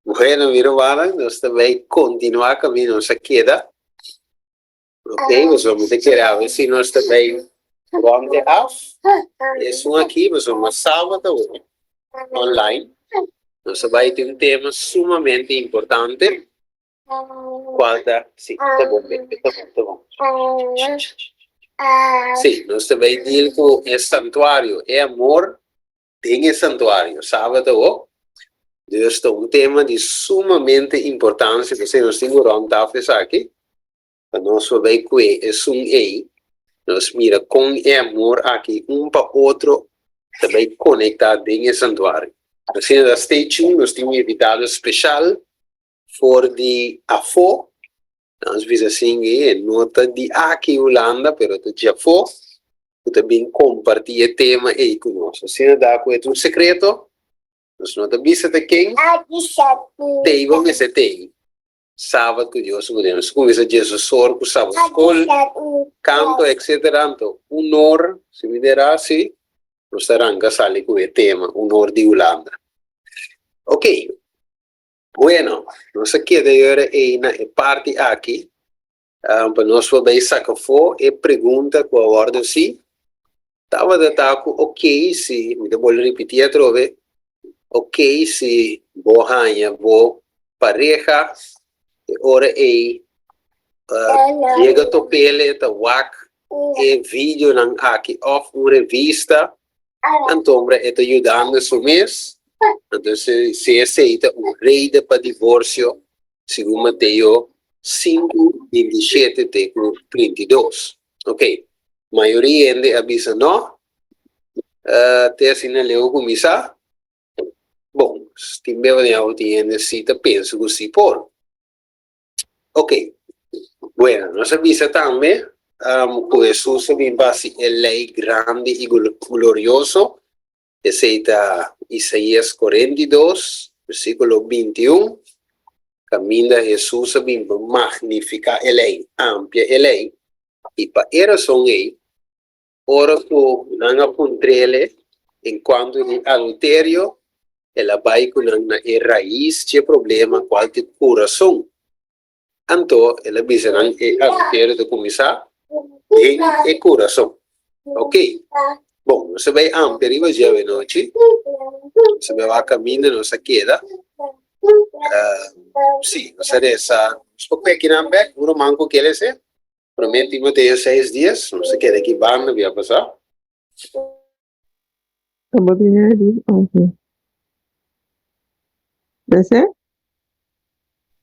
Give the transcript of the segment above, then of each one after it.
Bueno, mi rumannan, nos ta bay continua camino nos a keda. Ok, boso mi ta kere awe si nos ta bay rond e af. Esun aki, boso mas sábado awe, online. Nos ta bay tin un tema sumamente importante. Cual ta, si, ta bon, baby, ta bon, ta bon. Si, nos ta bay deal cu e santuario, e amor den e santuario. Sábado awo, dus ta un tema di sumamente importancia, p'esei nos tin cu rond tafel esaki, pa nos por bay cue esun ey, nos mira con e amor aki un pa otro ta bay conecta den e santuario. Asina ta stay tuned, nos tin un invitado special for di afó, nos bisa sin e no ta di aki Hulanda, pero ta di afó, ku ta bin kompartí e tema ei ku nos. Asina da ku e ta un sekreto, nos no ta bisa ta ken, tei bo mester tei. Sabat ku Dios ku nos kuminsa dje sor ku sabat skol, kanto etcetera, anto un or, si mi dera si, nos ta ranka sali ku e tema, un or di Hulanda. Ok. Bueno, nos a keda e ora ei na e parti aki pa nos por bay saca afó e pregunta cu a wordo hací. Tabata ta cu ok si, mi ta bolbe ripiti atrobe, ok si bo haña bo pareha e ora ei yega topele ta wak e videonan aki of un revista Antombra e ta yudando su mes, anto si esei ta un reden pa divorsio, segun Mateo sinku, 27 te ku 32. Ok, mayoria hende a bisa no, te asina leu kuminsá. Bon, tin beba den awo tin hende si ta pensa ku si por. Ok, bueno, nos a bisa tambe ku Hesus a bin pa hasi e lei grandi i glorioso, esei ta Isaías 42, versíkulo 21, kaminda Hesus a bin pa magnifiká e lei, amplia e lei, i pa e rason ei, Ora ku nan a puntr'el en kuantu di adulterio, el a bai ku nan na e rais dje problema, kual ta e kurason. Anto el a bisa nan e adulterio ta kuminsá den e kurason. Ok, bon, nos a bai amplia riba dje awenochi. Nos a bai wak kaminda nos a keda. Sí, nos a resa. Nos por peki nan bèk, un ruman ku kere esei? Promé Timoteo seis dies, nos ta keda aki banda bia pasá. Bo tin ready? Ok. Desé?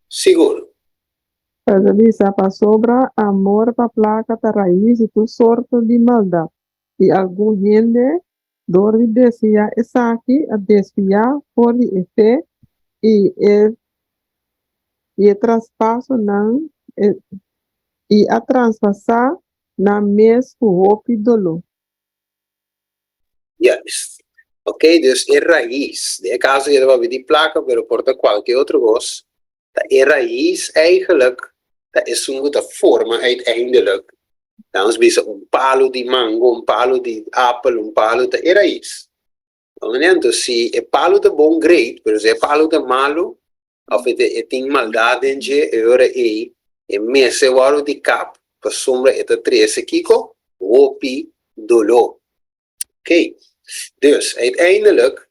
Sigur. E ta bisa, Pasobra amor pa plaka ta rais di tur sorto di maldat, i algun hende, dor di deseá esaki, a desviá for di e fe i e i e traspasonan i a traspasá nan mes ku hopi doló. Juist. Ok, dus e rais, den e kaso aki ta papia di plaka, pero por ta kualke otro kos, ta e rais eigenlijk ta esun ku ta forma uiteindelijk, laat ons bisa un palu di mango, un palu di apel, un palu ta e rais. Anto si e palu ta bon great, pero si e palu ta malu of e tin maldad den dje, e ora ei e mester wòrdu di kap pasobra e ta trese kiko? Hopi doló. Ok, dus uiteindelijk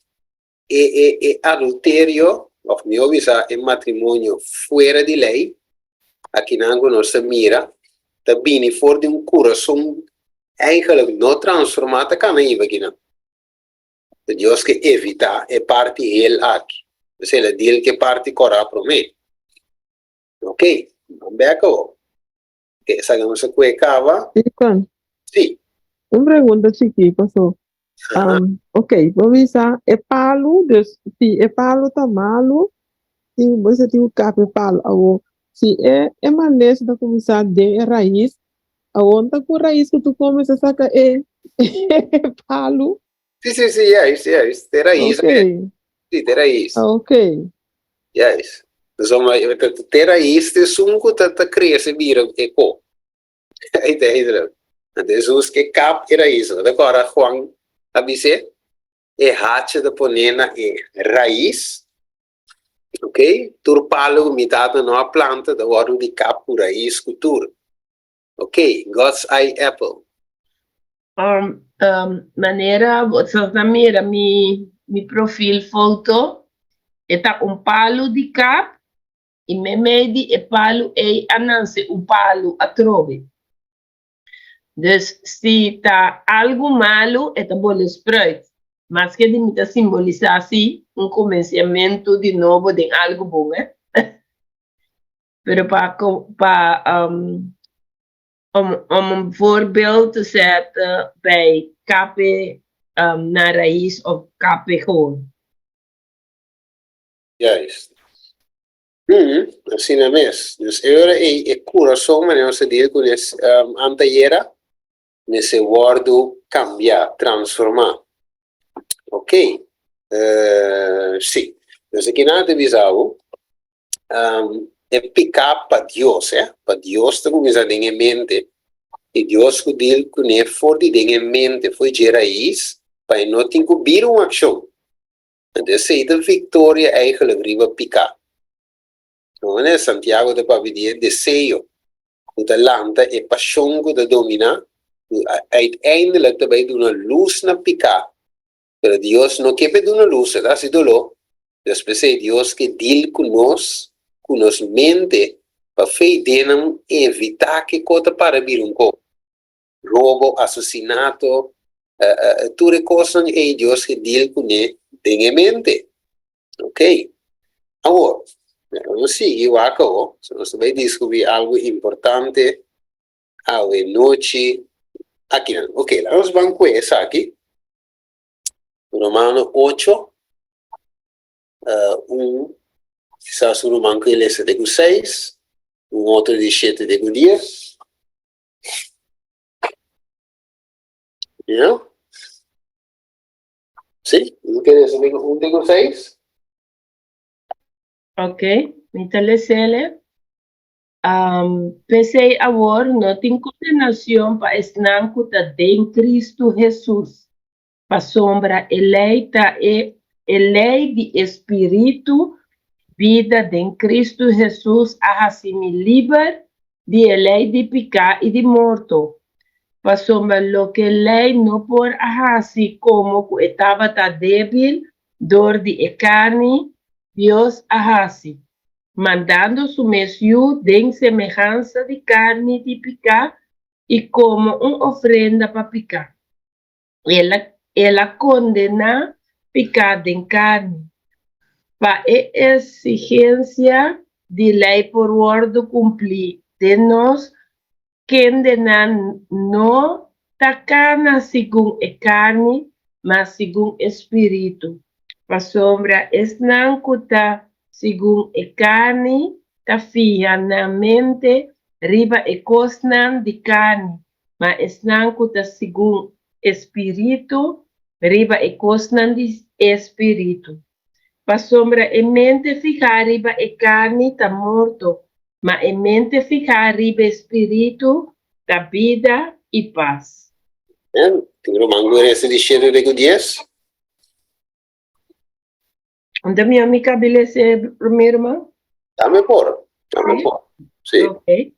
e e e adulterio of mihó bisa e matrimonio fuera di lei, akinan ku nos ta mira ta bini for di un kurason eigenlijk no transformá ta kana hiba akinan. Dios ke evitá e parti hel aki. P'esei el a deal ku e parti kòrá promé. Ok, ban bèk awor. Ok, esaki nos a kue kaba. Dikon? Sí. Un pregunta chikí, paso. Um, ok, bo bisa e palu, dus si e palu ta malu, tin, bo tin ku kap e palu. Awor, si e, e malesa ta kuminsá den e rais, Awor ta ku rais ku tu come sa saka e palu. Sí, sí, sí, juist, juist. Te rais. Ok. Sí, te rais. Ok. Juist. So, ma, te rais te sun ku ta, ta crece bira e ko. Uiteindelijk. Anto Jesus ke kap e rais. No te acorda Juan? a bis'é, e hacha ta pon'é na e rais, ok, tur palu ku mi tata no a planta ta wòrdu di kap ku rais ku tur, ok, God's eye apple. Um, um, manera bo ta mira mi, mi profil foto, e ta un palu di kap i meimei di e palu ei a nanse un palu atrobe. Dus si ta algu malu e ta bole spruit. Maske di mi ta simbolisá si un kumensiamentu di nobo den algu bon, eh. Pero pa pa um, om, om een voorbeeld te zetten bij kap e um, na rais of kap e gewoon. Juist. Mm, asina mes. Dus e ora ei e kurason manera nos a deal ku nes um, antayera, mester wòrdu kambiá, transformá. Ok. Uh, sí. Dus aki nan ta bisa bo, um, e piká pa Dios, eh? Pa Dios ta kuminsá den e mente. I Dios ku deal kuné for di den e mente, for dje rais, pa e no tin ku bira un akshon. Anto esei ta viktoria eigenlijk riba piká. Manera Santiago ta papia di e deseo ku ta lanta e pashon ku ta dominá, ku uiteindelijk ta bai duna lus na piká. Pero Dios no ke pa e duna lus, e ta hasi doló. Dios p'esei Dios ke deal ku nos, ku nos mente, pa fe den nan evitá ke ko ta para bira un ko. Robo, asesinato, tur e kosnan ei Dios ke deal kuné den e mente. Ok. Awor, nos sigui wak awo, so nos ta bai diskubrí algu importante awe nochi akinan. Ok, laga nos ban kue esaki. Romano ocho, un, kisas un ruman ku e lesa te ku seis, un otro di shete te ku dies. Ja? Sí, un ke lesa te ku un te ku seis. Ok, mi ta lesele. Um, p'esei awor no tin kondenashon pa esnan ku ta den Kristu Hesus, pasobra e lei ta e e lei di e spiritu bida den Kristu Hesus a hasi mi liber di e lei di piká i di morto. Pasobra loke lei no por a hasi komo ku e tabata débil dor di e karni, Dios a hasi, mandando su mes Yu den semehansa di karni di piká i komo un ofrenda pa piká. El a, el a kondená piká den karni, pa e eksigensia di lei por wòrdu kumplí den nos, kendenan no ta kana segun e karni, ma segun e spiritu. Pasobra esnan ku ta segun e karni ta fiha nan mente riba e kosnan di karni, ma esnan ku ta segun e spiritu, riba e kosnan di e spiritu. Pasobra e mente fihá riba e karni ta morto, ma e mente fihá riba e spiritu ta bida i pas. Amen. Tin ruman ku resta di shete te ku dies? Unda mi a mi kabi lesa e promé ruman? Dame por, dame por. Sí. Ok.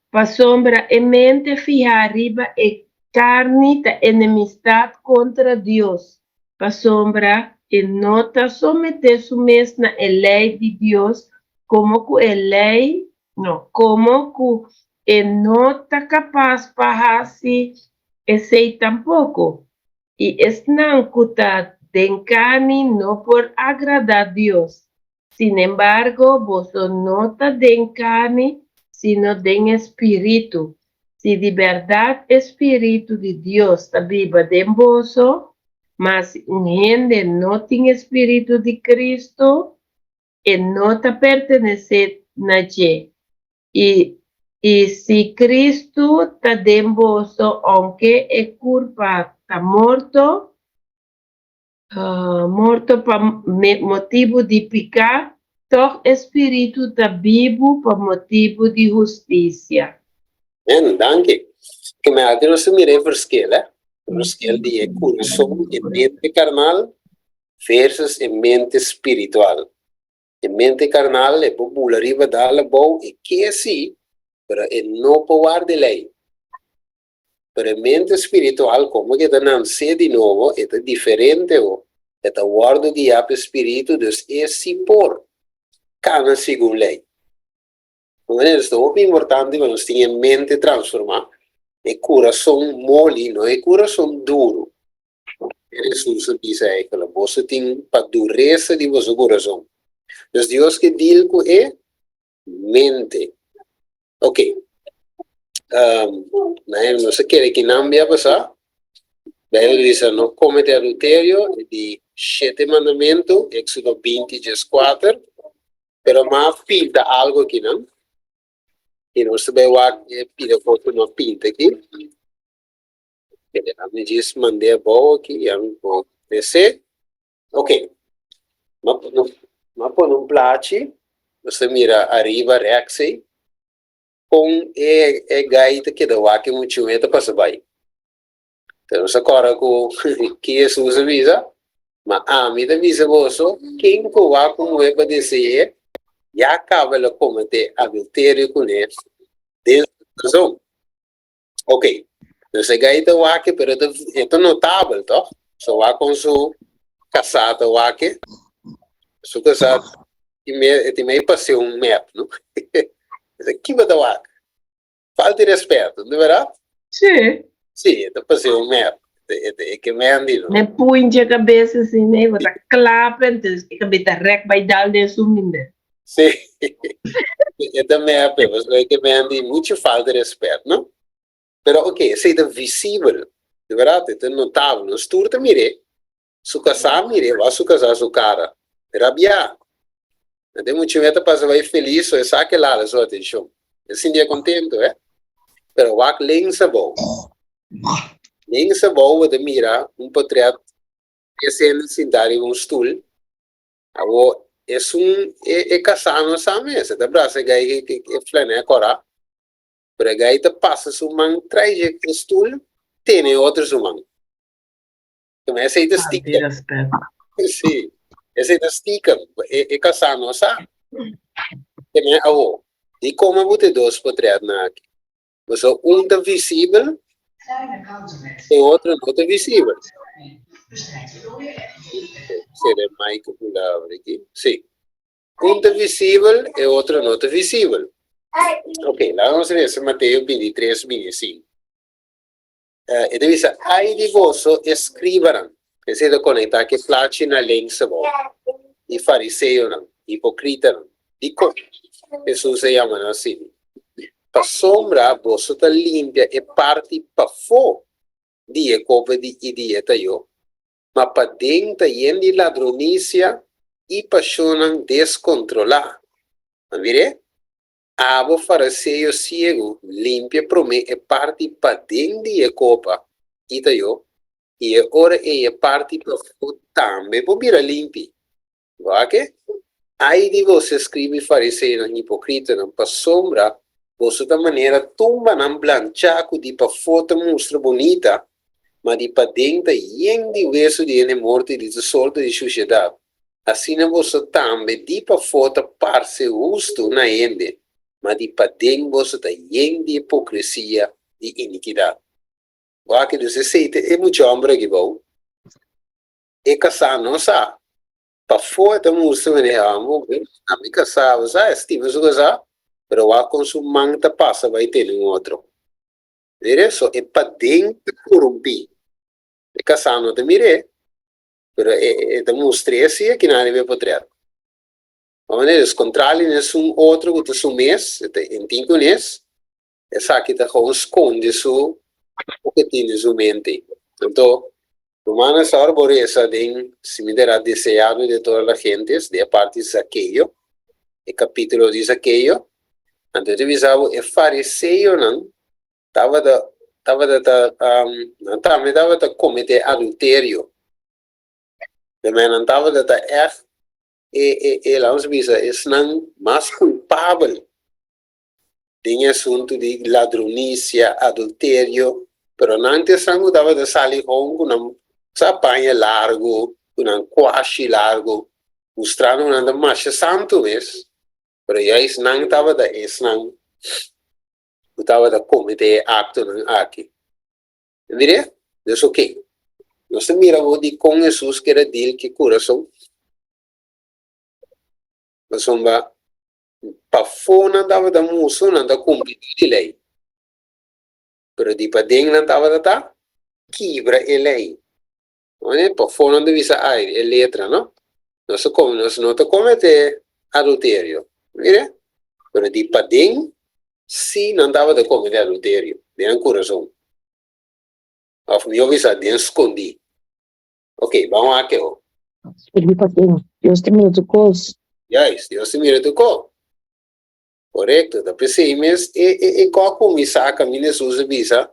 Pasobra e mente fihá riba e karni ta enemistat kontra Dios, pasobra e no ta someté su mes na e lei di Dios, komo ku e lei, no, komo ku e no ta kapas pa hasi esei tampoko. I esnan ku ta den karni no por agradá Dios. Sinembargo, boso no ta den karni, sino den e spiritu, si di bèrdat e spiritu di Dios ta biba den boso. Ma si un hende no tin e spiritu di Kristu, e no ta pertenesé na dje. I, i si Kristu ta den boso, ounke e kurpa ta morto, morto pa motibu di piká, tòg e spiritu ta bibu pa motibu di hustisia. Amen, danki. Ke mi aki nos ta mira e verschil, eh. Nos ker di e kurason, e mente karnal versus e mente spiritual. E mente karnal e por bula riba dal abou, e ke si, pero e no por warda e lei. Pero e mente spiritual, komo ku e ta nansé di nobo, e ta diferente ho. E ta wòrdu guiá pa e spiritu, dus e si por kana segun lei. Manera ta hopi importante pa nos tin e mente transformá, e kurason moli, no e kurason duru. Hesus a bisa eigenlijk, boso tin pa duresa di boso kurason. Dus Dios ke deal ku e mente. Ok. Um, nos a kere ki nan bia pasá. Bijbel bisa no komete adulterio, di shete mandamentu, Éxodo 20, 14. Pero m'a pinta algo aki nan. I nos ta bai wak e pida foto no pinta aki. Ami djis mand'é abou aki i ami por trese. Ok. M'a pone un plachi. Nos ta mira ariba rèks ei. Kon e e gai ta keda wak e muchu e ta pasa bai. Pero nos a kòrda ku ki Hesus a bisa, Ma ami ta bisa boso, ken ku wak un muhé pa dese'é, ya kaba el a kometé adulterio kuné den su kurason. Ok, nos e gai ta wak pero e ta notabel tòg? So wak kon su kasá ta wak e, su kasá tin mei pas'é un mep, no? Kiba ta wak? Falta di respeto, no verdad? Sí. Sí, e ta pas'é un mep. E e ke mendi, no? Ne puntje kabes así, ne, bo ta klap, entonces e kabes ta rek bai dal den su minde. Sí. E ta mep, pasobra e ke mendi mucho falta di respet, no? Pero ok, esei ta visibel, di verdad, e ta notabel. Nos tur ta mir'é. Su kasá mir'é, wak su kasá su kara. Rabiá. Na den mucha meta pasa bai felis so e sa ke lala su atenshon. E sinti e kontento, eh. Pero wak links abou. Links abou bo ta mira un potret e hende sintá riba un stul. Awor esun e e kasá no sa mes, e ta brasa e gai ke e flanè kòrá. Pero e gai ta pasa su man trai dje e stul tene e otro su man. Kuma esei ta stiekem. Sí, esei ta stiekem. E, e kasá no sa. Keme awo, di koma bo te dos potretnan aki? Pasobra un ta visibel, e otro no ta visibel. Sere Mike bula abri aki. Sí. Un ta visibel, e otro no ta visibel. Ok, laga nos lesa Mateo 23, 25. E ta bisa, Ai di boso, eskribanan! Esei ta konektá ku e plachi na links abou, i fariseonan, hipokritanan. Dikon Hesus a yama nan asina? Pasobra boso ta limpia e parti pafó di e kopa di i di e tayó, ma paden ta yen di ladronisia i pashonnan deskontrolá. A mir'é? Abo fariseo siegu, limpia promé e parti paden di e kopa i tayó, i e ora ei e parti pafó tambe por bira limpi. Wak? Ai di boso escriba i fariseonan hipocritanan, pasobra boso ta manera tumbanan blanchá cu di pafó ta mustra bunita, ma di paden ta yen di wesu di hende morto i di tur sorto di shushedad. Asina boso tambe di pafó ta parse hustu na hende, ma di paden boso ta yen di hipokresia i inikidat. Wak, dus esei ta e mucha hòmber aki bou. E kasá no sa. Pafó e ta mustra manera e hòmber, bo na mi kasá, bo sa, e stima su kasá, pero wak kon su man ta pasa bai tene un otro. Mira, so e paden ta korumpí. E kasá no ta mir'é. Pero e ta mustr'é si aki nan riba e potret. Pa manera es kontrali nes un otro ku ta su mes, e ta intin ku nes, esaki ta gewoon skonde su loke tin den su mente. Anto, rumannan esta ora bo resa den Simiderá Deseado de Todas las Gentes, den e parti Zakeo, e kapítulo di Zakeo, anto e ta bisa bo e fariseonan tabata tabata ta nan tambe tabata kometé adulterio. Pero nan tabata ta ègt e e e laat ons bisa esnan mas kulpabel den e asuntu di ladronisia, adulterio. Pero nan ta esnan ku tabata sali hon ku nan sa paña largu, ku nan kuashi largu, mustrando ku nan ta masha santu mes. Pero juist nan tabata esnan ku tabata kometé e aktonan aki. Mir'é? Dus oké. Nos ta mira awor dikon Hesus keda dil ku e kurason. Pasobra pafó nan tabata mustra nan ta kumpli tur di lei, pero di paden nan tabata ta kibra e lei. Oye, pafó nan ta bisa ai, e letra, no? Nos ta kome, nos no ta kometé adulterio. Mire? Pero di paden sí nan tabata kometé adulterio, den nan kurason. Òf mihó bisa, den skondí. Ok, ban wak e. Pero di paden, Dios ta mira tur kos. Juist, Dios ta mira tur kos. Korekto, ta p'esei mes e e e kò kuminsá kaminda Hesus a bisa,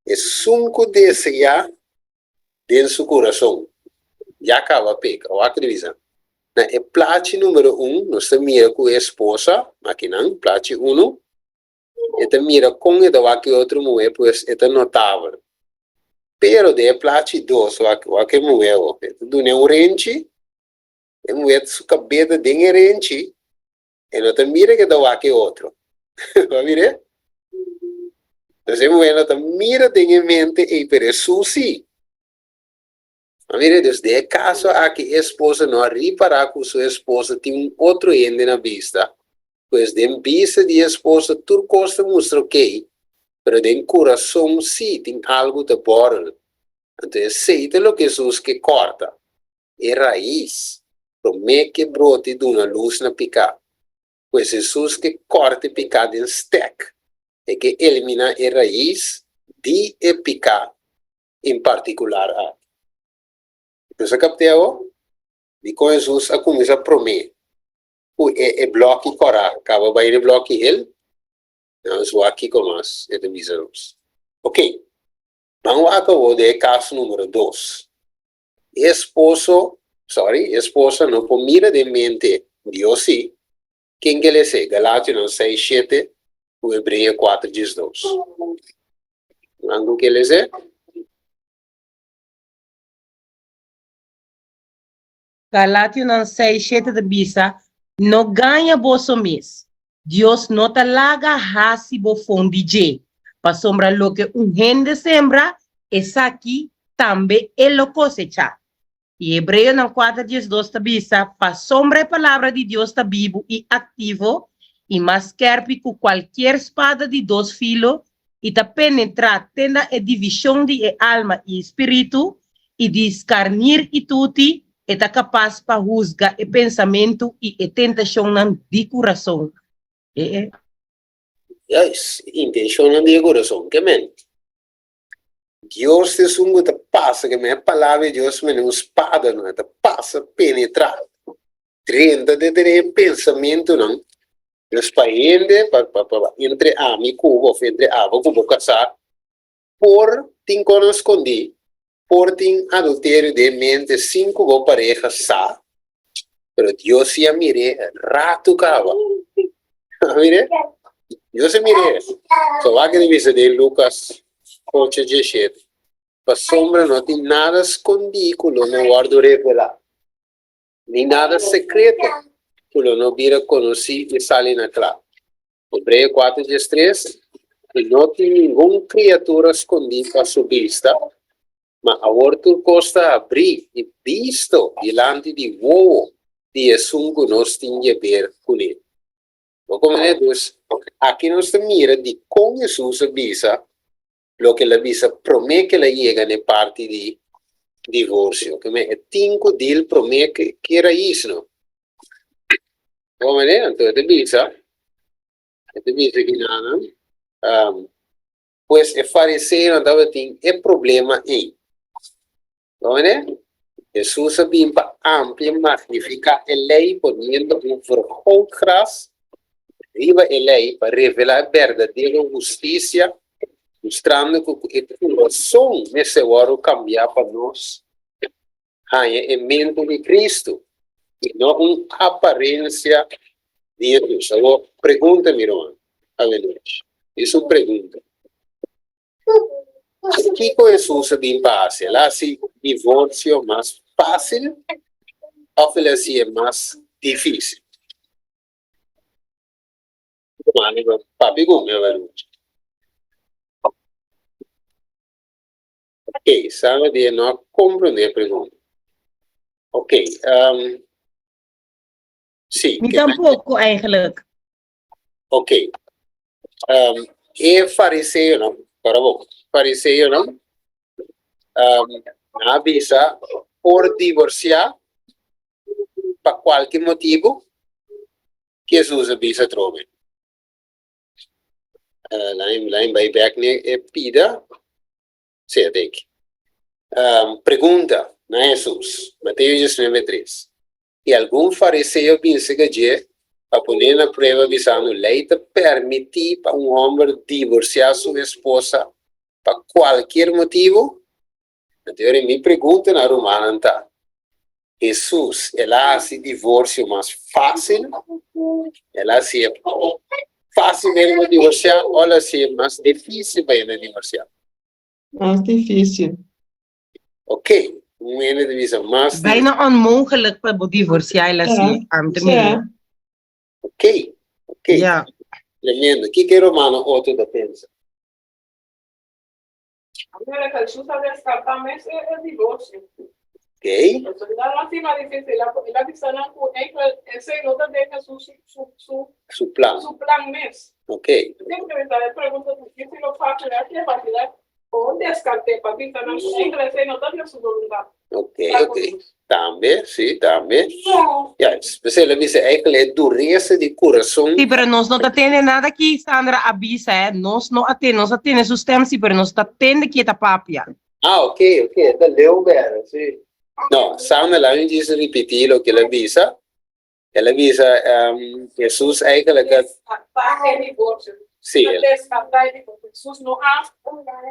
Esun ku deseá den su kurason, ya kaba peka. Wak di bisa. Na e plachi numero un nos ta mira ku e esposa, akinan, plachi unu, e ta mira kon e ta wak e otro muhé, pues e ta notabel. Pero den e plachi dos, wak wak e muhé awo, e ta dun'é un renchi, e muhé su kabes ta den e renchi, E no ta mira ke ta wak e otro. Bo a mir'é? Entonces e muhé no ta mira den e mente ei, pero Hesus sí. Bo a mir'é? Dus den e kaso aki e esposa no a ripará ku su esposo tin un otro hende na bista. Pues den bista di e esposo tur kos ta mustra okey, pero den kurason sí tin algu ta bòrel. Anto esei ta loke Hesus ke kòrta. E rais promé ke brote duna lus na piká. Pues Hesus ke kòrta e piká den stèk. E ke eliminá e rais di e piká en partikular aki. Nos a kapt'é awor? Dikon Hesus a kuminsá promé ku e e blòki kòrá kaba bai na e blòki hel? Nos wak kiko mas e ta bisa nos. Oke, ban wak awor den e kaso número dos. E esposo, sorry, e esposa no por mira den mente Dios sí. Ken ke lese Galationan seis shete ku Hebreo kuater diesdos? Nan ku ke lese? Galationan seis shete ta bisa, No gaña boso mes, Dios no ta laga hasi bofon di dje, pasobra loke un hende sembra, esaki tambe e lo kosechá. I Hebreonan kuater diesdos ta bisa, Pasobra e palabra di Dios ta bibu i aktivo, i mas skèrpi ku kualkier spada di dos filo, i ta penetrá te na e divishon di e alma i e spiritu, i di skarnir i tuti, e ta kapas pa husga e pensamentu i e tentashonnan di kurason. E e. Juist, e intenshonnan di e kurason. Ke men? Dios ta esun ku ta pasa, ke men e palabra di Dios mene un spada, no? E ta pasa, penetrá, drenta den e pensamentunan. Dus pa hende, pa, pa, pa, entre ami ku bo, of entre abo ku bo kasá, por tin konan skondí, por tin adulterio den mente sin ku bo pareha sa, pero Dios sí a mir'é ratu kaba. A mir'é? Dios a mir'é. So wak e ta bisa den Lukas ocho diesshete, Pasobra no tin nada skondí ku lo no wòrdu revelá, ni nada sekreto ku lo no bira konosí i sali na kla. Hebreo kuater diestres, I no tin ningun kriatura skondí pa su bista, ma awor tur kos ta abrí i bisto dilanti di wowo di esun ku nos tin djeber kuné. Bo komprendé? Dus, aki nos ta mira dikon Hesus a bisa loke el a bisa promé ku el a yega na e parti di divorsio. Ke men e tin ku dil promé ku e rais, no? Bo manera? Anto e ta bisa, e ta bisa kinanan, pues e fariseonan tabatin e problema ei. Bo manera? Hesus a bin pa amplia magnifiká e lei poniendo un vergrootglas riba e lei pa revelá e berdadero hustisia, mustrando ku e kurason mester wòrdu kambiá pa nos haña e mente di Kristu i no un aparensia di Hesus. Awor, pregunta mi ruman, awe nochi. Dis un pregunta. Kiko Hesus a bin pa hasi? El a hasi divorsio mas fásil òf el a hasié mas difísil? Papia ku mi awe nochi. Ok, Sandra di e no a komprondé e pregunta. Ok, um, sí. Mi tampoko eigenlijk. Ok. Um, e fariseonan, para bo, fariseonan, um, a bisa por divorciá pa kualke motibu, Jesus a bisa atrobe. Uh, lain, lain bai bek ne e pida. Sí, a teki. Um, pregunta na Jesus, Mateo 19, 3. I algun fariseo bin serka dje pa pon'é na prueba bisando, Lei ta permití pa un hòmber divorsiá su esposa pa kualkier motibu? Anto ora mi pregunta na rumannan ta, Hesus el a hasi divorsio mas fásil? El a hasié fásilmente pa divorsiá òf el a hasié mas difísil pa hende divorsiá? Mas difísil. Ok, un hende ta bisa mas. Bijna onmogelijk pa bo divorciá el así, am te mira. Ok, ok. Ja. Tremendo. Kiko e romano otro ta pensa? Mira, Jesús a descartá mes e, e divorcio. Ok. Entonces, la más más difícil, la, la bisa nan ku enkel ese no ta den Jesús su, su, su, Su plan. su plan mes. Ok. Siempre me sale pregunta difícil o fácil, ¿a qué fácil? O descarté pa bisa nan ku enkel ese no ta den su voluntad. Ok, ok. Tambe, sí, tambe. Ja, pues el a bisa eigenlijk e dureza di corazón. Sí, pero nos no ta tende nada ki Sandra a bisa, eh. Nos no a tende, nos a tende su stem, sí, pero nos ta tende ki e ta papia. Ah, ok, ok, e ta leu bera, sí. No, Sandra, laat me djis repetí loke el a bisa. El a bisa, um, Jesus eigenlijk a... Descartá e divorcio. Sí. Ta descartá e divorcio. Jesus no a,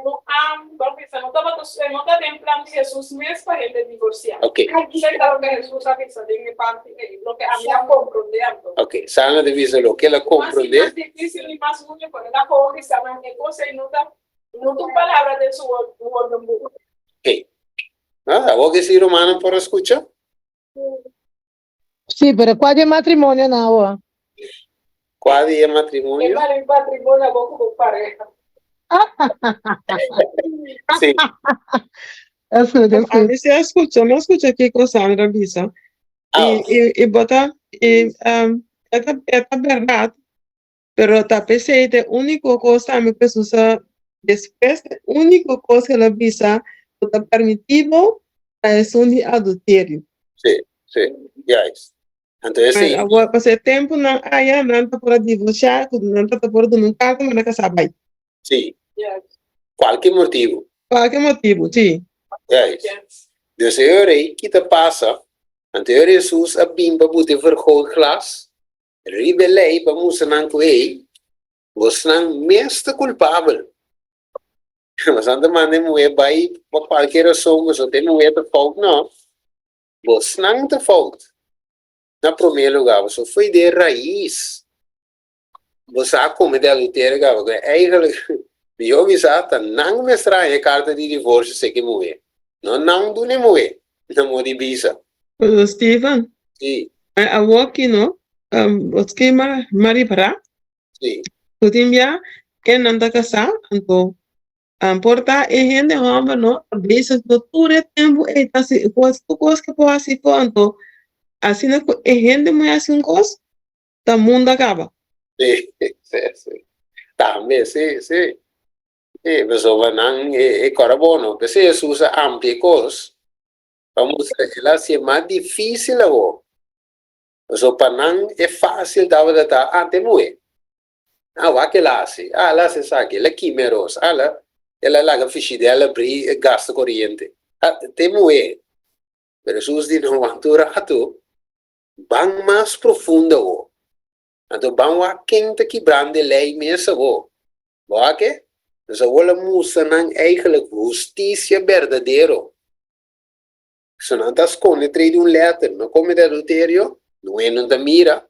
no a, por bisa, no tabata, no ta den plan di Jesus mes pa hende divorciá. Ok. Esei ta loke Jesus a bisa den e parti ei, loke ami a comprendé anto. Ok, Sandra ta bisa loke el a comprendé. Mas difícil i mas único, el a kohe bisa nan e kos ei no ta, no ta un palabra den su woordenboek. Ok. Ah, awor ke si rumannan por a skucha? Sí, pero kua di e matrimonio nan awor? Kua di e matrimonio? E mari matrimonio awor ku bo pareha. Sí. Es goed, es goed. Ami si a skucha, mi a skucha kiko Sandra bisa. Ah, I, i, i bo ta, i, um, e ta, e ta bèrdat, pero ta p'esei ta e úniko kos tambe ku Hesus a, despues e úniko kos ku el a bisa ku ta permití bo ta esun di adulterio. Sí, sí, juist. Anto esei. Awor, pasobra e tempunan aya nan ta por a divorsiá, ku nan ta por duna un karta manda kasá bai. Sí. Kualke motibu. Kualke motibu, sí. Juist. Dus e ora ei, ki ta pasa? Anto e ora Hesus a bin pa buta e vergrootglas Riba e lei pa mustra nan ku ei, bosnan mes ta kulpabel. Bosnan ta manda e muhé bai pa kualke rason, boso ta e muhé ta fout? No, bosnan ta fout. Na promé lugá, boso foi den rais. Boso a komete adulterio kaba ku eigenlijk mihó bisa ta nan mester haña e karta di divorsio seki muhé. No nan duna e muhé na modo di bisa. Pero Steven, Sí. Awoki no, bos ke ma ripará Sí. ku tin bia e nan ta kasá, anto por ta e hende hòmber no ta bezig ku tur e tempu ei ta hasi kos, tur kos ke por hasi for, anto asina ku e hende muhé hasi un kos, ta mundu a kaba. Sí, sí, sí. Tambe, sí, sí. Sí, pasobra nan e kòrda bo no. P'esei Hesus a amplia e kos pa mustra el a hasié mas difísil awor. Pasobra pa nan e fásil tabata ta, ah, te muhé. Ah, wak el a hasi. Ah, el a hasi esaki, el a kima e ros. Ah, el a, el a laga fishidèl abrí e gasta koriente. Ah, te muhé. Pero Hesus di nan, wak tur ratu, ban mas profundo awor. Anto ban wak ken ta kibrando e lei mes awor. Bo wak e? Nos awor a mustra nan eigenlijk hustisia berdadero. So nan ta skonde trei di un lèter, no komete adulterio, no hende no ta mira,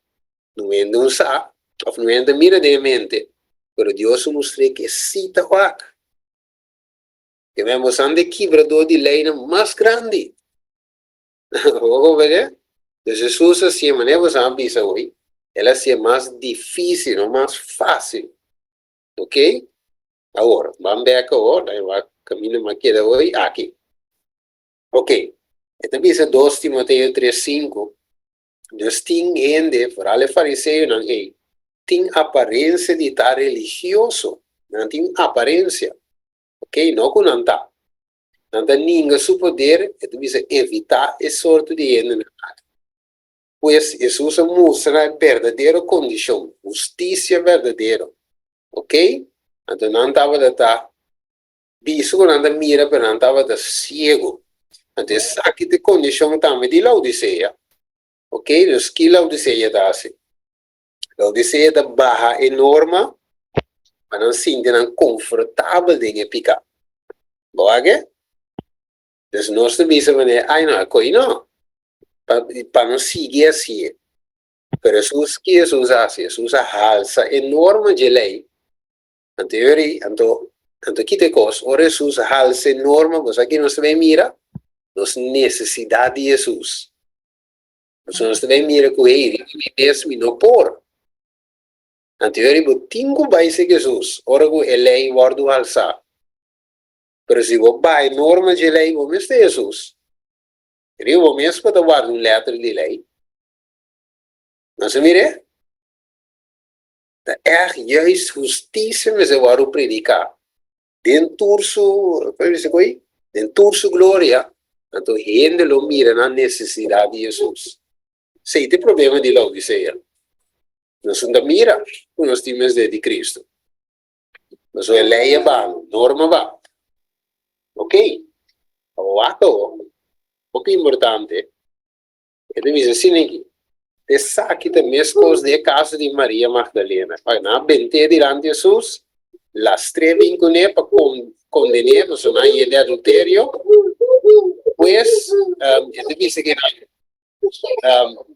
no hende no sa, òf no hende ta mira den e mente, pero Dios a mustr'é ke sí ta wak. Ke men bosan ta e kibradó di leinan mas grandi. Bo comprende? Dus Hesus a siña, manera bosan a bisa hoy, el a siña mas difícil, no mas fácil. Ok? Awor, ban bek awor, dan wak kaminda mi a keda hoy, aki. Ok, e ta bisa dos Timoteo tres sinku, Dus tin hende, foral e fariseonan ei, tin aparensia di ta religioso, nan tin aparensia, ok, no ku nan ta. Nan ta ninga su poder, e ta bisa evitá e sorto di hendenan aki. Pues, Hesus a mustra nan e berdadero kondishon, hustisia berdadero, ok. Anto nan tabata ta bisa ku nan ta mira, pero nan tabata siego. Anto esaki ta e kondishon tambe di Laodisea, ok. Dus ki Laodisea ta hasi? Laodisea ta baha e norma pa nan sinti nan konfortabel den e piká. Bo wak e? Dus nos ta bisa manera, ai no, akoi no. Pa, pa nos sigui hasié. Pero Hesus, ki Hesus a hasi? Hesus a halsa e norma dje lei. Anto yori, anto, anto kita e kos, ora Hesus halsa e norma, bo sa ki nos ta bai mira? Nos nesesidat di Hesus. Pasobra nos ta bai mira ku, hey, riba mi mes mi no por. Anto yori bo tin ku bai serka Hesus ora ku e lei wòrdu halsá. Pero si bo bai norma dje lei, bo mester Hesus. Riba bo mes bo ta warda un lèter di lei. Nos a mir'é? Ta ègt juist hustisia mester wòrdu prediká den tur su, kon bisa koe? Den tur su gloria, anto hende lo mira nan nesesidat di Hesus. Esei ta e problema di Laodisea. Nos no ta mira ku nos tin mester di Kristu. Pasobra e lei a baha, norma a baha. Ok, wak awor, hopi importante. E ta bisa asina aki, Esaki ta meskos di e kaso di Maria Magdalena. Ora nan a bent'é dilanti Hesus, lastr'é bin kuné pa konden'é pasobra nan a yega di adulterio. Pues, e ta bisa ku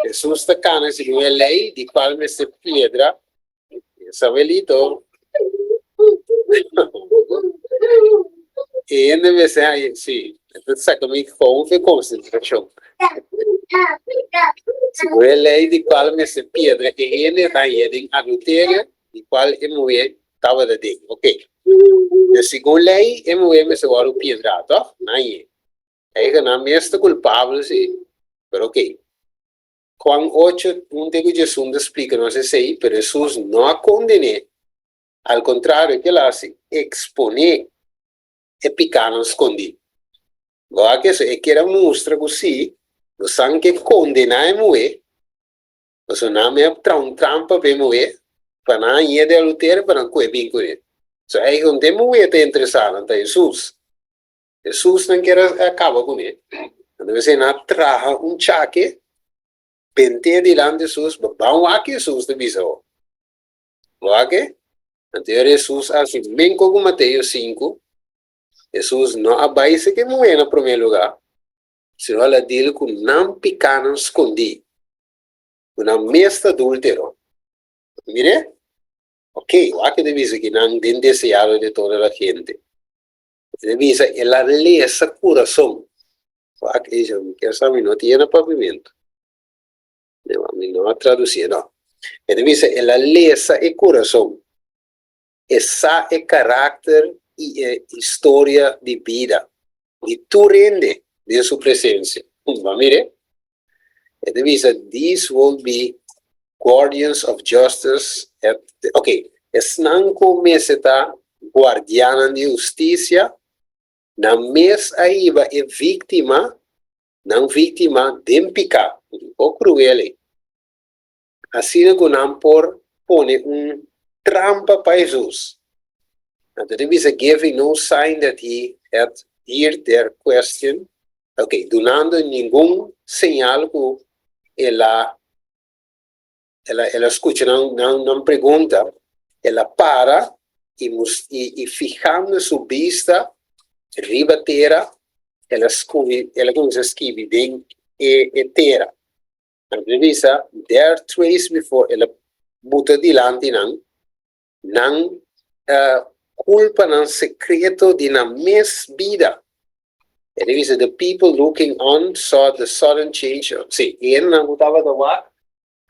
Hesus ta kana segun e lei di kual mester piedra Samuelito. E hende mester haña, sí, e ta saka mi gewoon fe konsentrashon. Segun e lei di kual mester piedra e hende ta haña den adulterio di kual e muhé tabata den. Oké. Dus segun lei e muhé mester wòrdu piedrá, tòg? Nan hañ'é. Eigen nan mes ta kulpabel, sí, pero oké. Juan ocho, un te ku Jesús ta splika nos esei, pero Jesús no a konden'é. Al kontrario, ke el a hasi? Eksponé e pikánan skondí. Bo a ke e kier a mustra ku sí, nos san ke kondená e muhé, pasobra nan a traha un trampa pa e muhé, pa nan hañ'é di adulterio, pa nan kohe bin kuné. So, eigen e muhé ta interesá nan ta Jesús. Hesus nan kier a kaba kuné. Nan ta bisa nan a traha un chake, bent'é dilanti Hesus, bo ban wak Hesus ta bisa bo. Wak e? Anto ora Hesus a hasi menko ku Mateo sinku, Hesus no a bai seke muhé na promé lugá, sino el a dil ku nan pikánan skondí, ku nan mes ta adúltero. Mir'é? Oke, wak e ta bisa ki nan den deseado de toda la gente. E ta bisa, El a lesa kurason. Wak, esei mi kier sa, mi no tin na papiamentu. Mi no a tradusié, no. E ta bisa, El a lesa e kurason. E sa e karakter i e historia di bida di tur hende den su presensia. Bo mir'é? E ta bisa, These will be guardians of justice at the, ok, esnan ku mester ta guardiannan di hustisia, nan mes a hiba e víktima, nan víktima den piká. O kruel ei! Asina ku nan por pone un trampa pa Hesus. Anto ta bisa, giving no sign that he had heard their question. Ok, dunando ningun señal ku el a el a el a skucha nan nan nan pregunta, el a para i mus i i fihando su bista riba tera, el a skubi el a kuminsá skibi den e e tera. Anto ta bisa, there trace before el a buta dilanti nan, nan. kulpanan sekreto di nan mes bida. E ta bisa, The people looking on saw the sudden change of, sí, e hendenan ku tabata wak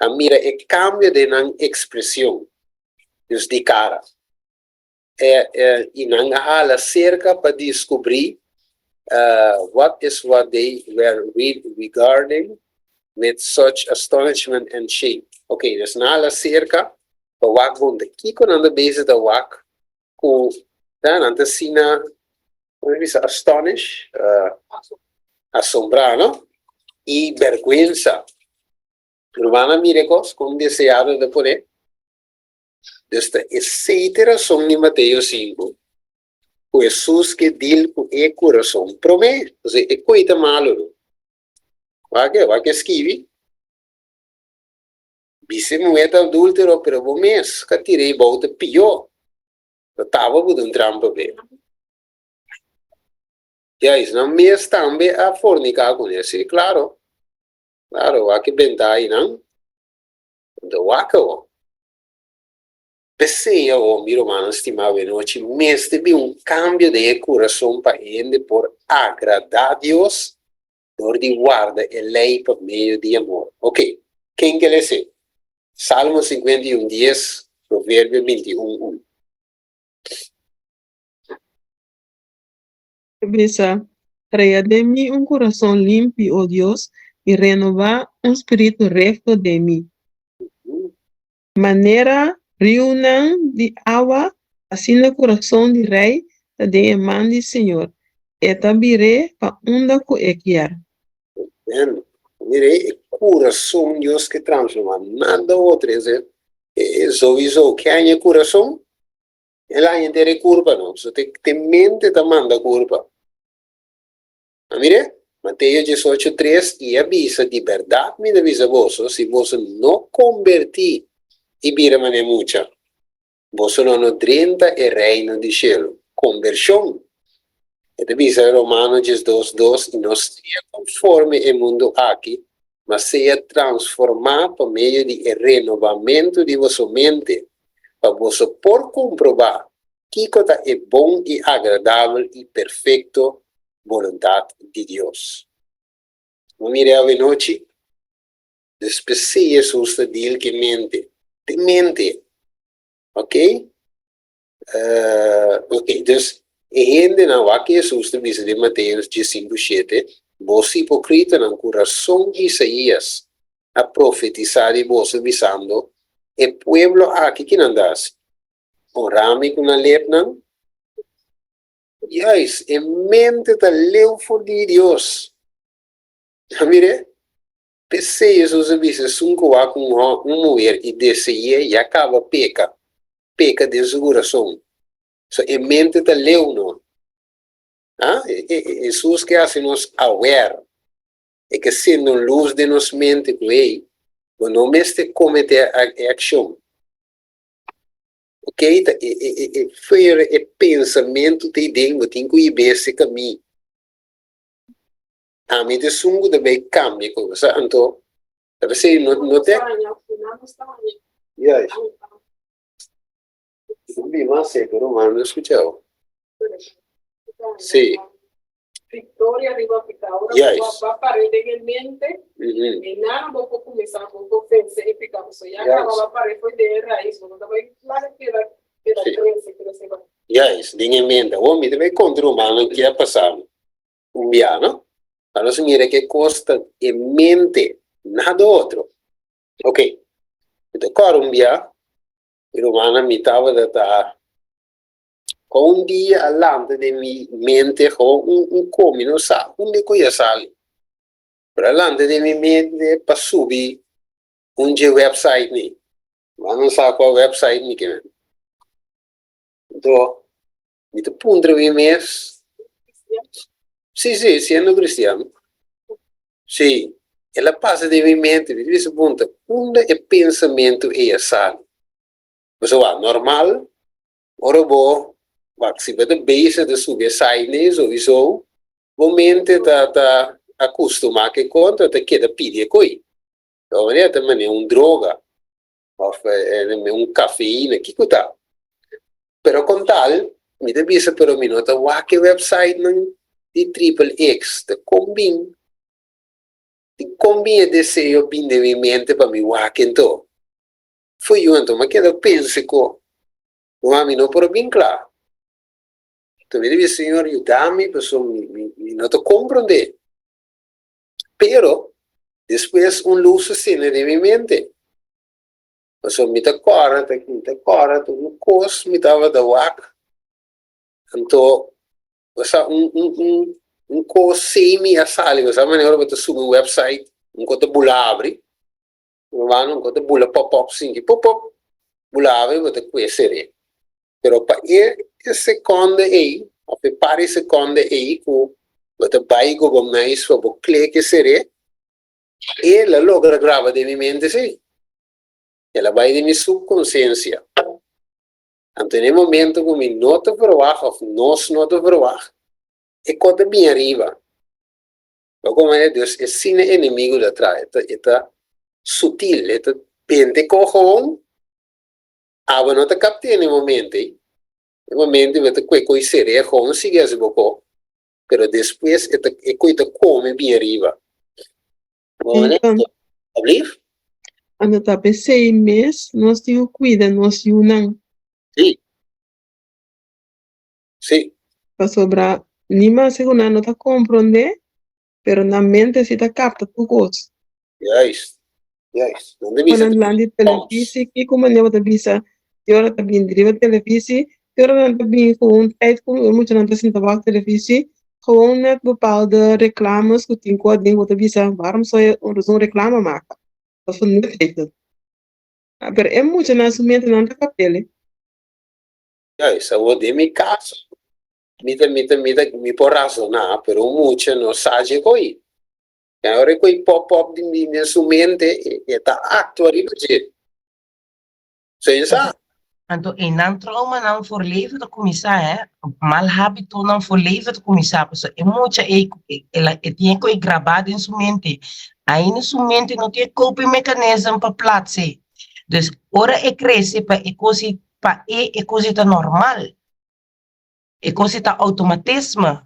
a mira e kambio den nan ekspresion, dus di kara. E, e, i nan a hala serka pa diskubrí what is what they were regarding with such astonishment and shame. Ok, dus nan a hala serka pa wak bon ta kiko nan ta bezig ta wak ku ta nan ta asina, kon ta bisa astonish? Asombrá, no? I bèrgwensa. Rumannan mira e kos kon deseado ta pone. Dus ta esei ta e rason di Mateo sinku ku Hesus ke dil ku e kurason promé. Osea, e koi ta malu no. Wak e, wak e skibi. Bisa e muhé ta adúltero, pero bo mes ka tira ei bou ta pió. Ta taba bo den trampa be. Juist, nan mes tambe a forniká kuné. Sí, klaro. Klaro, wak e benta einan. Anto wak awor. P'esei awor, mi rumannan stimá, awenochi mester bin un kambio den e kurason pa hende por agradá Dios dor di warda e lei pa medio di amor. Ok, ken ke les'é? Salmo 51 dies, Proverbio 21 un. E bisa, Krea den mi un kurason limpi, o Dios, i renobá un spiritu rekto den mi. Manera riunan di awa, asina kurason di rei ta den e man di Señor, e ta bir'é pa unda ku e kier. Amen. Mira e kurason Dios ke transforma, nada otro. E souiso ke haña e kurason, el haña henter e kurpa no. So te te mente ta manda kurpa. A mira, Mateo 18, 3, i a bisa, Di bèrdat mi ta bisa boso, si boso no kombertí i bira manera mucha, boso lo no drenta e reino di shelu. Kombershon. E ta bisa Romano 12, 2, I no sea konforme e mundu aki, ma sea transformá pa medio di e renobamentu di boso mente, pa boso por komprobá Kiko ta e bon i agradabel i perfekto boluntat di Dios? Bo mira awenochi? Dus p'esei Hesus ta dil ku e mente. Te mente. Ok? Ok, dus e hendenan wak Hesus ta bisa den Mateo diesinku shete, Boso hipokritanan, ku rason Isaías a profetisá di boso bisando, E pueblo aki kinan ta hasi? Ora mi ku nan lepnan? Juist, e mente ta leu for di Dios. A mir'é? P'esei Hesus a bisa, Esun ku wak un un muher i dese'é ya kaba peka, peka den su kurason. So e mente ta leu no. Ah, Hesus ke hasi nos aware, e ke sende un lus den nos mente ku, hey, bo no mester kometé e akshon. Ok, ta e e e e fuera e pensamentu ta den, bo tin ku hib'é kami. Ami ta esun ku ta bai kambia ku bo, sa anto ta p'esei no no te. Juist. Bo bin mas seco ruman, mi no skucha bo. Sí. Victoria riba piká. Ora ku Juist. bo a par'é den e mente, einan bo por kuminsá bo por vense e piká. Pasobra ya kaba Juist. bo a par'é for den e rais, bo no ta bai laga keda keda Sí. krese, krese bai. Juist, den e mente. Awor mi ta bai konta rumannan ke a pasa mi un bia, no? Pa nos mira ke kos ta e mente, nada otro. Ok, mi ta kòrda un bia, mi rumannan mi tabata ta Con un dia a lanta den mi mente gewoon un un con mi no sa unda cu ya sali pero a lanta den mi mente pa subi un dje website ni ma no sa cua website mi kimen anto mi ta puntra mi mes si si siendo cristiano si el a pasa den mi mente mi ta bisa puntra unda e pensamento ey a sali pasobra normal Ora bo wak si bo ta bezig ta subi e site nei souiso bo mente ta ta acostuma ke kontra ta keda pidi e koi. Di un manera ta manera un droga of un cafeina kiko ta. Pero con tal. Mi ta bisa pero mi no ta wak e websitenan di Triple X. Ta kon bin? Di kon bin e deseo bin den mi mente pa mi wak ento? Foyu anto mi a keda pensa ku Ruman mi no por a bin kla. Anto mi ta bisa Señor yuda mi pasobra mi mi no ta komprondé. Pero despues un lus a sende den mi mente. Pasobra mi ta kòrda ta mi ta kòrda ta un kos mi tabata wak, anto bo sa un un un un kos semi a sali, bo sa manera ora bo ta subi un website un kos ta bula abri, normal un kos ta bula pop pop sinti pop pop bula abri bo ta kue ser'é. Pero pa e e sekonde ei òf e par di sekonde ei ku bo ta bai ku bo muis pa bo klek e ser'é, El a logra graba den mi mente sí. El a bai den mi subkonsiensia. Anto den e momento ku mi no ta verwagt òf nos no ta verwagt, e kos ta bin ariba. Bo komprende? Dus e asina e enemigu ta traha. E ta e ta sutil, e ta bente e kos gewoon, abo no ta kapt'é na e momento ei. E momento ei bo ta kue koi seria gewoon sigui hasi bo kos. pero despues e ta e koe ta kome bien riba. Anto, Alsjeblieft? anto ta p'esei mes nos tin ku kuida nos yunan. Sí. Sí. Pasobra ni maske ku nan no ta komprondé, pero nan mente si ta kapta tur kos. Juist. Juist. Nan ta Ora bisa nan lan di televisi, kiko manera bo ta bisa ki ora ta bin riba televisi, ki ora nan ta bin gewoon tijd ku e muchanan ta sinta wak televisi, gewoon net bepaalde reclames ku tin ku aden bo ta bisa waarom zou je zo'n reclame maken? Wat voor nut heeft het? Pero e muchanan su mente nan ta kapele. Juist. Awor den mi kaso, mi ta mi ta mi ta mi por razoná, pero un mucha no sa dje ko'i. E ora ku e pop up di mi den su mente, e ta aktua riba dje. So e sa. Anto einan traumanan for leven ta kuminsá, hè. Mal hábitonan for leven ta kuminsá. Pasobra e mucha ei, el a, e tin e ku e grabá den su mente. Ainda su mente no tin e coping mechanism pa platse. Dus ora e krese pa e kos ei, pa e, e kos ei ta normal. E kos ei ta outomatisme.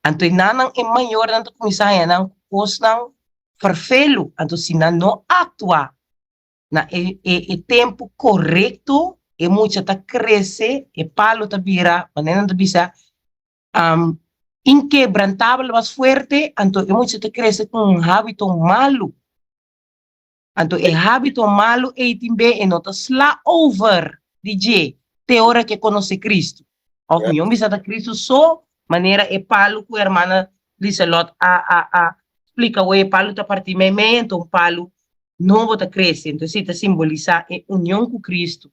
Anto e nannan e mayornan ta kuminsá haña nan ku kosnan ferfelu. Anto si nan no aktua na e e e tempu korekto, e mucha ta krese, e palu ta bira, manera nan ta bisa, inkebrantabel, mas fuerte, anto e mucha ta krese ku un hábito malu. Anto e hábito malu ei tin be e no ta sla over di dje te ora ku e konosé Kristu. Òf mihó bisa ta Kristu so, manera e palu ku hermana Liselot a a a splika awor, e palu ta partí meimei, anto un palu nobo ta krese. Entonces esei ta simbolisá e union ku Kristu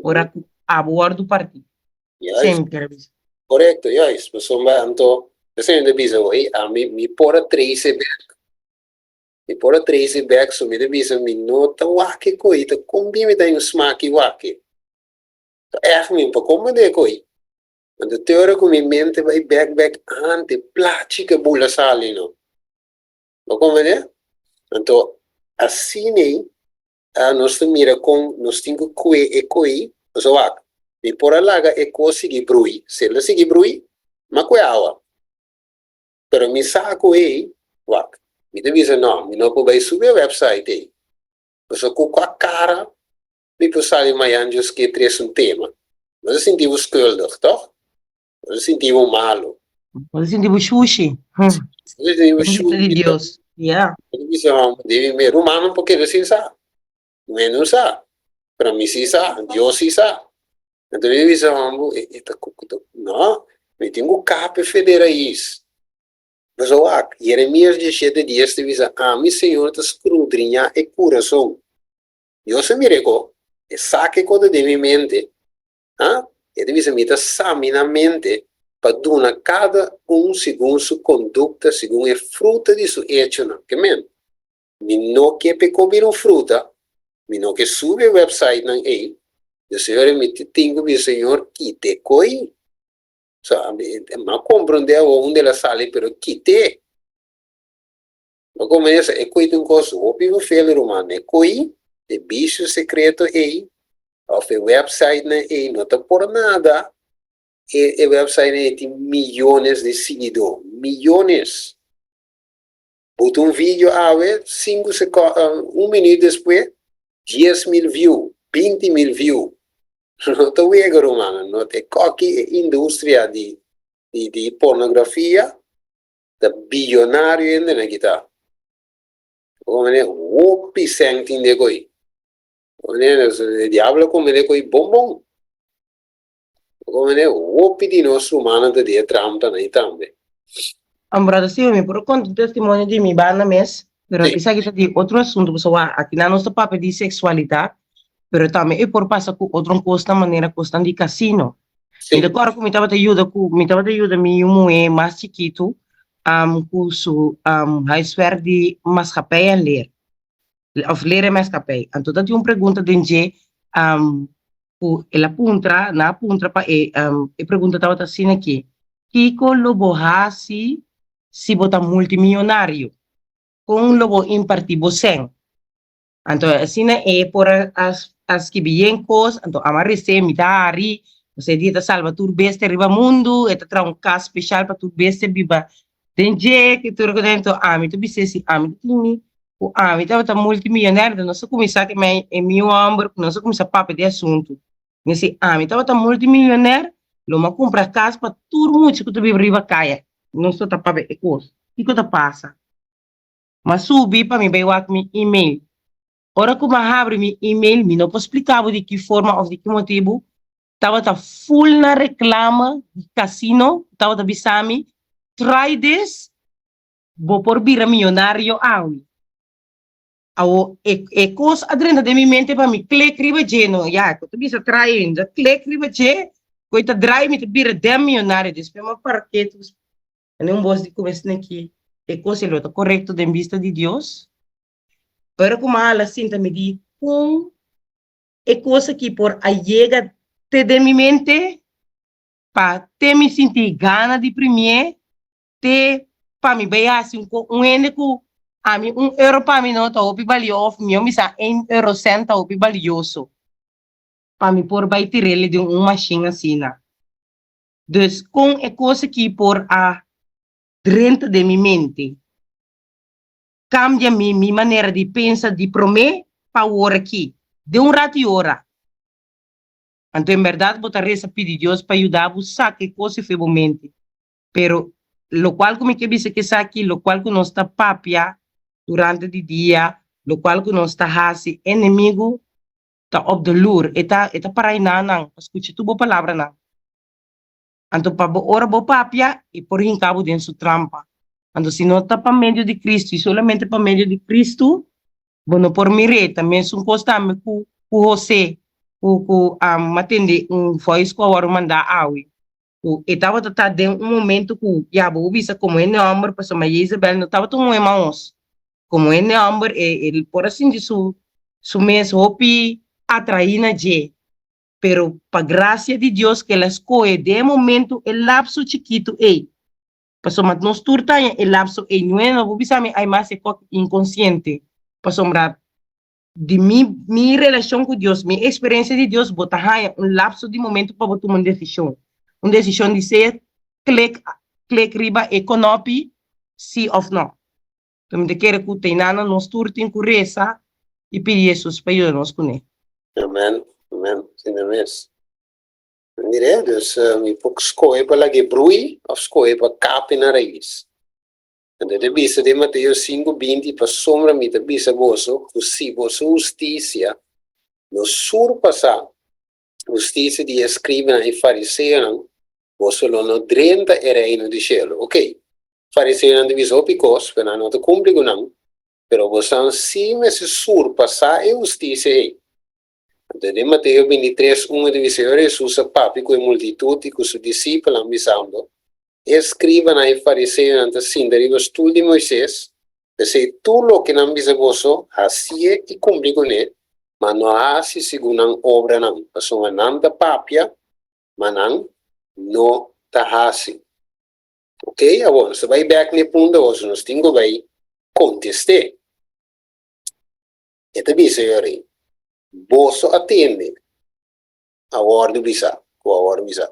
ora ku abo wòrdu partí. Juist. Esei mi kier a bisa. Korekto, juist. Pasobra anto, esei mi ta bisa awor, ei, ami mi por a trese bèk. Mi por a trece bek so mi ta bisa mi no ta wak e koe ta kon bin mi ta un smaki wak e. Ta ègt mi por komprende e koe. Anto te ora ku mi mente bai bek bek ante plachi ke bula sali no. Bo komprende? Anto asina ei nos ta mira kon nos tin ku kue e koe pasobra wak mi por a laga e kos sigui brui, si el a sigui brui m'a kue awa. Pero mi sa ku ei, wak, mi ta bisa no, mi no por bai subi e website ei. Pasobra ku kua kara mi por sali mañan djos ke tres un tema? Bo ta sinti bo skuldig, tòg? Bo ta sinti bo malu. Bo ta sinti bo shushi. Bo ta sinti bo Bendito di shushi. Dios. Ya. Bo ta bisa, homber, debe mi rumannan por keda sin sa. Mi no sa, pero mi sí sa, Dios sí sa. Anto mi bisa homber, e, e ta, no, mi tin ku kap e fe de rais. Pasobra wak, Jeremias 17 dies ta bisa, Ami Señor ta skrudriñá e kurason. Dios a mira e ko, e sa ke ko ta den mi mente, ha? E ta bisa, mi ta saminá mente pa duna kada un segun su kondukta, segun e fruta di su echonan. Ke men? Mi no ke p'e komi un fruta, mi no ke subi e websitenan ei, yo señor mi tin ku bisa señor kite koi. So mi a komprondé awor unda el a sali pero kite. Bo komiensa e koi ta un kos hopi vervelend ruman, e koi, e bisio sekreto ei òf e websitenan ei no ta por nada. E e website ei tin miyones di siguidó. Miyones! Bo ta un video awe, sinku seko, un minuut despues, 10,000 view, 20,000 view. No ta wega, rumannan. No ta e koki e industria di di di pornografia ta biyonario hende nan kita. Bo mene hopi sèn tin de koi. Bo mene e diablo a kome de koi bon bon. Bo mene hopi di nos rumannan ta di e trampa nan tambe. Brother Steven, mi por a konta un testimonio di mi banda mes, pero Sí. esaki ta di otro asunto, pasobra wak, aki nan nos ta papia di sexualidad, pero tambe e por pasa ku otro kosnan manera kosnan di casino. Sí. Mi ta kòrda ku mi tabata yuda ku mi tabata yuda mi yu muhé mas chikitu ku su huiswerk di maatschappij en leer òf leer en maatschappij. Anto ta tin un pregunta den dje ku el a puntra, nan a puntra pa e e pregunta tabata asina aki, Kiko lo bo hasi si bo ta multimillonario? Kon lo bo impartí bo sèn? Anto asina e por a a skibi yen kos, anto ama resé, mi ta hari, pasobra e dia ta salba tur bestia riba mundu, e ta traha un kas speshal pa tur bestia biba den dje, ki tur kos. Anto ami ta bis'é si ami ta tini ku ami tabata multimillonario, anto nos a kuminsá ku e mi hòmber, ku nos a kuminsá papia di e asuntu. Mi si ami tabata multimillonair, lo mi a kumpra kas pa tur mucha ku ta biba riba kaya. Nos ta papia e kos. Kiko ta pasa? M'a subi pa mi bai wak mi email. Ora ku m'a habri mi email, mi no por splika bo di ki forma òf di ki motibu, tabata ful na reklame di kasino ku tabata bisa mi, Try this, bo por bira miyonario awe. Awo, e e kos a drenta den mi mente pa mi klik riba dje, no, ya, ku ta bisa try, mi ta klik riba dje, ku e ta drai mi ta bira den miyonario. Despues m'a para ketu. Ane un bos di kumes neki e kos e lo ta korekto den bista di Dios? Ora ku mi a hala sinta mi di, Kon e kos aki por a yega te den mi mente pa te mi sinti gana di primié te pa mi bai hasi un ko un hende ku ami un euro pa mi no ta hopi balioso òf mihó bisa un euro sènt ta hopi balioso pa mi por bai tir'el den un mashin asina. Dus kon e kos aki por a drenta den mi mente, kambia mi mi manera di pensa di promé pa awor aki, den un ratu i ora. Anto en bèrdat bo ta resa pidi Dios pa yuda bo saka e kos ei for bo mente. Pero lokual ku mi ke bisa ku esaki, lokual ku nos ta papia durante di dia, lokual ku nos ta hasi, enemigu ta op de loer, e ta e ta para einan nan pa skucha tur bo palabranan. Anto pa bo ora bo papia e por hinka bo den su trampa. Anto si no ta pa medio di Cristo y solamente pa medio di Cristo bo no por mir'é. Ta mesun kos tambe ku ku José ku ku a tende un voice ku a wòrdu mandá awe ku e tabata ta den un momento ku ya bo bisa komo hende hòmber pasobra Jezebel no tabata un muhé maos. Komo hende hòmber e e por a sinti su su mes hopi atraí na dje, pero pa grasia di Dios ku el a skohe den e momento e lapso chikitu ei, pasobra nos tur ta haña e lapso ei, niun hende no por bisa mi ai mas e kòki inkonsiente, pasobra di mi mi relashon ku Dios, mi eksperensia di Dios, bo ta haña un lapso di momento pa bo tuma un desishon, un desishon di sea klik klik riba e konopi si òf nò. Mi ta kere ku teinana nos tur tin ku resa i pidi Hesus pa yuda nos kuné. Amen, amen, asina mes. Mire, dus mi por skohe pa lag'é brui òf skohe pa kapi na rais. Anto e ta bisa den Mateo sinku 20, Pasobra mi ta bisa boso ku si boso hustisia no surpasá hustisia di e eskribanan i fariseonan, boso lo no drenta e reino di shelu. Oké, Fariseonan ta bisa hopi kos, pero nan no ta kumpli ku nan. Pero bosan sí mester surpasá e hustisia ei. Anto den Mateo 23, un e ta bisa, Ora Hesus a papia ku e multitut i ku su disipelnan, bisando, E eskribanan i fariseonan ta sinta riba stul di Moises, p'esei tur loke nan bisa boso, hasié i kumpli kuné, ma no hasi segun nan obranan, pasobra nan ta papia, ma nan no ta hasi. Ok, awor nos ta bai bek na e punto awor, so nos tin ku bai kontest'é. E ta bisa yo rei, Boso a tende a wòrdu bisá, ku a wòrdu bisá.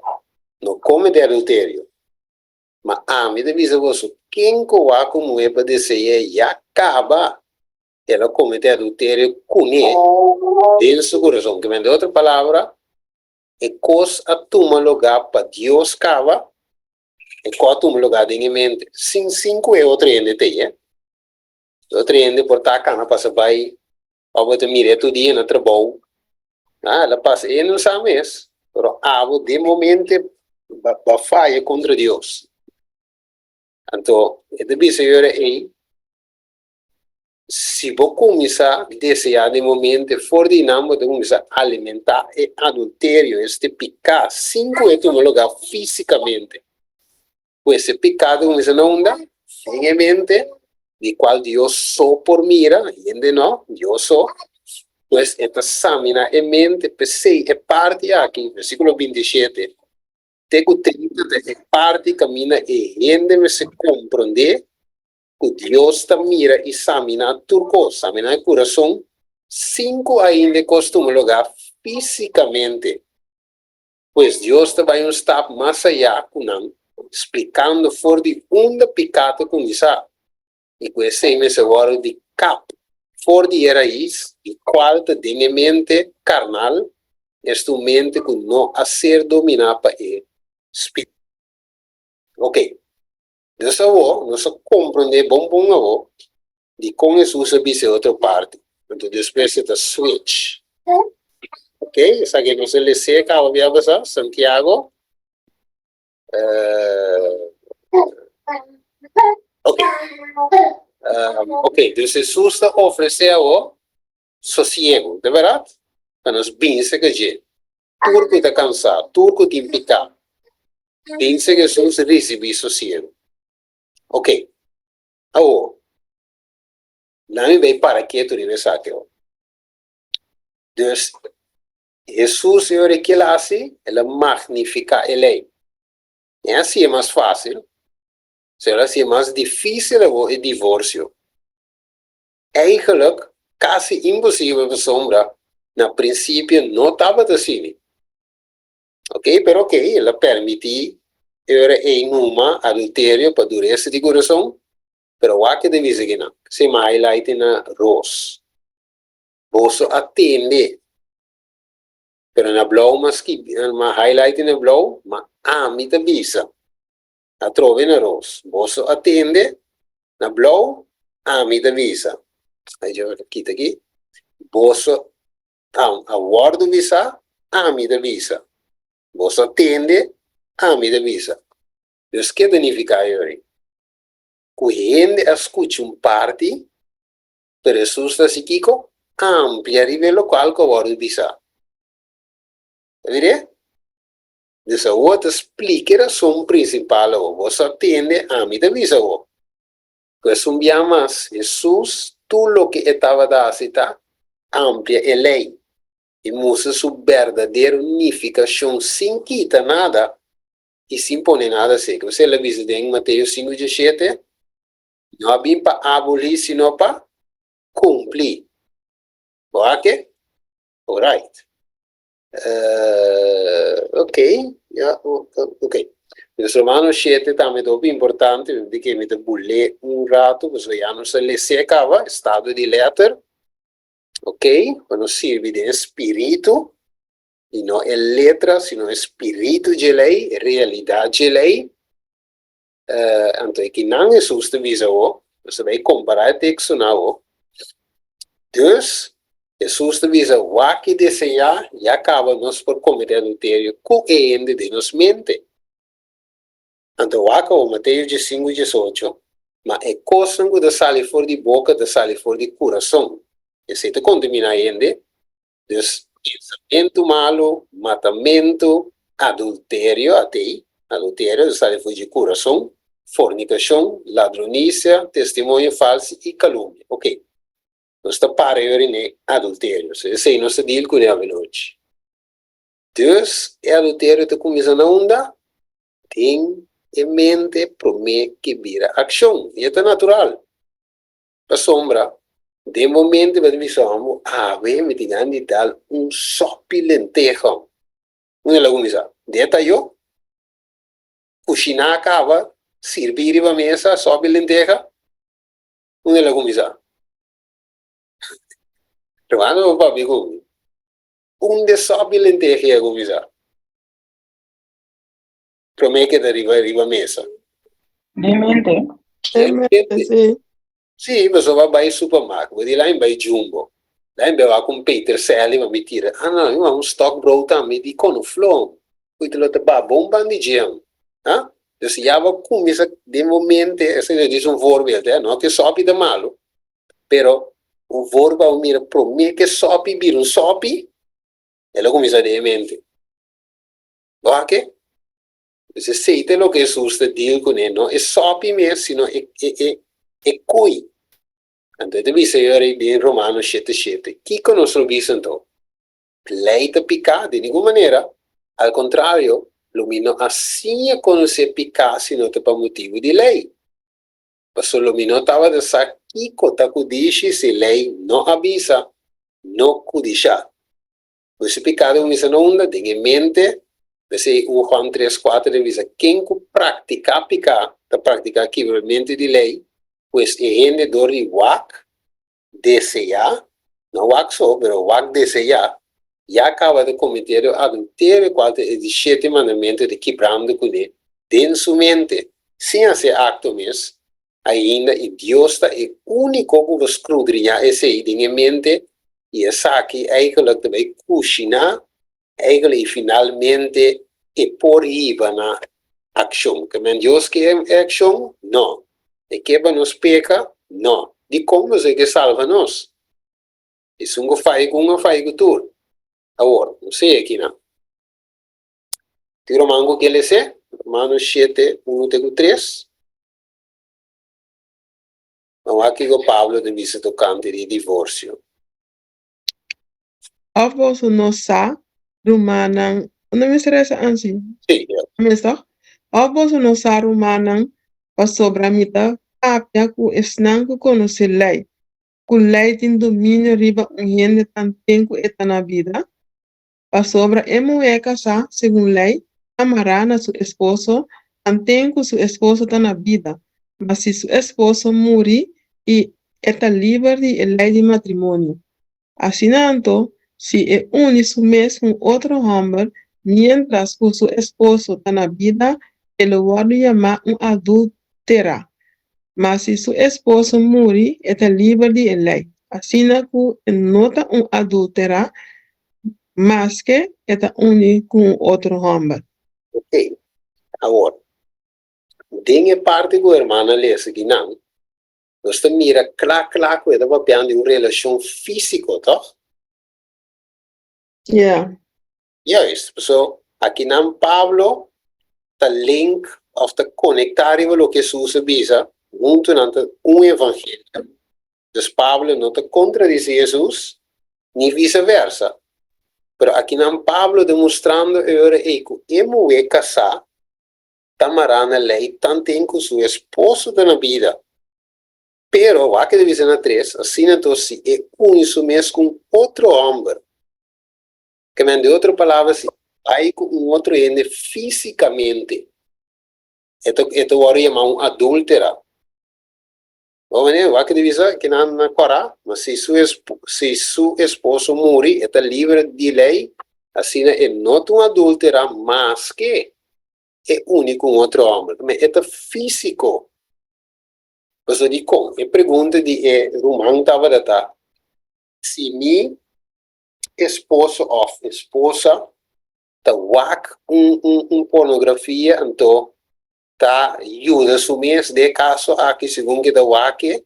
No komete adulterio. Ma ami ta bisa boso, ken ku wak un muhé pa dese'é ya kaba el a komete adulterio kuné den su kurason. Ke men den otro palabra, e kos a tuma lugá pa Dios kaba, e kos a tuma lugá den e mente, sin sin ku e otro hende t'ei. E otro hende por ta kana pasa bai òf bo ta mir'é tur dia na trabou. Ah, el a pasa, e no sa mes, pero abo den momente bo a faya kontra Dios. Anto e ta bisa yora ei, si bo kuminsá deseá den momente for di nan bo ta kuminsá alimentá e adulterio, este piká, sin ku e tuma lugá físikamente. Pues e piká ta kuminsá na unda? Den e mente, di kual Dios so por mira, hende no, Dios so. Pues e ta saminá e mente, p'esei e parti aki, versíkulo 27 te ku 30 ta e parti kaminda e hende mester komprondé ku Dios ta mira i saminá tur kos, saminá e kurason, sin ku ainda e kos tuma lugá físikamente. Pues Dios ta bai un stap mas ayá ku nan, splikando for di unda piká ta kuminsá i ku esei mester wòrdu di kap for di e rais, di kual ta den e mente karnal, esta un mente ku no a ser dominá pa e Spiritu. Oke. Nos awor, nos a komprondé bon bon awor dikon Hesus a bisa e otro parti. Anto despues e ta switch. Ok, esaki nos a les'é kaba bia pasá, Santiago. Ok. Ok, dus Hesus ta ofresé awor sosiegu, ta bèrdat? Pa nos binse ku dje. Tur ku ta kansá, tur ku tin piká, binse Hesus risibí sosiegu. Ok, awor, nan mi bai para ketu riba esaki awor. Dus, Hesus e ora ke el a hasi, el a magnifiká e lei. E hasié mas fásil, sino el a hasié mas difísil awor e divorsio. Eigenlijk kasi imposibel pasobra na prinsipio no tabata asina. Ok, pero ok, el a permití e ora ei numa adulterio pa duresa di kurason, pero wak e ta bisa kinan, si mi highlight na ros. Boso a tende, pero na blou mi a skibi, mi a highlight na blou, ma ami ta bisa. Atrobe na ros. Boso a tende? Na blou, ami ta bisa. Ai, yo kita aki. Boso a wòrdu bisá, ami ta bisa. Boso a tende, ami ta bisa. Dus ke ta nifiká yori? Ku hende a skucha un parti, pero Hesus ta hasi kiko? Amplia riba e lokual ku a wòrdu bisá. Ta mir'é? Dus awor ta splika e rason prinsipal awor. Bo sa tende, ami ta bisa bo, ku esun bia mas, Hesus tur loke e tabata hasi ta amplia e lei i mustra su berdadero nifikashon sin kita nada i sin pone nada seka. Esei el a bisa den Mateo 5:17, No a bin pa abolí sino pa kumpli. Bo a ke? Orait. Ok, ya, ok. Dus Romanos 7 tambe ta hopi importante, mi di ke mi ta bul'é un rato, pasobra ya nos a les'é kaba, estado di letter, ok, pa nos sirbi den e spiritu, i no e letra, sino e spiritu dje lei, e realidat dje lei. Anto e kinan Hesus ta bisa awor, nos ta bai kompará e tekstonan awor. Dus, Hesus ta bisa, Wak i deseá, ya kaba nos por kometé adulterio ku e hende den nos mente. Anto wak awor, Mateo 15, 18, Ma e kosnan ku ta sali for di boka ta sali for di kurason. Esei ta kontaminá hende. Dus, pensamentu malu, matamentu, adulterio, atei, adulterio ta sali for dje kurason, fornikashon, ladronisia, testimonio falsu i kalumnia. Oke, nos ta para yori n'e adulterio. So esei nos ta deal kuné avenochi. Dus, e adulterio ta kuminsá na unda? Den e mente promé ke bira akshon. I e ta natural. Pasobra den bo mente bo ta bisa homber, awe mi tin gana di dal un sopi lenteha. Unda el a kuminsá? Den e tayó? Kushiná kaba, sirbí riba mesa, sòpi lenteha, unda el a kuminsá? Ruman bo papia ku mi. Unda e sòpi lenteha a kuminsá? Promé ke ta riba riba mesa. Den mente. Den mente, sí. Sí, pasobra bo a bai supermarkt, bo di lain bai Jumbo, lain bai wak un peterselie pa mi tira. Ah no, mi wak un stokbrood tambe di konoflon. Uy, ta lo ta ba bon pan di djem. Ha? Dus ya bo a kuminsá den bo mente, esei ta djis un voorbeeld, eh, no ke sòpi ta malu, pero un voorbeeld pa bo mira promé ke sòpi bira un sòpi, el a kuminsá den e mente. Bo a ke? Pues esei ta loke Hesus ta deal kuné, no e sòpi mes, sino e e e e kui. Anto e ta bisa e ora ei den Romano shete shete, Kiko nos lo bisa anto? Lei ta piká? Di ningun manera! Al kontrario, lo mi no a siña konosé piká si no ta pa motibu di lei. Pasobra lo mi no tabata sa kiko ta kudishi si lei no a bisa, No kudishá. Pues e piká ta kuminsá na unda? Den e mente. P'esei un Juan tres kuater ta bisa, Ken ku praktiká piká ta praktiká kibramentu di lei, pues e hende dor di wak deseá, no wak so, pero wak deseá, ya kaba ta kometé do adulterio, kual ta e di shete mandamentu ta kibrando kuné den su mente, sin hasi e akto mes ainda, i Dios ta e úniko ku por skrudriñá esei den e mente, i esaki eigenlijk ta bai kushiná eigenlijk i finalmente e por hiba na akshon. Ke men Dios ke e akshon? No. E ke pa nos peka? No. Dikon nos e ke salva nos? Esun ku faya ku un a faya ku tur. Awor, no sea kinan. Tin ruman ku ke les'é? Romanos shete, unu te ku tres. Ban wak kiko Pablo ta bisa tokante di divorsio. Of boso no sa, rumannan, unda mester resa ansi? Sí. Mes toch? Of boso no sa, rumannan, pasobra mi ta papia ku esnan ku konosé lei, ku lei tin dominio riba un hende tanten ku e ta na bida? Pasobra e muhé kasá segun lei ta mará na su esposo tanten ku su esposo ta na bida, ma si su esposo muri i e ta liber di e lei di matrimonio. Asina anto, si e uni su mes ku un otro hòmber miéntras ku su esposo ta na bida, e lo wòrdu yamá un adúltera. Ma si su esposo muri, e ta liber di e lei, asina ku e no ta un adúltera, maske e ta uni ku un otro hòmber. Ok, awor, den e parti ku hermana lesa akinan, nos ta mira kla kla ku e ta papiando di un relashon físiko, tòg? Ja. Juist, paso akinan Pablo ta link òf ta konektá riba loke Hesus a bisa, huntu nan ta un evangelio. Dus Pablo no ta kontradisí Hesus, ni viseversa. Pero akinan Pablo ta mustrando e ora ei ku e muhé kasá ta mará na lei tanten ku su esposo ta na bida. Pero, wak e ta bisa na tres, asina anto si e uni su mes ku un otro hòmber, ke men di otro palabra si e bai ku un otro hende físikamente, e ta e ta wòrdu yamá un adúltera. Bo manera, wak e ta bisa ke nan na kòrá, ma si su si su esposo muri, e ta liber di lei, asina e no ta un adúltera maske e uni ku un otro hòmber. Ke men e ta físiko. Pasobra dikon? E pregunta di e ruman tabata ta, Si mi esposo òf esposa ta wak un un un pornografia anto ta yuda su mes den e kaso aki segun ke ta wak e,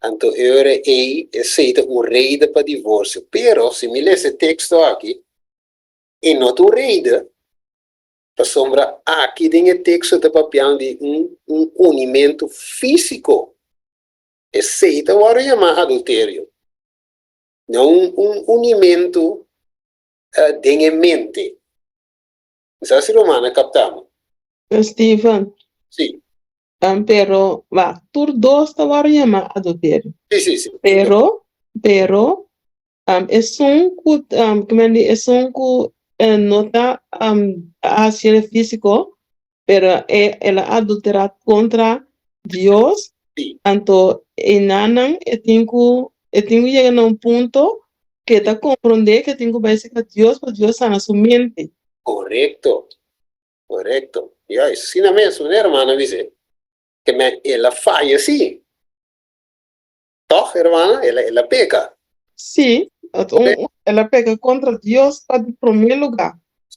anto e ora ei esei ta un reden pa divorsio. Pero si mi lesa e teksto aki e no ta un reden pasobra aki den e teksto ta papiando di un un unimentu físiko. Esei ta wòrdu yamá adulterio. No un un unimentu den e mente. Mi sa si Romana a kapta mi. Steven. Sí. Pero, wak, tur dos ta wòrdu yamá adulterio. Sí, sí, sí. Pero, pero, esun ku, kimen di, esun ku no ta hasiel físiko. Pero e el a adulterá kontra Dios, Sí. anto einanan e tin ku e tin ku yega na un punto ku e ta komprondé ku e tin ku bai serka Dios pa Dios sana su mente. Korekto, korekto. Juist, asina mes, manera hermana a bis'é, ke men el a faya sí. Tòg, hermana, el a el a peka. Sí, un el a peka kontra Dios pa di promé lugá.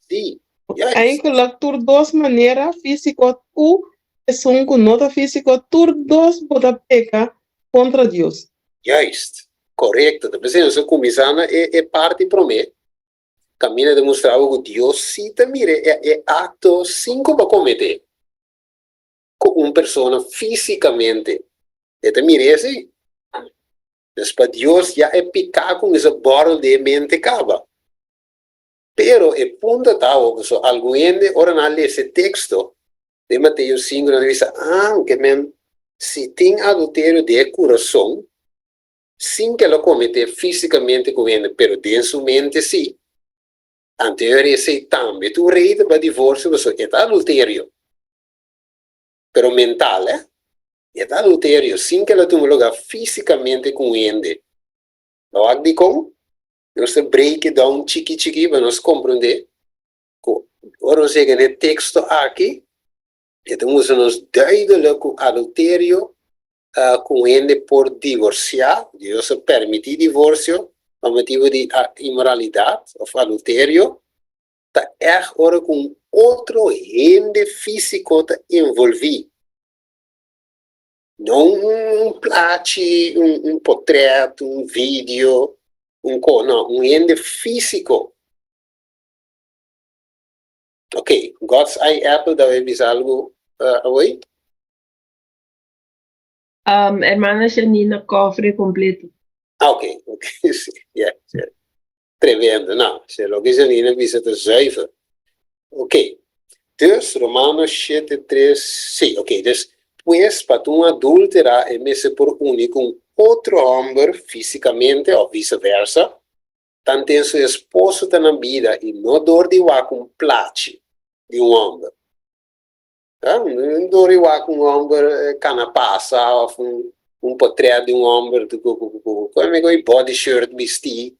Sí, juist. Eigenlijk tur dos manera, físiko ku esun ku no ta físiko, tur dos bo ta peka kontra Dios. Juist, korekto. Ta p'esei nos a kuminsá na e e parti promé, kaminda ta mustra bo ku Dios sí ta mira e e akto sin ku bo a kometé. ku un persona físikamente, e ta mir'é así. Dus pa Dios ya e piká kuminsá bòrel den e mente kaba. Pero e punto ta awo pasobra algun hende ora nan a lesa e teksto den Mateo sinku nan ta bisa, ah, ke men si tin adulterio den e kurason, sin ke lo kometé físikamente ku hende, pero den su mente sí, anto esei tambe ta un reden pa divorsio pasobra e ta adulterio. Pero mental, eh? E ta adulterio sin ke lo tuma lugar físikamente ku un hende. Lo wak dikon? Nos ta break it down chiki chiki pa nos komprondé ku ora nos yega na e teksto aki, e ta mustra nos duidelik ku adulterio ku un hende por divorsiá, Dios a permití divorsio pa motibu di inmoralidat òf adulterio, ta ègt ora ku un otro hende físiko ta envolví. No un plachi, un potrèt, un video, un ko, no, un hende físiko. Ok, God's Eye Apple ta bai bisa algu awor? Hermana Shanina kofre kompleto. Ah, ok, ok, sí, yeah, yeah. Tremendo, no, si loke Janine a bisa ta zuiver. Ok, dus Romanos shete tres, sí, ok, dus pues pa ta un adúltera e mester por uni ku un otro hòmber físikamente òf vise versa, tanten su esposo ta na bida i no dor di wak un plachi di un hòmber. Un dor di wak un hòmber kana pasa òf un potrèt di un hòmber ku ku body shirt bistí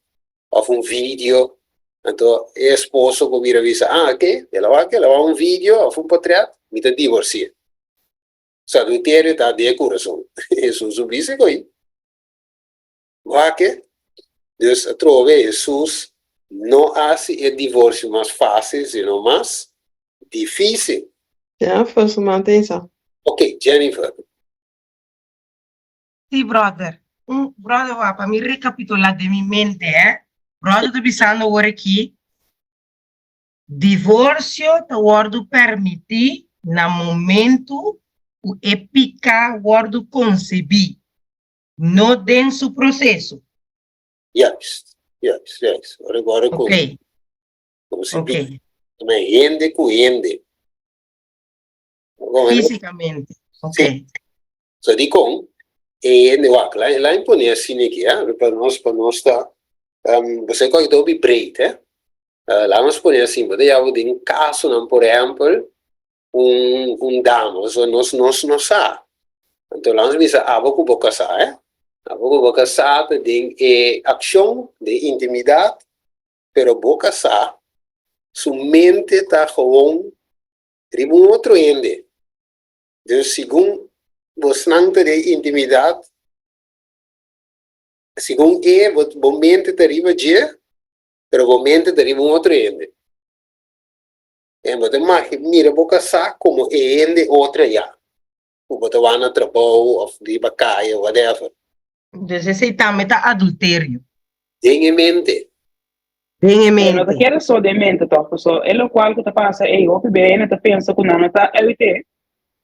òf un video. Anto e esposo por bira bisa, ah oke, el a wak, el a wak un video òf un potrèt, mi ta divorsi'é. Su adulterio ta den e kurason. Hesus a bisa ko'i. Wak e. Dus atrobe Hesus no hasi e divorsio mas fásil, sino mas difísil. Ja, first man ta. Ok, Jennifer. Sí, brother. Un brother wak, pa mi rekapitulá den mi mente, eh. Brother ta bisando awor aki, divorsio ta wòrdu permití na momentu ku e piká wòrdu konsebí. no den su proceso. Juist, juist, juist. Ora ku ora ku Ok, ku si ok. bi me hende ku hende. Kon hende Físicamente. Ok. Sí. So dikon e hende wak la la impone asina aki ha pa nos pa nos ta um, bo sa ku ta hopi breed hè. Uh, la nos pone asina, bo ta yaba den kasonan por ehèmpel un un dama so nos nos no sa anto lans bisa abo ku bo kasá eh abo ku bo kasá ta den e akshon den intimidat pero bo kasá su mente ta gewoon riba un otro hende dus segun bosnan ta den intimidat segun e bo mente ta riba dje pero bo mente ta riba un otro hende. En bo ta magi mira bo kasá komo e hende otro ya, ku bo ta wak na trabou òf riba kaya, whatever. Dus esei tambe ta adulterio. Den e mente. Den e Pero no ta mente. kere so den mente tòg, pasobra e lokual ku ta pasa ei hopi bia hende ta pensa ku nan no ta uit,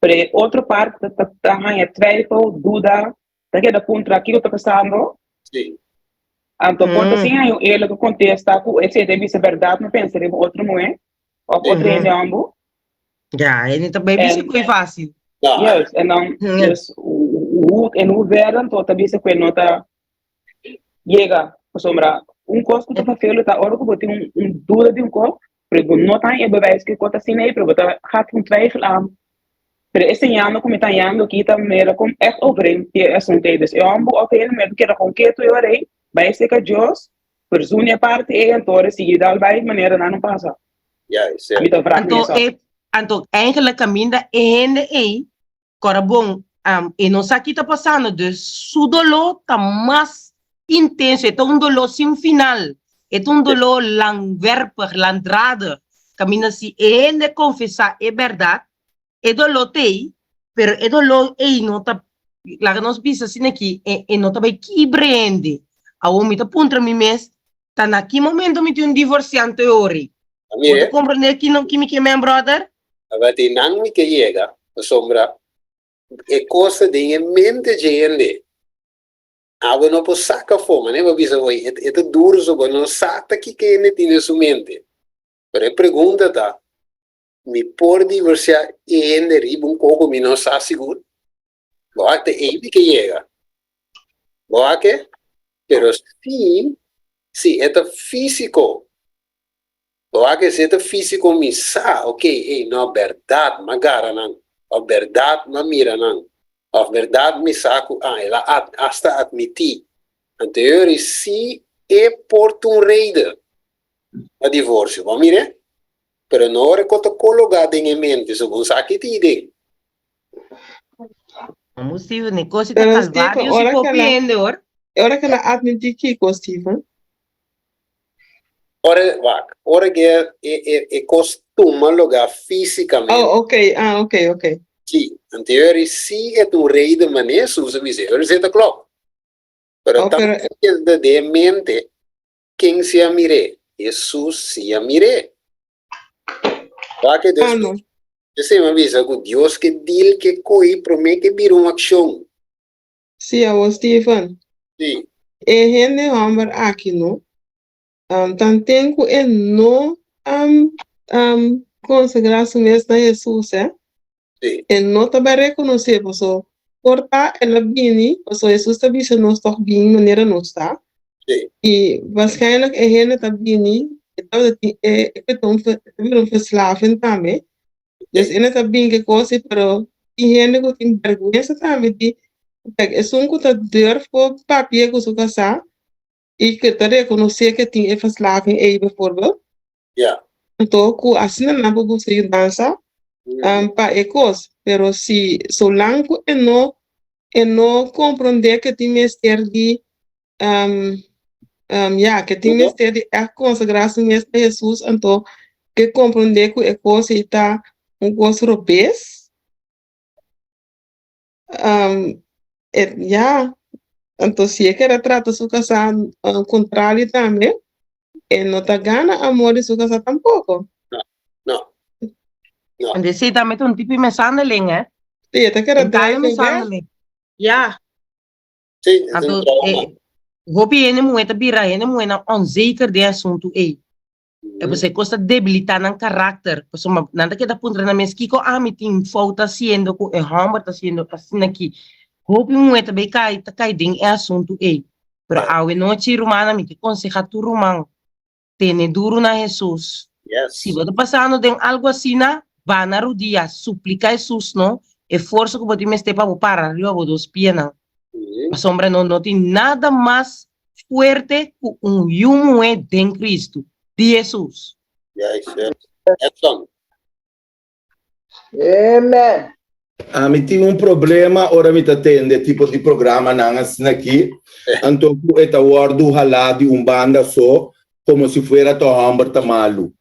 pero e otro parti ta ta ta haña twijfel, duda, ta keda puntra kiko ta pasando. Sí. Anto por ta Mm. sin hay un eerlijke contesta ku esei ta bisa bèrdat no pensa riba otro muhé òf otro Mhm. hende hòmber. Ja, e ta bai bisa En ku e fásil. No, juist, en dan Mm. dus hoe in hoeverre anto ta bisa ku e no ta yega pasobra un kos ku ta vervelend ta ora ku bo tin un un duda di un kos. Pero bo no ta haña e bewijs ku e kos ta asina ei, pero bo ta gaat un twijfel aan. Pero e señal no ku mi ta hañando aki ta mira kon ègt overeen ku e asuntu ei. Dus e hòmber òf e hende muhé ta keda kon ketu e ora ei, bai serka Dios, verzoen e parti ei, anto ora sigui dal bai manera nan no pasa. Juist, Mi ta vraag mi Anto esaki. e anto eigenlijk kaminda e hende ei kòrda bon e no sa ki ta pasando dus su doló ta mas intenso e ta un doló sin final e ta un doló langwerpig langdradig kaminda si e hende konfesá e bèrdat e doló t'ei pero e doló ei no ta laga nos bisa asina aki e e no ta bai kibra hende awor mi ta puntra mi mes ta na ki momento mi tin un divorsiante ori A bo mire ta komprende ki no ki mi ke men brother? Tabatin nan mi ke yega, pasobra e kos ta den e mente dje hende. Abo no por saka afó, manera bo a bisa hoy, e ta duru so bo no sa ta kiko hende tin den su mente. Pero e pregunta ta, mi por divorsiá e hende riba un kos ku mi no sa sigur? Bo a te ei mi ke yega. Bo a ke? Pero si, si e ta físiko, Bo a ke si e ta físiko mi sa, ok, ey, no, bèrdat m'a gara nan, òf bèrdat m'a mira nan, òf bèrdat mi sa ku, ah, el a asta atmití. Anto e ora si e por ta un reden pa divorsio, bo a mira? Pero no ora ku ta kologá den e mente, so bo sa ki tin den. Amo Steven, e kosi ta Pero Steven, kalvario si ora por que la, hende hoor. ora que la admití kiko, Steven? Ora, wak, ora ke e, e, e kos tuma lugá físikamente. Oh, ok, ah, ok, ok. Sí, anto e ora si e ta un reden manera Jesús a bisa, e ora si ta klòp. Pero Oh, pero tantu keda den e mente, ken si a mir'é? Jesús si a mir'é. Wak e ah, no. despues, esei mi a bisa ku Dios ke deal ke ko'i promé ke bira un akshon. Sí, awor Steven. Sí. E hende hòmber aki no, um, tanten ku e no um, um, konsagrá su mes na Hesus, eh, Sí. e no ta bai rekonosé, paso por ta el a bini, paso Hesus ta bisa nos tòg bin manera nos ta, Sí. i waarschijnlijk e hende ta bini, e tabata tin e, e ta un, e ta bira un verslaving tambe, Dus e no ta bin ke kos ei, pero tin hende ku tin bèrgwensa tambe di, kijk, esun ku ta durf por papia ku su kasá i ku ta rekonosé ke tin e verslaving ei bijvoorbeeld. Ja. Anto ku asina nan por buska yudansa pa e kos. Pero si solang ku e no e no komprondé ke tin mester di ya, ke tin mester di ègt konsagrá su mes na Hesus, anto ke komprondé ku e kos ei ta un kos robes. E, ya, anto si e kere trata su kasá kontrali tambe, e no ta gana amor di su kasá tampoko. No, no, no. En esei tambe ta un tipo di mishandeling, eh? Sí, e ta kere Un tale drijf weg. mishandeling. Ya. Sí, es un Anto, trauma. eh, hopi hende muhé ta bira hende muhénan onzeker den e asuntu ei. E pasobra e kos ta debilitá nan karakter. Pasobra nan ta keda puntra nan mes, kiko ami tin fout ta hasiendo ku e hòmber ta hasiendo asina aki? Hopi muhé ta bai kai, ta kai den e asuntu ei. Pero awe nochi, rumannan, mi ke konsehá tur ruman, Tene duru na Hesus. Si bo ta pasando den algu asina, ba na rudia, suplika Hesus no e forsa ku bo tin mester pa bo para riba bo dos pianan. Pasobra no no tin nada mas fuerte ku un yu muhé den Kristu, di Hesus. Amen. Ami tin un problema ora mi ta tende tipo di programanan asina aki, anto ku e ta wòrdu halá di un banda so, komo si fuera ta hòmber ta malu.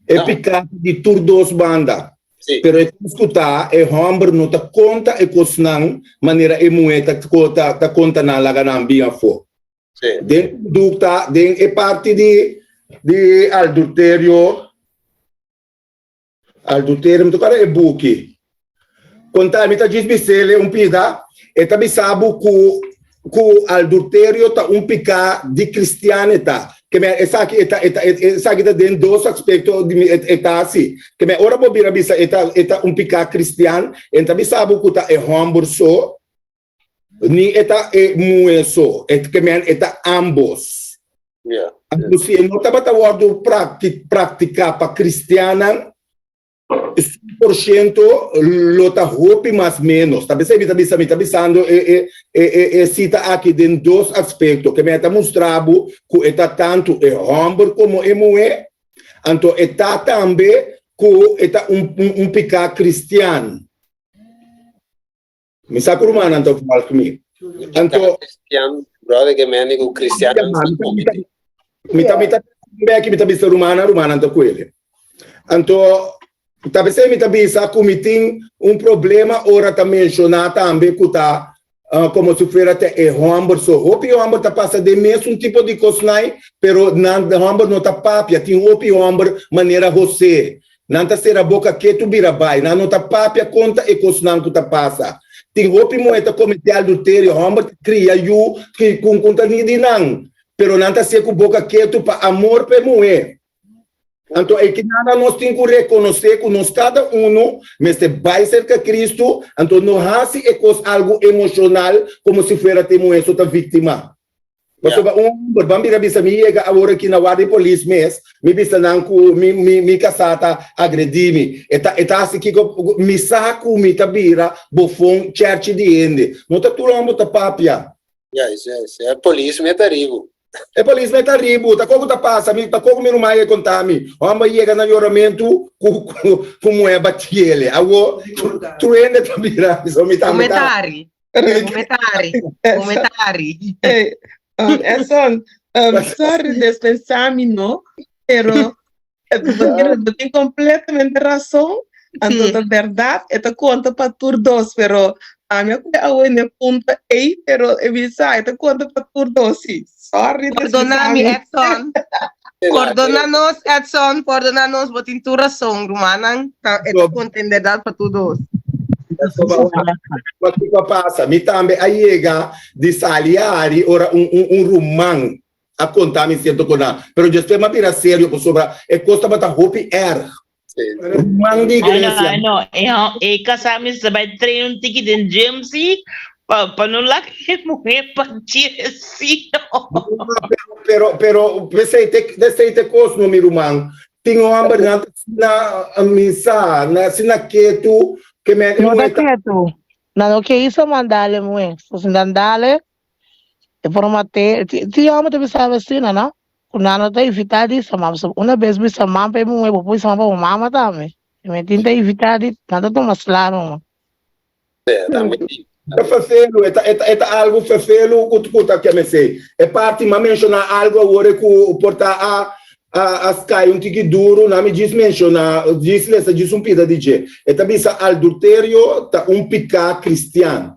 E piká ta di tur dos banda. Pero e kos ku ta, e hòmber no ta konta e kosnan manera e muhé ta ta konta nan laga nan bin afó. Den kondukta, den e parti di di adulterio, Adulterio, mi ta kòrda e buki. Konta, mi ta djis bis'el un pida, e ta bisa bo ku ku adulterio ta un piká di kristian e ta. Ke men esaki e ta e ta esaki ta den dos aspekto di mi e ta hasi. Ke men ora bo bira bisa e ta e ta un piká kristian, e ta bisa bo ku ta e hòmber so, ni e ta e muhé so. E ke men e ta ámbos. Yeah. Anto si e no tabata wòrdu praktiká pa kristiannan, su por shento lo ta hopi mas ménos. Ta p'esei mi ta bisa, mi ta bisando e e e e e sita aki den dos aspekto, ke mi a ta mustra bo ku e ta tantu e hòmber komo e muhé, anto e ta tambe ku e ta un un piká kristian. Mi sa ku rumannan ta volg mi. Anto Cristian, brother ke mende ku cristiannan sa komete. Mi ta mi ta beki mi ta bisa rumannan, rumannan ta kuele. Anto ta p'esei mi ta bisa ku mi tin un problema ora ta menshoná tambe ku ta komo si fuera ta e hòmber so. Hopi hòmber ta pasa den mesun tipo di kosnan, pero nan hòmber no ta papia. Tin hopi hòmber manera José. Nan ta sera boka ketu bira bai. Nan no ta papia konta e kosnan ku ta pasa. Tin hopi muhé ta kometé adulterio, hòmber ta kria yu ku ku ta ni di nan, pero nan ta hasié ku boka ketu pa amor pa e muhé. Anto e kinana nos tin ku rekonosé ku nos kada unu mester bai serka Kristu, anto no hasi e kos algu emoshonal komo si fuera ta e muhé so ta víktima. Pasobra un homber ban bira bisa mi yega awor aki na warda di polis mes, mi bisa nan ku mi mi mi kasá ta agredí mi. E ta e ta hasi kiko mi sa ku mi ta bira bofon chèrchi di hende. No ta tur homber ta papia. Juist, juist. E polis me ta ribu. E polis me ta ribu. Ta koko ta pasa mi, ta koko mi ruman a konta mi. Homber yega na yoramentu ku ku ku muhé batiele. Awor tur hende ta bira so mi tambe ta. Komentari. Komentari. Komentari. Hey, Edson, sorry dispensá mi no, pero bo tin completamente razón. Anto Sí. ta berdad, e ta konta pa tur dos, pero ami a kue awe n'e punto ei, pero e bisa, e ta konta pa tur dos, sí. Sorry Pordona dispensá mi, mi. Edson. Pordona nos, Edson, pordona nos, bo tin tur rason, rumannan, ta, e ta konta en berdad pa tur dos. Pasobra kiko a pasa? Mi tambe a yega di sali ari ora un un un ruman a konta mi sierto konan. Pero despues mi a bira serio pasobra e kos tabata hopi erg. Ruman di Ai no, iglesia. ai no. E, e kasá mester bai train un tiki den gym sí, pa, pa no laga e muhé pa sí. Pero, pero, p'esei te, p'esei te kos no, mi ruman. Tin homber nan ta asina misa, nan asina ketu, ke men e No ta muhe ta. ketu. Nan no ke hizo mandale muhe. So si nan dale, e por mate. Tin homber ta bisa asina, no? Ku nan no ta evita di hisa mama. So una bes bisa mama pa e muhe, bo por hisa mama pa bo mama tambe. E men tin ta evita di, nan ta tuma sla numa. Ta ferfelu, e ta, e ta, e ta algu ferfelu ku, ku ta keme esei. E parti m'a menshoná algu awor e ku por ta a, a, a skai un tiki duru, na mi djis menshoná, djis lesa djis un pida di dje. E ta bisa adulterio ta un piká kristian.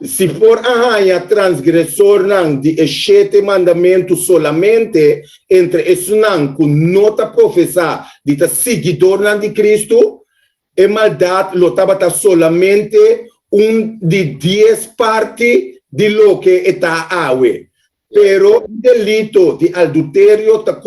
Si por a haña transgresornan di e shete mandamentu solamente entre esunnan ku no ta profesá di ta siguidornan di Kristu, E maldat lo tabata solamente un di dies parti di loke e ta awe. Pero un delito di adulterio ta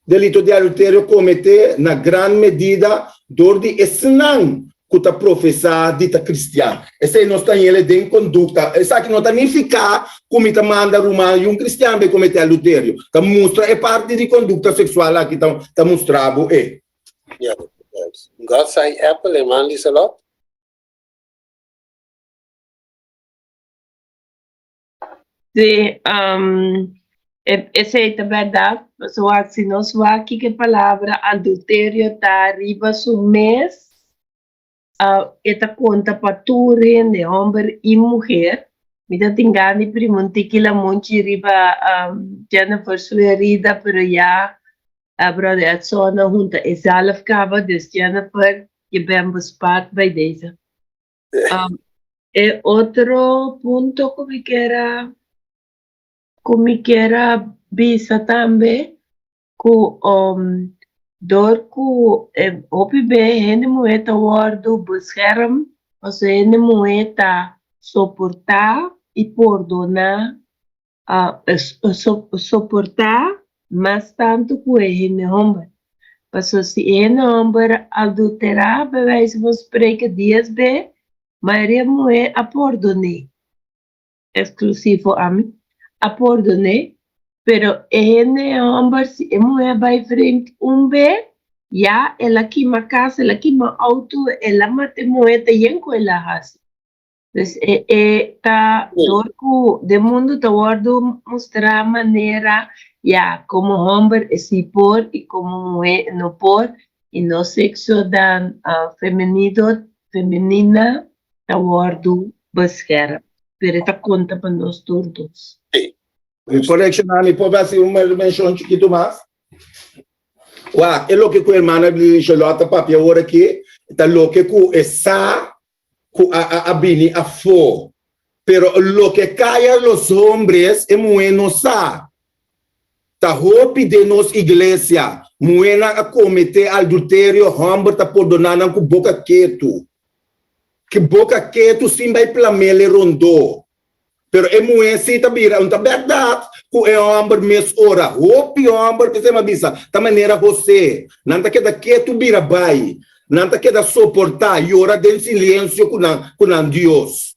delito di adulterio kometé na gran medida dor di esnan ku ta profesá di ta kristian. Esei nos ta hele den kondukta. Esaki no ta nifiká ku mi ta manda ruman i un kristian bai kometé adulterio. Ta mustra e parti di kondukta seksual aki ta mustra bo e. Ja, God zei Apple en man Lieselot. Sí, um, esei ta bèrdat. Pasobra si nos wak kiko e palabra adulterio ta riba su mes, e ta konta pa tur hende, hòmber i muher. Mi ta tin gana di prima un tiki lamunchi riba Jennifer su herida, pero ya brother Edson a hunta e zalf kaba, dus Jennifer, je bent bespaard bij deze. E otro punto ku mi kier a ku mi kier a bisa tambe ku dor ku e hopi be hende muhé ta wòrdu bescherm pasobra hende muhé ta soportá i pordoná soportá mas tantu ku e hende hòmber pasobra si e hende hòmber adulterá bij wijze van spreken dies be mayoria muhé a pordon'é. Eksklusivo ami a pordon'é. Pero e hende hòmber si e muhé bai vreemd un be, ya el a kima kas, el a kima outo, el a mata e muhé, ta yen ku el a hasi. Dus e e ta dor ku den mundu ta wòrdu mustrá manera ya komo hòmber e si por i komo muhé e no por i nos sekso dan femenido femenina ta wòrdu beschermd pero e ta konta pa nos tur dos. Korekshoná mi por hasi un menshon chikitu mas? Wak, e loke ku hermana Charlotte ta papia awor aki ta loke ku e sa ku a a a bini afó. Pero loke kaya los hombres e muhé no sa. Ta hopi den nos iglesia muhénan a kometé adulterio hòmber ta pordoná nan ku boka ketu. Ku boka ketu sin bai plamele rondó. Pero e muhé sí ta bira, un ta bèrdat ku e hòmber mes ora. Hopi hòmber, p'esei mi a bisa, ta manera José. Nan ta keda ketu bira bai. Nan ta keda soportá, yora den silensio ku nan ku nan Dios.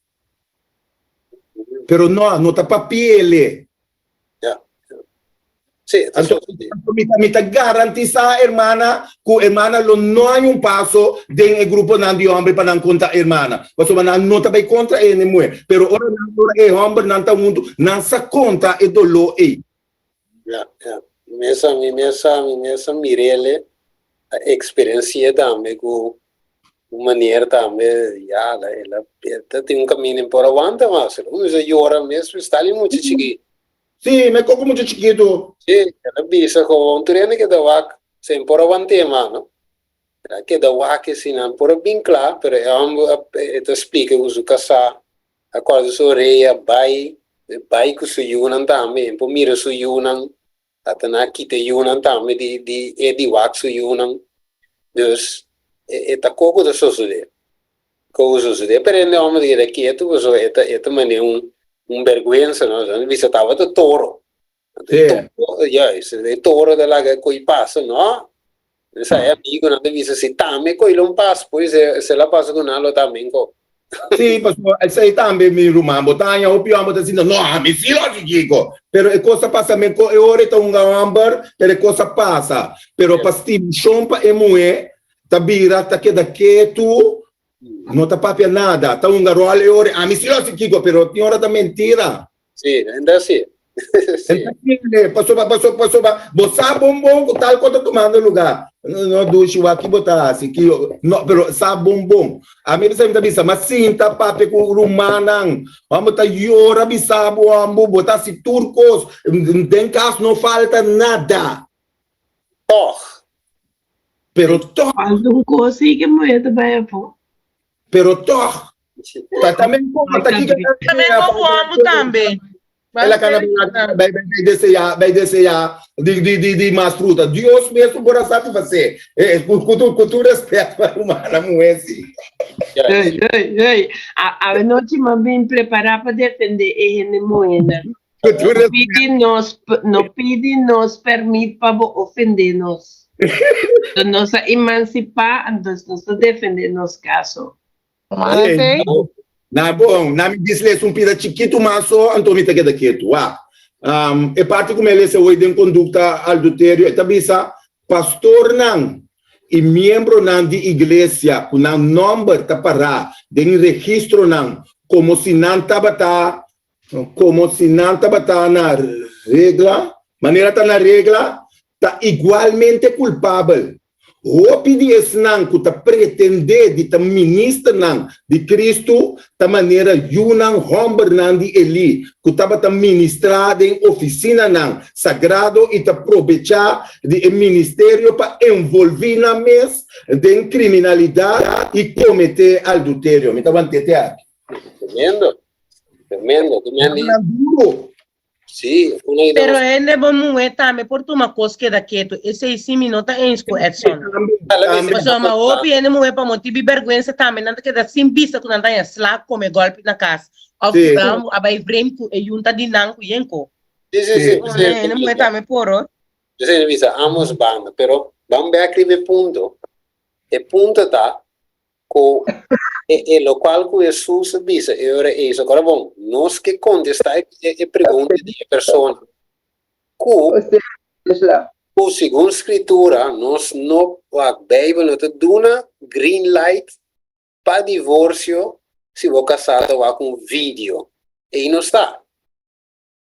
Pero nò, no ta papi'el. Ja. Sí, e ta Anto, sosodé. anto mi ta, mi ta garantisá hermana ku hermana lo no haña un paso den e gruponan di hòmber pa nan konta hermana. Pasobra nan no ta bai kontra e hende muhé. Pero ora nan, ora e hòmbernan ta huntu, nan sa konta e doló ei. Ja, ja. Mi mes a, mi mes a, mi mes a mir'el, a eksperensi'é tambe ku un manier tambe, ya, el a, el a, el ta tin un kaminda en por awanta mas. El a kuminsá yora mes, sta li mucha chikí. Sí, me koko mucha chikitu. Sí, el a bisa ku un tur hende keda wak, sin por awant'é mas, no. El a keda wak asina, nan por a bin kla, pero e hòmber a, e ta splika ku su kasá a kòrda su orea, bai, bai ku su yunan tambe, en por mira su yunan, ata nan a kita e yunan tambe di, di e di wak su yunan. Dus, e, e ta koko ta sosodé. Koe sosodé, pero hende homber ta keda ketu pasobra e ta e ta manera un un bergwensa no, nan bisa tabata toro. Sí. Toro, juist, e toro ta laga e koi pasa, no. Esa e amigonan ta bisa si tambe koi lo pas, pues e se la pasa ku nan lo ta menko. Sí, pasobra esei tambe mi ruman, bo ta haña hopi homber ta sinta, no, ami sí lo haci kiko. Pero e kos ta pasa menko, e ora e ta hunga homber, pero e kos a pasa. Pero pa stimashon pa e muhé, Ta bira ta keda ketu, no ta papia nada, ta hunga ròl e ora, ami si lo hasi kiko, pero tin ora ta mentira. Sí, enta así. Sí. Enta kende, pasobra, pasobra, pasobra, bo sa bon bon ku tal kos ta tumando lugá. No, no, dushi, wak ki bo ta hasi, ki, no, pero sa bon bon. Ami bisa mi ta bisa, ma sinta papia ku rumannan, amo ta yora bisa bo, amo bo ta hasi tur kos, den kas no falta nada. Tòg. Pero tòg. Falta un kos i ke muhé ta bai afó. Pero tòg. Ta tambe kon ta kiko Tambe kon ku hòmber tambe. El a kana bai bai deseá bai deseá di di di di mas fruta. Dios mes por a satisfasé. Ku ku tur ku tur respèt pa rumannan muhé si. Hey, hey, hey. A Awenochi m'a bin prepará pa defendé e hende muhénan. No pidi nos, no pidi nos permit pa bo ofende nos. Entonces nos a emancipá, entonces nos ta defende nos caso. Mala Na bon, na mi disles un pida chikitu mas so, anto mi ta keda ketu. Wak, um, e parti ku mi a lesa hoy den kondukta alduterio, e ta bisa, pastornan i miembronan di iglesia ku nan nòmber ta pará den registronan komo si nan tabata Komo si nan tabata na regla, manera ta na regla, ta igualmente kulpabel. Hopi di esnan ku ta pretendé di ta ministernan di Kristu ta manera yunan hòmbernan di Elí ku tabata ministrá den ofisinanan sagrado i ta probechá di e ministerio pa envolví nan mes den kriminalidat i kometé alduterio. Mi ta want'é te aki. Tremendo. Tremendo. Tremendo. Nan duro. Sí, una idea. Pero hende bo muhé tambe por tuma kos keda ketu. Esei sí mi no ta eens ku Edson. Pasobra ma hopi hende muhé pa motibu di bèrgwensa tambe nan ta keda sin bisa ku nan ta haña sla kome gòlpi na kas. Òf ku nan a bai vreemd ku e yunta di nan ku yenko. Sí, sí, sí. Una hende muhé tambe por hoor. Yo sé bisa ambos banda, pero ban bek riba e punto. E punto ta Ku e e lokual ku Hesus a bisa e ora ei, so kora bon, nos ke kontestá e e pregunta di e persona. Ku ku segun Skritura nos no wak Beibel no ta duna green light pa divorsio si bo kasá ta wak un video. Ei no sta.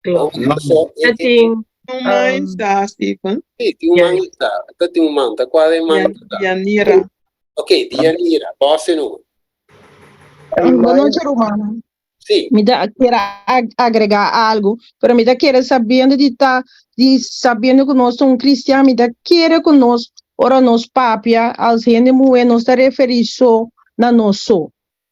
Klopt. No. So, Ta tin, Un man sta, Stephen. Sí, tin un man sta. Ta tin un man. Ta kua e man ta? Dianira. Ok, Dianira. Bòs e numa. Boa noite, Romana. Sí. Mi ta kier agregá algu, pero mi ta kere sabiendo di ta di sabiendo ku nos ta un kristian, mi ta kere ku nos ora nos papia als hende muhé nos ta referí so na nos so.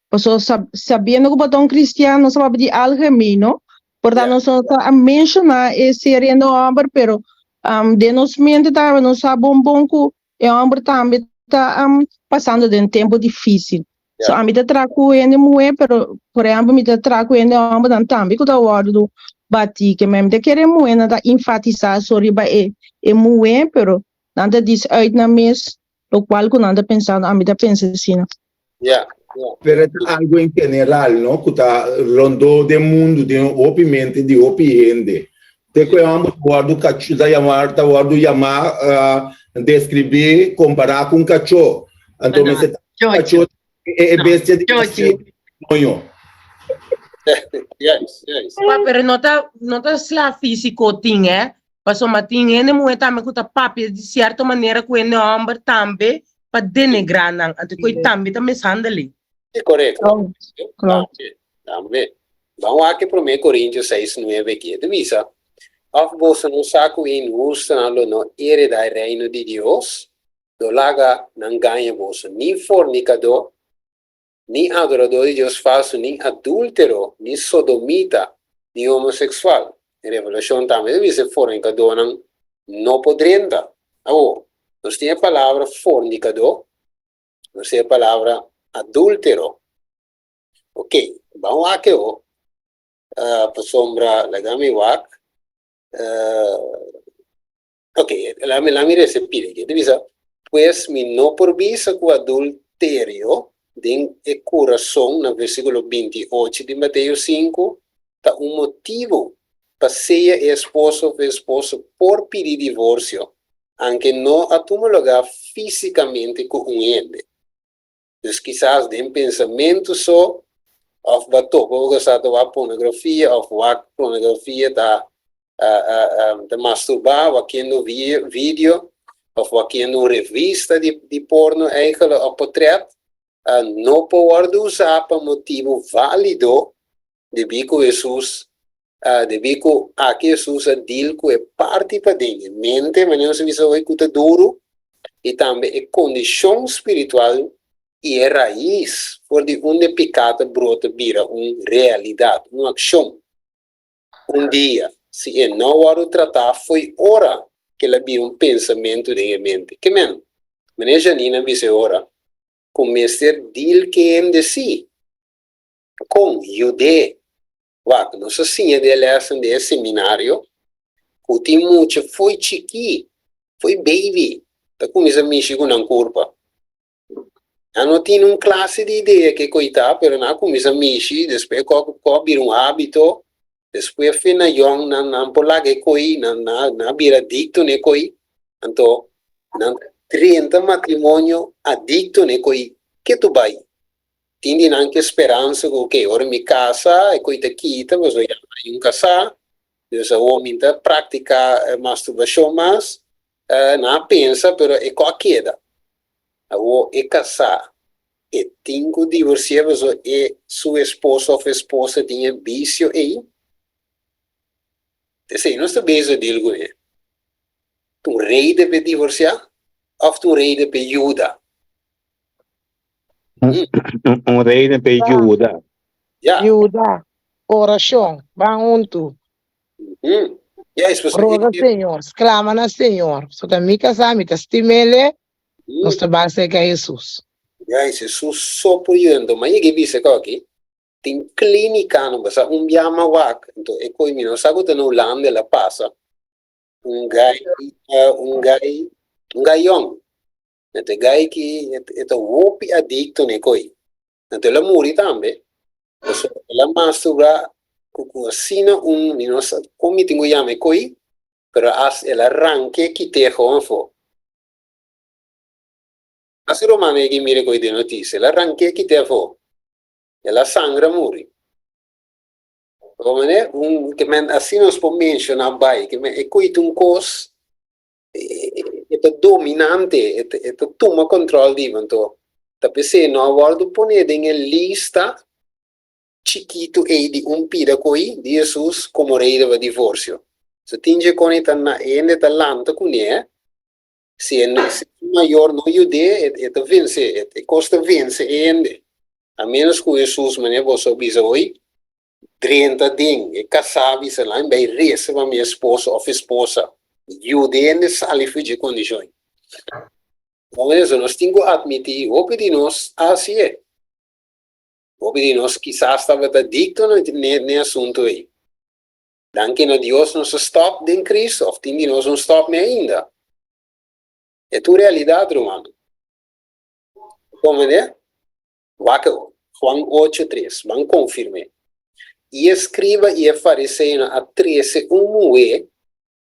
Paso sabiendo ku bo ta un kristian nos ta papia di algemeen, no? Por ta nos no ta menshoná e ser hende hòmber, pero den nos mente tambe nos sa bon bon ku e hòmber tambe ta pasando den tempu difísil. So ami ta traha ku hende muhé, pero por ehèmpel mi ta traha ku hende hòmbernan tambe ku ta wòrdu batí. Ke mi ta kere muhé nan ta enfatisá so riba e e muhé, pero nan ta dis uit nan mes lokual ku nan ta pensando, ami ta pensa asina. Ya, ya. Pero e ta algo en general, no? Ku ta rondó den mundu, den hopi mente di hopi hende. Te ku e hòmber ta wòrdu kachó, ta yamá, ta wòrdu yamá, deskribí, kompará ku un kachó. Anto mester ta kachó e bestia di kasi doño. Yes, yes. Pa, pero no ta, no ta sla físiko tin, eh. Pasobra tin hende muhé tambe ku ta papia di sierto manera ku hende hòmber tambe pa denigrá nan. Anto ku tambe ta mishandelin. Sí, korekto. Klopt. Tambe, tambe. Ban wak e promé Korintios seis nuebe aki. E ta bisa, Òf boso no sa ku e inhustonan lo no heredá e reino di Dios? No laga nan gaña boso, ni fornikadó, ni adoradó di dios falsu, ni adúltero, ni sodomita, ni homoseksual. Den Revelashon tambe ta bisa e fornikadónan no por drenta. Awor, nos tin e palabra fornikadó, nos tin e palabra adúltero. Ok, ban wak e ho, pasobra laga mi wak. Ok, lami lami resa e pida aki. E ta bisa, Pues mi no por bisa ku adulterio den e kurason, na versíkulo 28 di Mateo 5, ta un motibu pa sea e esposo òf e esposa por pidi divorsio, anke no a tuma lugá físikamente ku un hende. Dus kisas den pensamentu so, òf bo a topa bo kasá ta wak pornografia òf wak pornografia ta ta masturbá, wakiendo video òf wakiendo un revista di di porno eigenlijk òf potrèt, no por wòrdu usá pa motibu válido debí ku Hesus debí ku aki Hesus a deal ku e parti paden, e mente, manera nos a bisa hoy, ku ta duru, i tambe e kondishon spiritual i e rais for di unda e piká ta brota bira un realidat, un akshon. Un dia, si e no wòrdu tratá fo'i ora ku el a bira un pensamentu den e mente. Ke men? Manera Janine a bisa e ora, ku mester deal ku hende sí. Kon yud'é? Wak, nos a siña di e lèsnan di e seminario ku tin mucha fo'i chikí, fo'i baby, ta kuminsá mishi ku nan kurpa. Nan no tin un klase di idea ke koitá, pero nan a kuminsá mishi, despues kò kò bira un hábito, despues fe na yòn nan nan por laga e koi, nan nan a bira adikto na e koi, anto nan ta drenta matrimonio adikto na e koi ketu bai. Tin di nan ke speransa ku ok, ora mi kasa e koi ta kita, pasobra ya mi hay un kasá, dus awor mi ta praktiká masturbashon mas, nan a pensa pero e ko a keda. Awor e kasá e tin ku divorsiá pasobra e su esposo òf esposa tin e bisio ei? Esei nos ta bezig deal kuné. Ta un reden p'e divorsiá òf ta un reden p'e yuda? Un reden p'e yuda. Ya. Yuda. Orashon. Ban huntu. Ya, es pasobra Roga Señor. Sklama na Señor. So ta mi kasá, mi ta stim'el, nos ta ban serka Hesus. Ya, es Hesus so por yuda. Enton, m'a yega e bisa ku aki, tin klínikanan, pasá un bia m'a wak, enton e koe mi no sa ku ta na Hulanda el a pasa, un gai, un gai, un gai yòn. Anto e gai ki e ta hopi adikto na e koi. Anto el a muri tambe. Pasobra el a masturbá ku ku asina un, mi no sa kon mi tin ku yama e koi. Pero as el a rank'é kit'é gewoon afó. As e romano yega i mira koe den notisia, el a rank'é kit'é afó. El a sangra muri. Bo manera, un ke men asina nos por menshoná bai, ke men e koe ta un kos, e ta dominante, e ta tuma kòntròl di bo. Anto ta p'esei no a wòrdu poné den e lista chikitu ei di un pida koe di Hesus komo rei riba divorsio. So tin dje kon e ta na e hende ta lanta kuné, si e si su mayor no yud'é, e ta vense, e kos ta vense e hende. A ménos ku Hesus, manera boso a bisa hoy, drenta den e kasá bisa lan bai resa pa mi esposo òf esposa, yuda e hende sali for dje kondishon. Bon, eso nos tin ku atmití, hopi di nos a hasié. Hopi di nos kisas tabata adikto na e asuntu ei. Danki na Dios nos a stòp den Cristo, òf tin di nos no stòp ni ainda. E tur realidat, rumannan. Komprendé? Wak awor, Juan ocho, tres, ban konfirm'é. I e skriba i e fariseonan a trese un muhé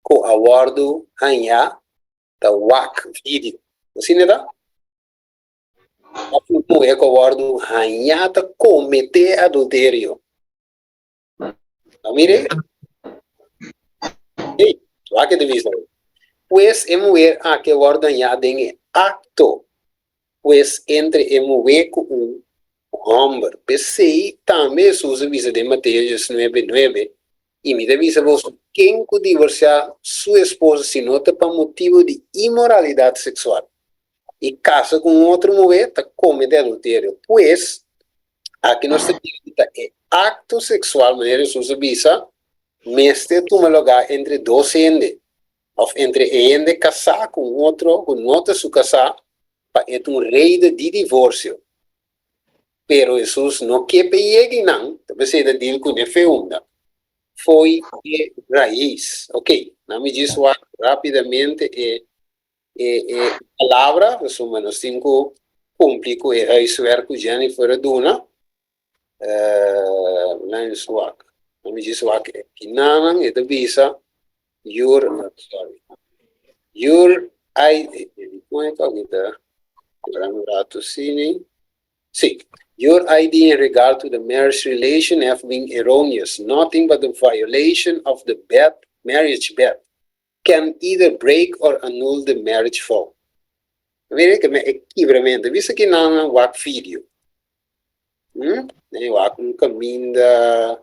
ku a wòrdu hañá ta wak vidio. Asina ta? Òf un muhé ku a wòrdu hañá ta kometé adulterio. A mire? Ei, wak e ta bisa. Pues e muher aki a wòrdu hañá den e akto, pues entre e muhé ku un hòmber. P'esei tambe Hesus a bisa den Mateo diesnuebe, nuebe, I mi ta bisa boso, ken ku divorsiá su esposa si no ta pa motibu di inmoralidat seksual, i kasa ku un otro muhé ta komete adulterio. Pues, aki nos ta mira ku ta e akto seksual, manera Hesus a bisa, mester tuma lugá entre dos hende, òf entre e hende kasá ku un otro ku no ta su kasá, pa e ta un reden di divorsio. Pero Hesus no ke pa e yega einan, ta p'esei e ta dil ku ne feunda fo'i e rais. Ok, nan mi djis wak rápidamente e e e palabra, pasobra nos tin ku kumpli ku e huiswerk ku Jennifer a duna. Laat me wak. Laat me djis wak e kinanan, e ta bisa your, sorry, your I, kon e tok ta? Dura un rato sini. Sí, your idea in regard to the marriage relation have been erroneous, nothing but the violation of the bed, marriage bed. can either break or annul the marriage vow. Mira ke me e kibramento. Bisa ki nan wak video. Hmm? Nee, wak un kaminda.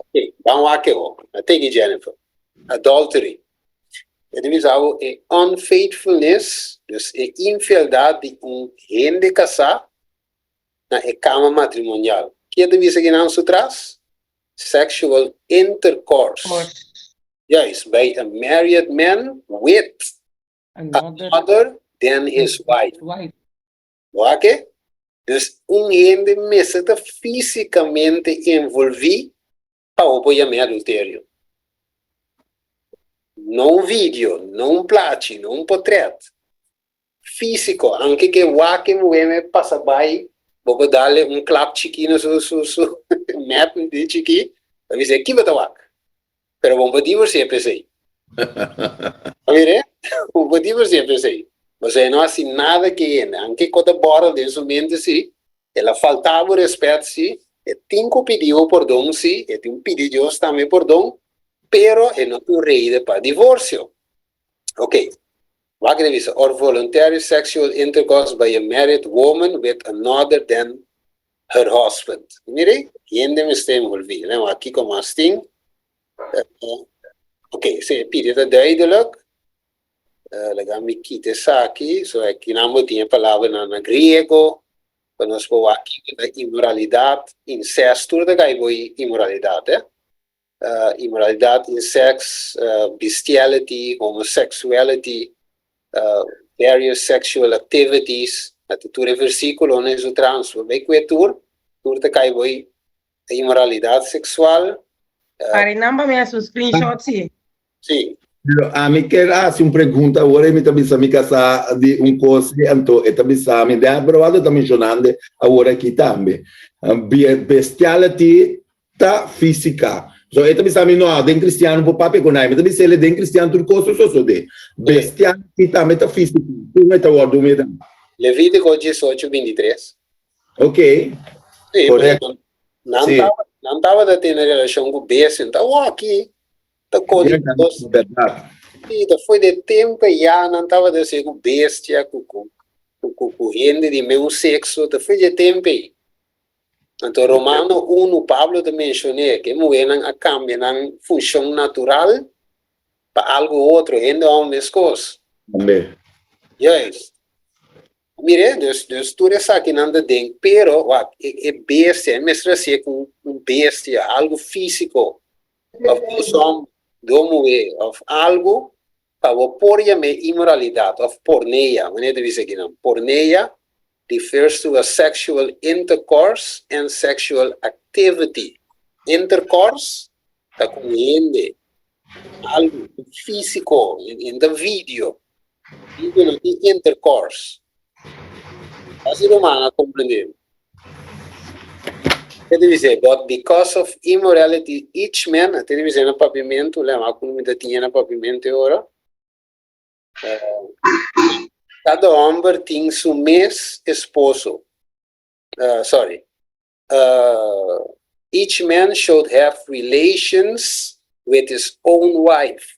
Okay, ban wak e ho. Thank you, Jennifer. Adultery. E ta bisa abo e unfaithfulness, dus e infieldad di un hende kasá na e kama matrimonial. Ki e ta bisa ki nan su tras? Sexual intercourse. Juist, by a married man with another than his wife. Wak e? Dus un hende mester ta físikamente envolví pa bo por yam'é adulterio. No un video, no un plachi, no un potret. Físiko, anke ke wak e muhé me pasa bai, bo por dal-e un klap chikí na su su su mèt di chikí, ta bis'é, Ki bo ta wak? Pero bo no por divorsi'é p'esei. A mir'é? Bo no por divorsi'é p'esei. Pasobra e no hasi nada ke hende. Anke ku ta bòrda den su mente si, el a falta bo rèspèt si, e tin ku pidi bo pordon si, e tin pidi Dios tambe pordon, pero e no tin reden pa divorsio. Ok. Wak e ta bisa, or voluntary sexual intercourse by a married woman with another than her husband. Mire, hende mester envolví. Len wak kiko mas tin. Ok, si e pidi ta duidelijk. Laga mi kita esaki. So akinan bo tin e palabranan na griego. Pa nos por wak kiko ta inmoralidad, incest, tur ta kai bo inmoralidad, eh. Inmoralidad, incest, bestiality, homosexuality, various sexual activities, na ta tur e versiculonan e su trans, bo bay cue tur, tur ta cay boy inmoralidad sexual. Pari nan pa mi haci un screenshot si. Si. Pero ami kier haci un pregunta awor e mi ta bisa mi casa di un cos si anto e ta bisa mi Debra wak ta mencionando awor aki tambe bestiality ta fisica. So e ta bisa mi no, den cristiano por papia cu nai. Mi ta bisa ele den cristiano tur cos ta sosode. Bestial ki tambe ta fisico. Con e ta wordo mira? Levítico 18, 23. Ok. Sí, Correcto. Nan Sí. tabata, nan tabata tene relacion cu bestia. Ta waki, ta cos di Dios. Berdad. Sí, ta foi de tempo ya nan tabata haci cu bestia, cu, cu, cu, cu, cu hende di meun sexo. Ta foi de tempo ei. Anto Romano unu Pablo ta mencion'é ku e muhénan a kambia nan funshon natural pa algu otro, hende hòmber meskos. Tambe. Juist. Mir'é, dus, dus tur esakinan ta den, pero wak, e, e bestia, e mester hasié ku un bestia, algu físiko, òf dos hòmber, dos muhé, òf algu pa bo por yam'é inmoralidat òf porneia, manera ta bisa akinan, porneia refers to a sexual intercourse and sexual activity. Intercourse ta ku hende, algu físiko, en ta video. Video no tin intercourse. Asi ruman a komprendé. E ta bis'é, But because of immorality each man, a ta bis'é na papiamentu, lema ku mi ta tiña na papiamentu e ora. Kada hòmber tin su mes esposo. Sorry. Each man should have relations with his own wife,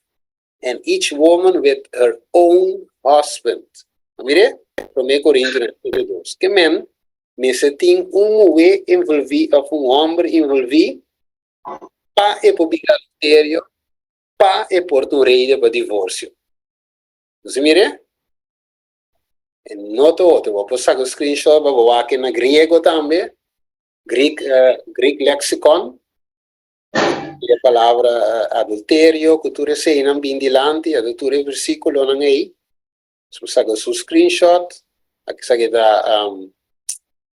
and each woman with her own husband. A mir'é? Promé Korintionan 7:2. Ke men mester tin un muhé envolví òf un hòmber envolví pa e por bira adulterio pa e por ta un reden pa divorsio. Nos a mira? E no ta otro. Bo por saka un screenshot pa bo wak na griego tambe, Greek, Greek lexicon, e palabra adulterio ku tur eseinan bin dilanti, ado tur e versikulonan ei. Nos por saka su screenshot. Aki esaki ta, um,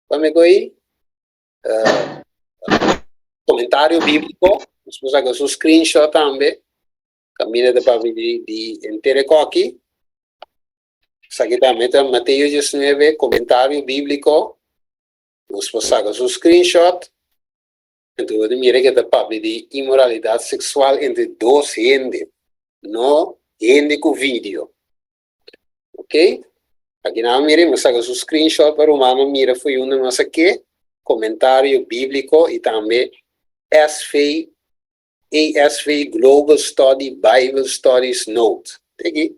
kua mi ei? Comentario bíblico, nos por saca su screenshot tambe. Camina ta papia di, di entere koki. Esaki tambe ta Mateo 19, comentario bíblico. Nos por saca su screenshot. Entonces bo ta mira que ta papia di inmoralidad sexual entre dos hende, no hende cu video. Ok, aki nan mira, mi saka su screenshot pa rumannan mira for yunda nos a ke, komentario bíbliko i tambe SV, ASV Global Study Bible Studies Note. Te aki.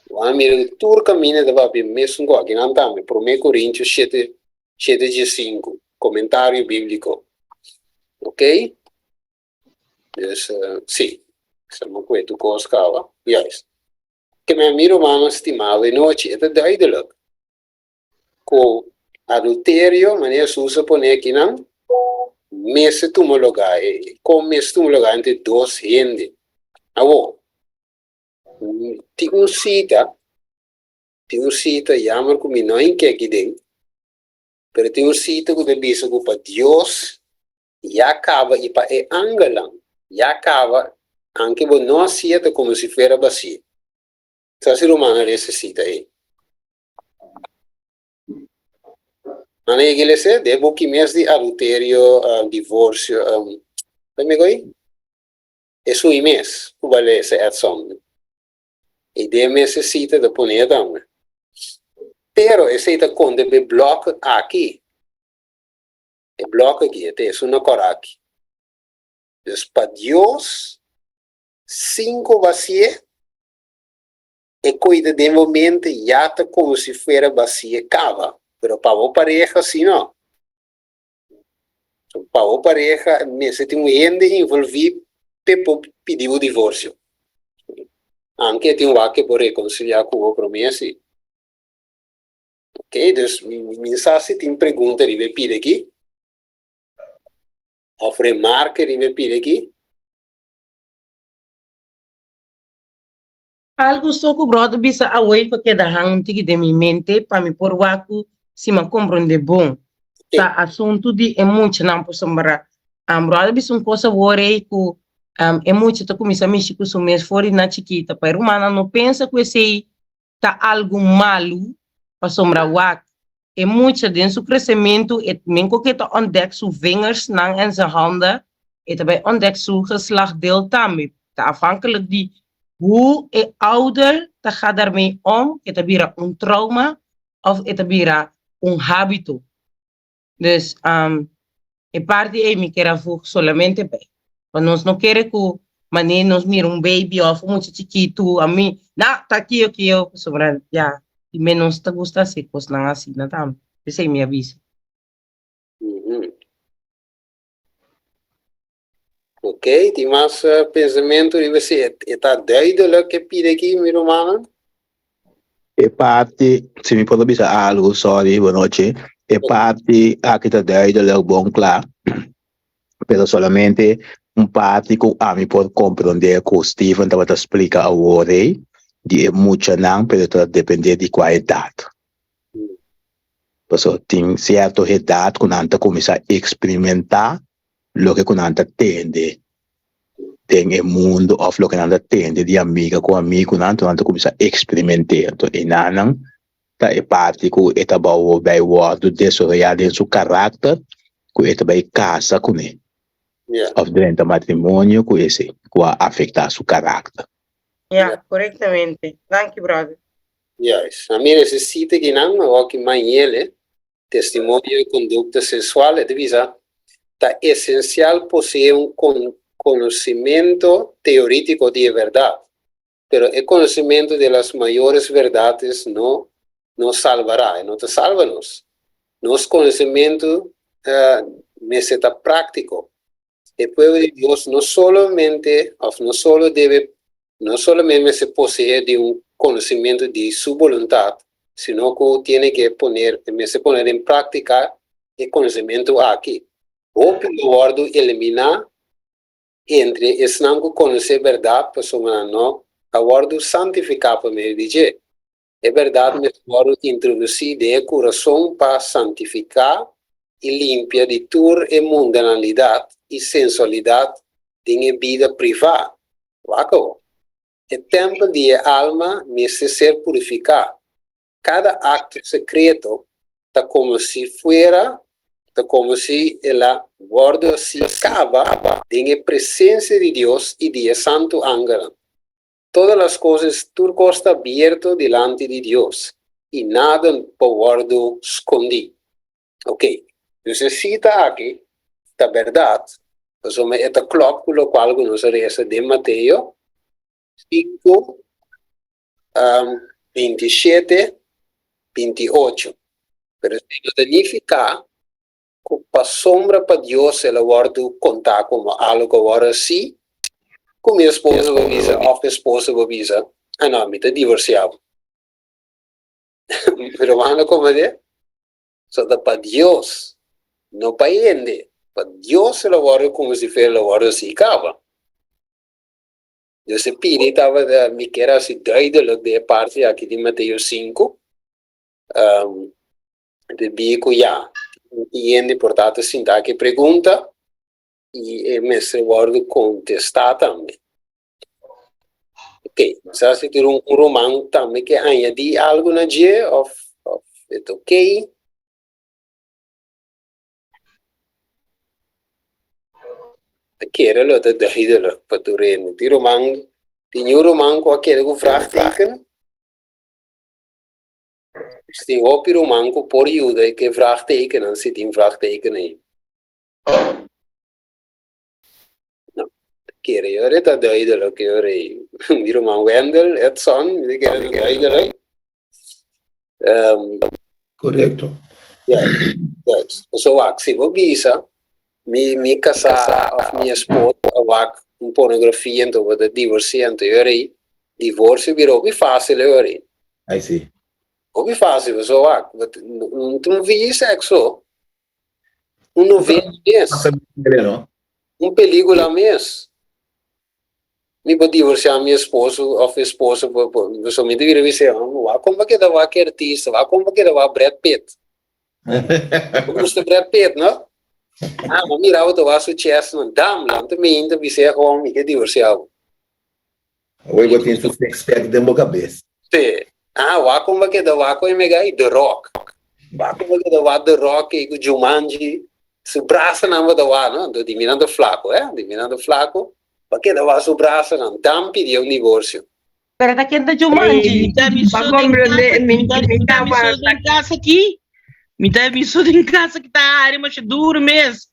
Bo a mira ku tur kaminda ta papia mesun ku aki nan tambe, Promé Korintio shete, shete diesinku, komentario bíbliko. Ok. Dus, sí, estamos ku e tur kos kaba. Juist. Ke mi ami rumannan stimá awe nochi, e ta duidelijk ku adulterio, manera Hesus a pone akinan, mester tuma lugá, e kon mester tuma lugá entre dos hende. Awor, tin un sita, tin un sita, jammer ku mi no a hinka aki den, pero tin un sita ku ta bisa ku pa Dios Ya caba y pa e angelnan, ya caba, anke bo no hacia ta como si fuera bacia. Sa si rumannan resesita ey. Nan a yega lese den e buki mes di adulterio, divorcio, ta mi goy? Esun y mes cu bo a lesa Edson. Y den mes e cita ta pone tambe. Pero esey ta conta pa e blok aki. E blok aki, e ta esun na kòrá aki. Dus pa Dios, sin ku basié, e koida den bo mente ya ta komo si fuera basié kaba. Pero pa bo pareha si no. So, pa bo pareha mester tin un hende involví p'e por pidi bo divorsio. Anke e tin wak ke por rekonsiliá ku bo promé si. Ok, dus mi, mi sa si tin pregunta riba e pida aki. Of remarke riba e pida aki. Algu so ku bròder bisa awor ku a keda han un tiki den mi mente pa mi por wak ku si mi a komprondé bon ta asuntu di e muchanan pasobra bròder bisa un kos awor ei ku e mucha ta kuminsá mishi ku su mes for di nan chikita pa e rumannan no pensa ku esei ta algu malu pasobra wak e mucha den su kresementu e men ku ke ta ontdek su vingersnan en zijn handen. E ta bai ontdek su geslachtdeel tambe. Ta afhankelijk di hoe e ouder ta ga daarmee om, e ta bira un trauma of e ta bira un habito. Dus e parti ei mi kier a voeg solamente bij. Pa nos no kere ku manera nos mira un baby of un mucha chikitu, ami, na, ta kio kio, pasobra ya, di men nos ta gusta hasi kosnan asina tambe. P'esei mi a bisa. Ok, tin mas pensamentu riba esei? E ta duidelijk e pide aki, mi rumannan? E parti, si mi por a bisa algu, sorry, bonochi. E parti aki ta duidelijk, bon kla, pero solamente un parti ku ami por komprondé ku Steven tabata splika awor ei, di e muchanan, pero ta dependé di kua edat. Pasobra tin sierto edat ku nan ta kuminsá eksperimentá loke ku nan ta tende den e mundu òf loke nan ta tende di amiga ku amigunan, anto nan ta kuminsá eksperiment'é. Anto enanan ta e parti ku e ta bou bai wòrdu desaroyá den su karakter ku e ta bai kasa kuné òf drenta matrimonio ku esei ku a afektá su karakter. Ya, korektamente. Danki, brother. Juist. A mira ese site kinan, awor ki Mayele, Testimonio di Conducta Sensual, e ta bisa, Ta esencial posee un conocimento teoritico di e berdad, pero e conocimento de las mayores verdades no nos salvará, e no ta salba nos. Nos conocimento mester ta practico. E pueblo di Dios no solamente of no solo debe no solamente mester poseer di un conocimiento di su boluntad, sino cu tiene que poner, mester poner en practica e conocimiento aki. Hopi lo wordo elimina entre esnan cu conoce berdad pasobra nan no a wordo santifica pa medio di dje. E bèrdat mester wòrdu introdusí den e kurason pa santifiká i limpia di tur e mundanalidat i sensualidat den e bida privá. Wak awor. E tèmpel di e alma mester ser purifiká. Kada akto sekreto ta komo si fuera ta komo si el a wòrdu hasí kaba den e presensia di Dios i di e santu angelnan. Todas las cosas, tur cos ta abierto dilanti di Dios, y nada por wordo scondi. Ok, dus e cita aki ta berdad, pasobra e ta klop cu locual cu nos a reza den Mateo 5, 27, 28. Pero esei no ta nifica ku pasobra pa Dios el a wòrdu kontá komo algu ku a wòrdu hasi, ku mi esposo bo bisa òf mi esposa bo bisa, Ah no, mi ta divorsiá bo. Mi ruman a komprendé? So ta pa Dios, no pa hende. Pa Dios el a wòrdu komo si fuera el a wòrdu hasi kaba. Dios e pidi tabata, mi kier hasi duidelijk den e parti aki di Mateo 5, Debí ku ya tin hende por ta ta sinta aki pregunta i e mester wòrdu kontestá tambe. Ok, sa si tin un ruman tambe ke añadí algu na dje òf òf e ta ok. Ta kere lo ta duidelijk pa tur hende. Tin ruman, tin niun ruman ku a kere ku vraagteken? Si tin hopi ruman ku por yuda e ke vraagtekennan si tin vraagteken ei. No, ta kere yo ta duidelijk yo rei. Mi ruman Wendel, Edson, mi ta kere ta duidelijk. Um, Korekto. Ja, juist. So wak, si bo bisa, mi, mi kasá of mi esposo a wak un pornografia enton bo ta divorsia enton yo rei, divorcio bira hopi fácil yo rei. Ai si. Hopi fácil, pasobra wak, no ta un via sexo, un novela mes, un película mes. Mi por divorciá mi esposo of esposa, pasobra mi ta bira bisa, wak kon pa keda wak e artista, wak kon pa keda wak Brad Pitt. Bo gusta Brad Pitt, no? Ah, bo mira bo ta wak su chest, dam, lanta mi ta bis'é gewoon mi ke divorciá bo. Awor bo tin su six pack den bo kabes. Sí. Ah, wak kon bo keda wak ku e mega ei? The Rock. Wak kon bo keda wak The Rock ei ku Jumanji. Su brasanan bo ta wak, no? Anto di mi nan ta flaco, eh? Di mi nan ta flaco, bo a keda wak su brasanan, dan pidi un divorcio. Pero ta ken ta Jumanji? Mi ta mi Pa so den comprende, casa, mi, mi ta, mi mi ta mi so tabata den casa aki. Mi ta mi so den casa ki ta hari masha duro mes.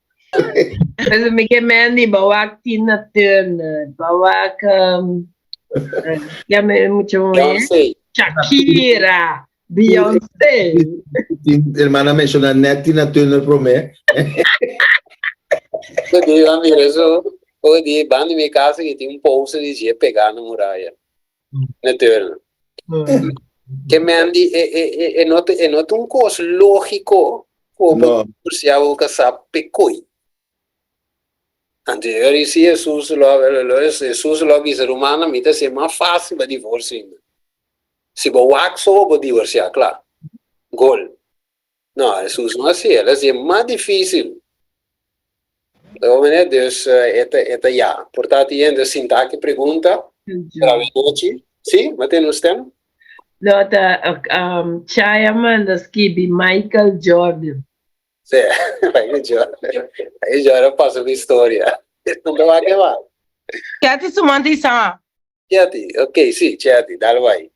Pues mi ke Mandy, bo wak Tina Turner, bo wak um, eh, ya me mucho mujer. Beyoncé. Shakira, Beyoncé. Hermana menciona net Tina Turner promé. Bo di, a mira eso, bo di, banda di mi casa ki tin un poster di dje pegá na muraya. Na Turner. Ke Mandy, e, e, e, e no ta, e no ta un kos lógiko ku bo No. divorsiá bo kasá p'e koi. Anto e si Hesus lo, lo, Hesus lo a bisa, Rumannan, mi ta hasié mas fásil pa divorsia ainda. Si bo wak so, bo divorsiá, kla. Gol. No, Hesus no hasié, el a hasié mas difísil. Lo manera, dus e ta, e ta ya. Por ta tin hende sinta aki pregunta, trawe nochi. Si, bo tene un stem? No, ta um, Chaya manda skibi Michael Jordan. Sí, Michael Jordan. Michael Jordan pasa mi historia. No te va a quemar. Chatty su manda isa. Chatty, ok, sí, Chatty, dale bai.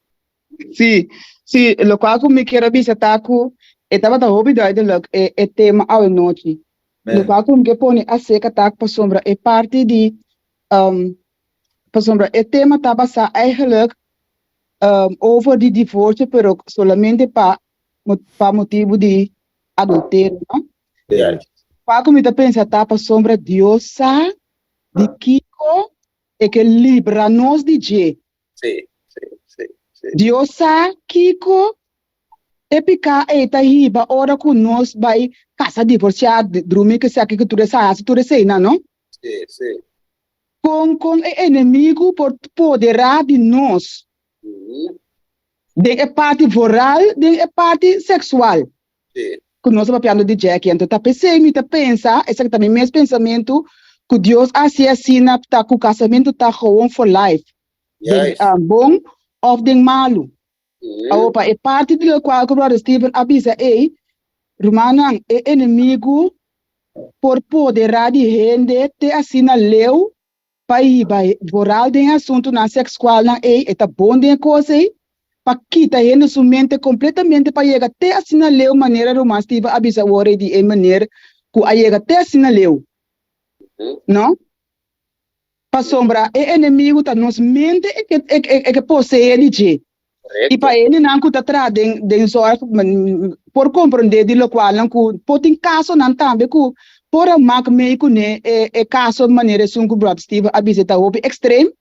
Sí, sí, lokual ku mi kier a bisa ta ku e tabata hopi duidelijk e e tema awe nochi. Lokual ku mi ke pone aserka ta pasobra e parti di pasobra e tema ta basá eigenlijk over di divorsio pero solamente pa pa motibu di adulterio, no? Lokual ku mi ta pensa ta pasobra Dios sa di kiko e ke libra nos di dje. Sí, sí, sí, sí. Dios sa kiko e piká ei ta hiba ora ku nos bai kasa, divorsiá, drumi ku esaki ku tur esei, hasi tur eseinan, no? Sí, sí. Kon kon e enemigu por poderá di nos den e parti voral, den e parti seksual? Sí. Ku nos ta papiando di dje aki. Anto ta p'esei mi ta pensa, esaki ta mi mes pensamentu, ku Dios a hasi asina ta ku kasamentu ta gewoon for life. Den bon òf den malu. Awor pa e parti di lokual ku Brother Steven a bisa ei, rumannan, e enemigu por poderá di hende te asina leu pa hiba vooral den e asuntunan sexualnan ei, e ta bon den e kos ei, pa kita hende su mente completamente pa yega te asina leu manera ruman Steven a bisa awor ei di e meneer ku a yega te asina leu. No? Pasobra e enemigu ta nos mente e ke e ke poseé di dje. I pa hendenan ku ta traha den den zorg por komprondé di lokualnan ku por tin kasonan tambe ku por a mak mei kuné e e kaso manera esun ku Brother Steven a bisa ta hopi ekstrem,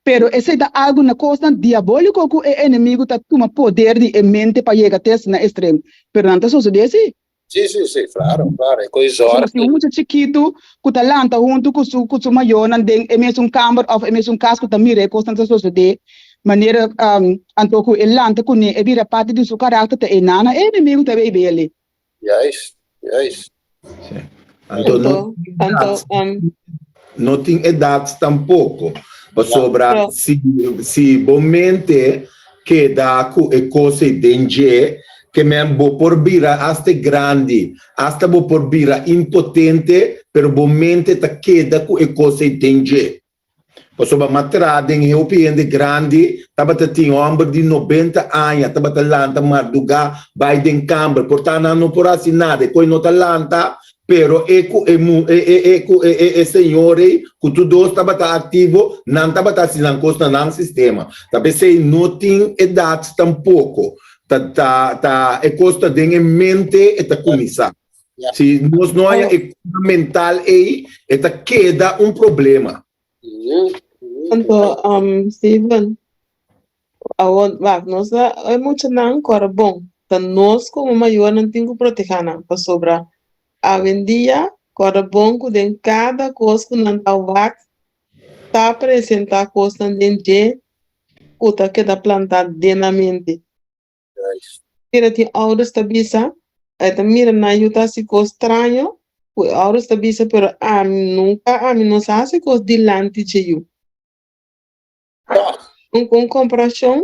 pero esei ta algu na kosnan diabóliko ku e enemigu ta tuma poder di e mente pa yega te asina ekstrem, pero nan ta sosodé si. Sí, sí, sí, claro, claro. E koe Pasobra zorg. si un mucha chikitu ku ta lanta huntu ku su ku su mayornan den e mesun kamber òf e mesun kas ku ta mira e kosnan ta sosodé, manera anto ku e lanta kuné e bira parti di su karakter ta e nana e enemigu ta bay bele. Juist, juist. Sí. Anto no Anto, anto, um, no tin edat tampoko. Pasobra Pero- si si bo mente keda ku e kos ei den dje, ke men bo por bira asta grandi, asta bo por bira impotente, pero bo mente ta keda ku e kos ei den dje. Pasobra m'a traha den hopi hende grandi, tabata tin hòmber di nobenta aña tabata lanta mardugá bai den kamber, por ta nan no por hasi nada, e koi no ta lanta, pero e ku e mu e e e ku e e e señor ei ku tur dos tabata aktivo, nan tabata hasi nan kos na nan sistema. Ta p'esei no tin edat tampoko, ta ta ta e kos ta den e mente e ta kuminsá. Si nos no haña e kura mental ei, e ta keda un problema. Anto, um, Steven, awor, wak, nos a, e muchanan kòrda bon, ta nos komo mayornan tin ku protehá nan, pasobra awendia kòrda bon ku den kada kos ku nan ta wak ta presentá kosnan den dje ku ta keda plantá den nan mente. Mira tin ouders ta bisa, e ta mira nan yu ta hasi kos straño, ku e ouders ta bisa pero ami nunka ami no sa hasi kos dilanti dje yu. Un un komparashon,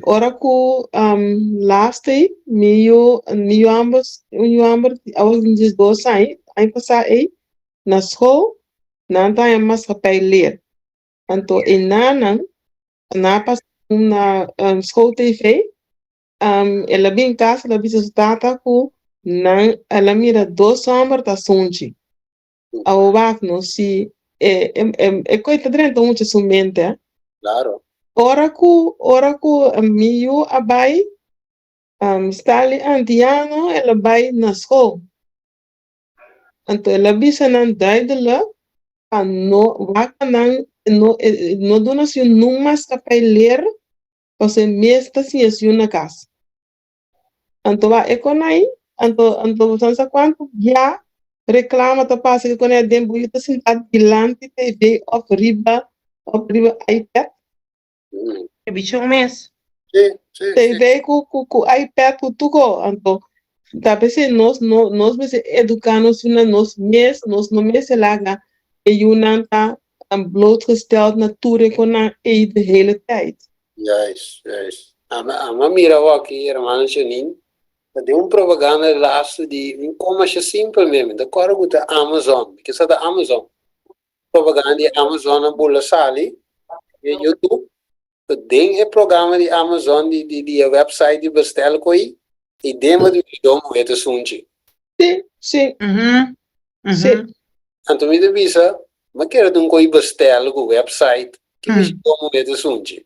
ora ku last day mi yu mi yu ambos un yu amber awor tin diesdos aña. aña pasá ei na skol nan ta haña maatschappij leer. Anto e nanan nan a pasa un na skol TV el a bin kas el a bisa su tata ku nan el a mira dos hòmber ta sunchi. Awor wak no si e e e koe ta drenta mucha su mente. Claro. Ora ku ora ku mi yu a bai Stanley Antiano el a bai na skol. Anto el a bisa nan duidelijk pa no wak pa nan no no duna su nun mas kapei leer pasobra e mes ta siña su yu na kas. Anto wak e konai anto anto bo sa kuantu bia reklama ta pasa ku konai aden bo yu ta sinta dilanti TV òf riba òf riba iPad. E bichon mes. Sí, sí, sí. TV ku ku ku iPad ku tuko anto ta p'esei nos no nos mester eduká nos yunan nos mes nos no mester laga e yunan ta blootgesteld na tur e konan ei de hele tijd. Juist, juist. Ami ami a mira awor-aki, hermano Janine, ta den un propaganda di lastu di un kos masha simpel mes, mi ta kòrda ku ta Amazon, mi ke sa ta Amazon. Propaganda di Amazon a bula sali den YouTube. So den e programa di Amazon di di di e website di bestel koi i den bo di bidon muhé ta sunchi. Sí, sí. Sí. Anto mi ta bisa, mi a kere ta un koi bestel ku website ki bidon muhé ta sunchi.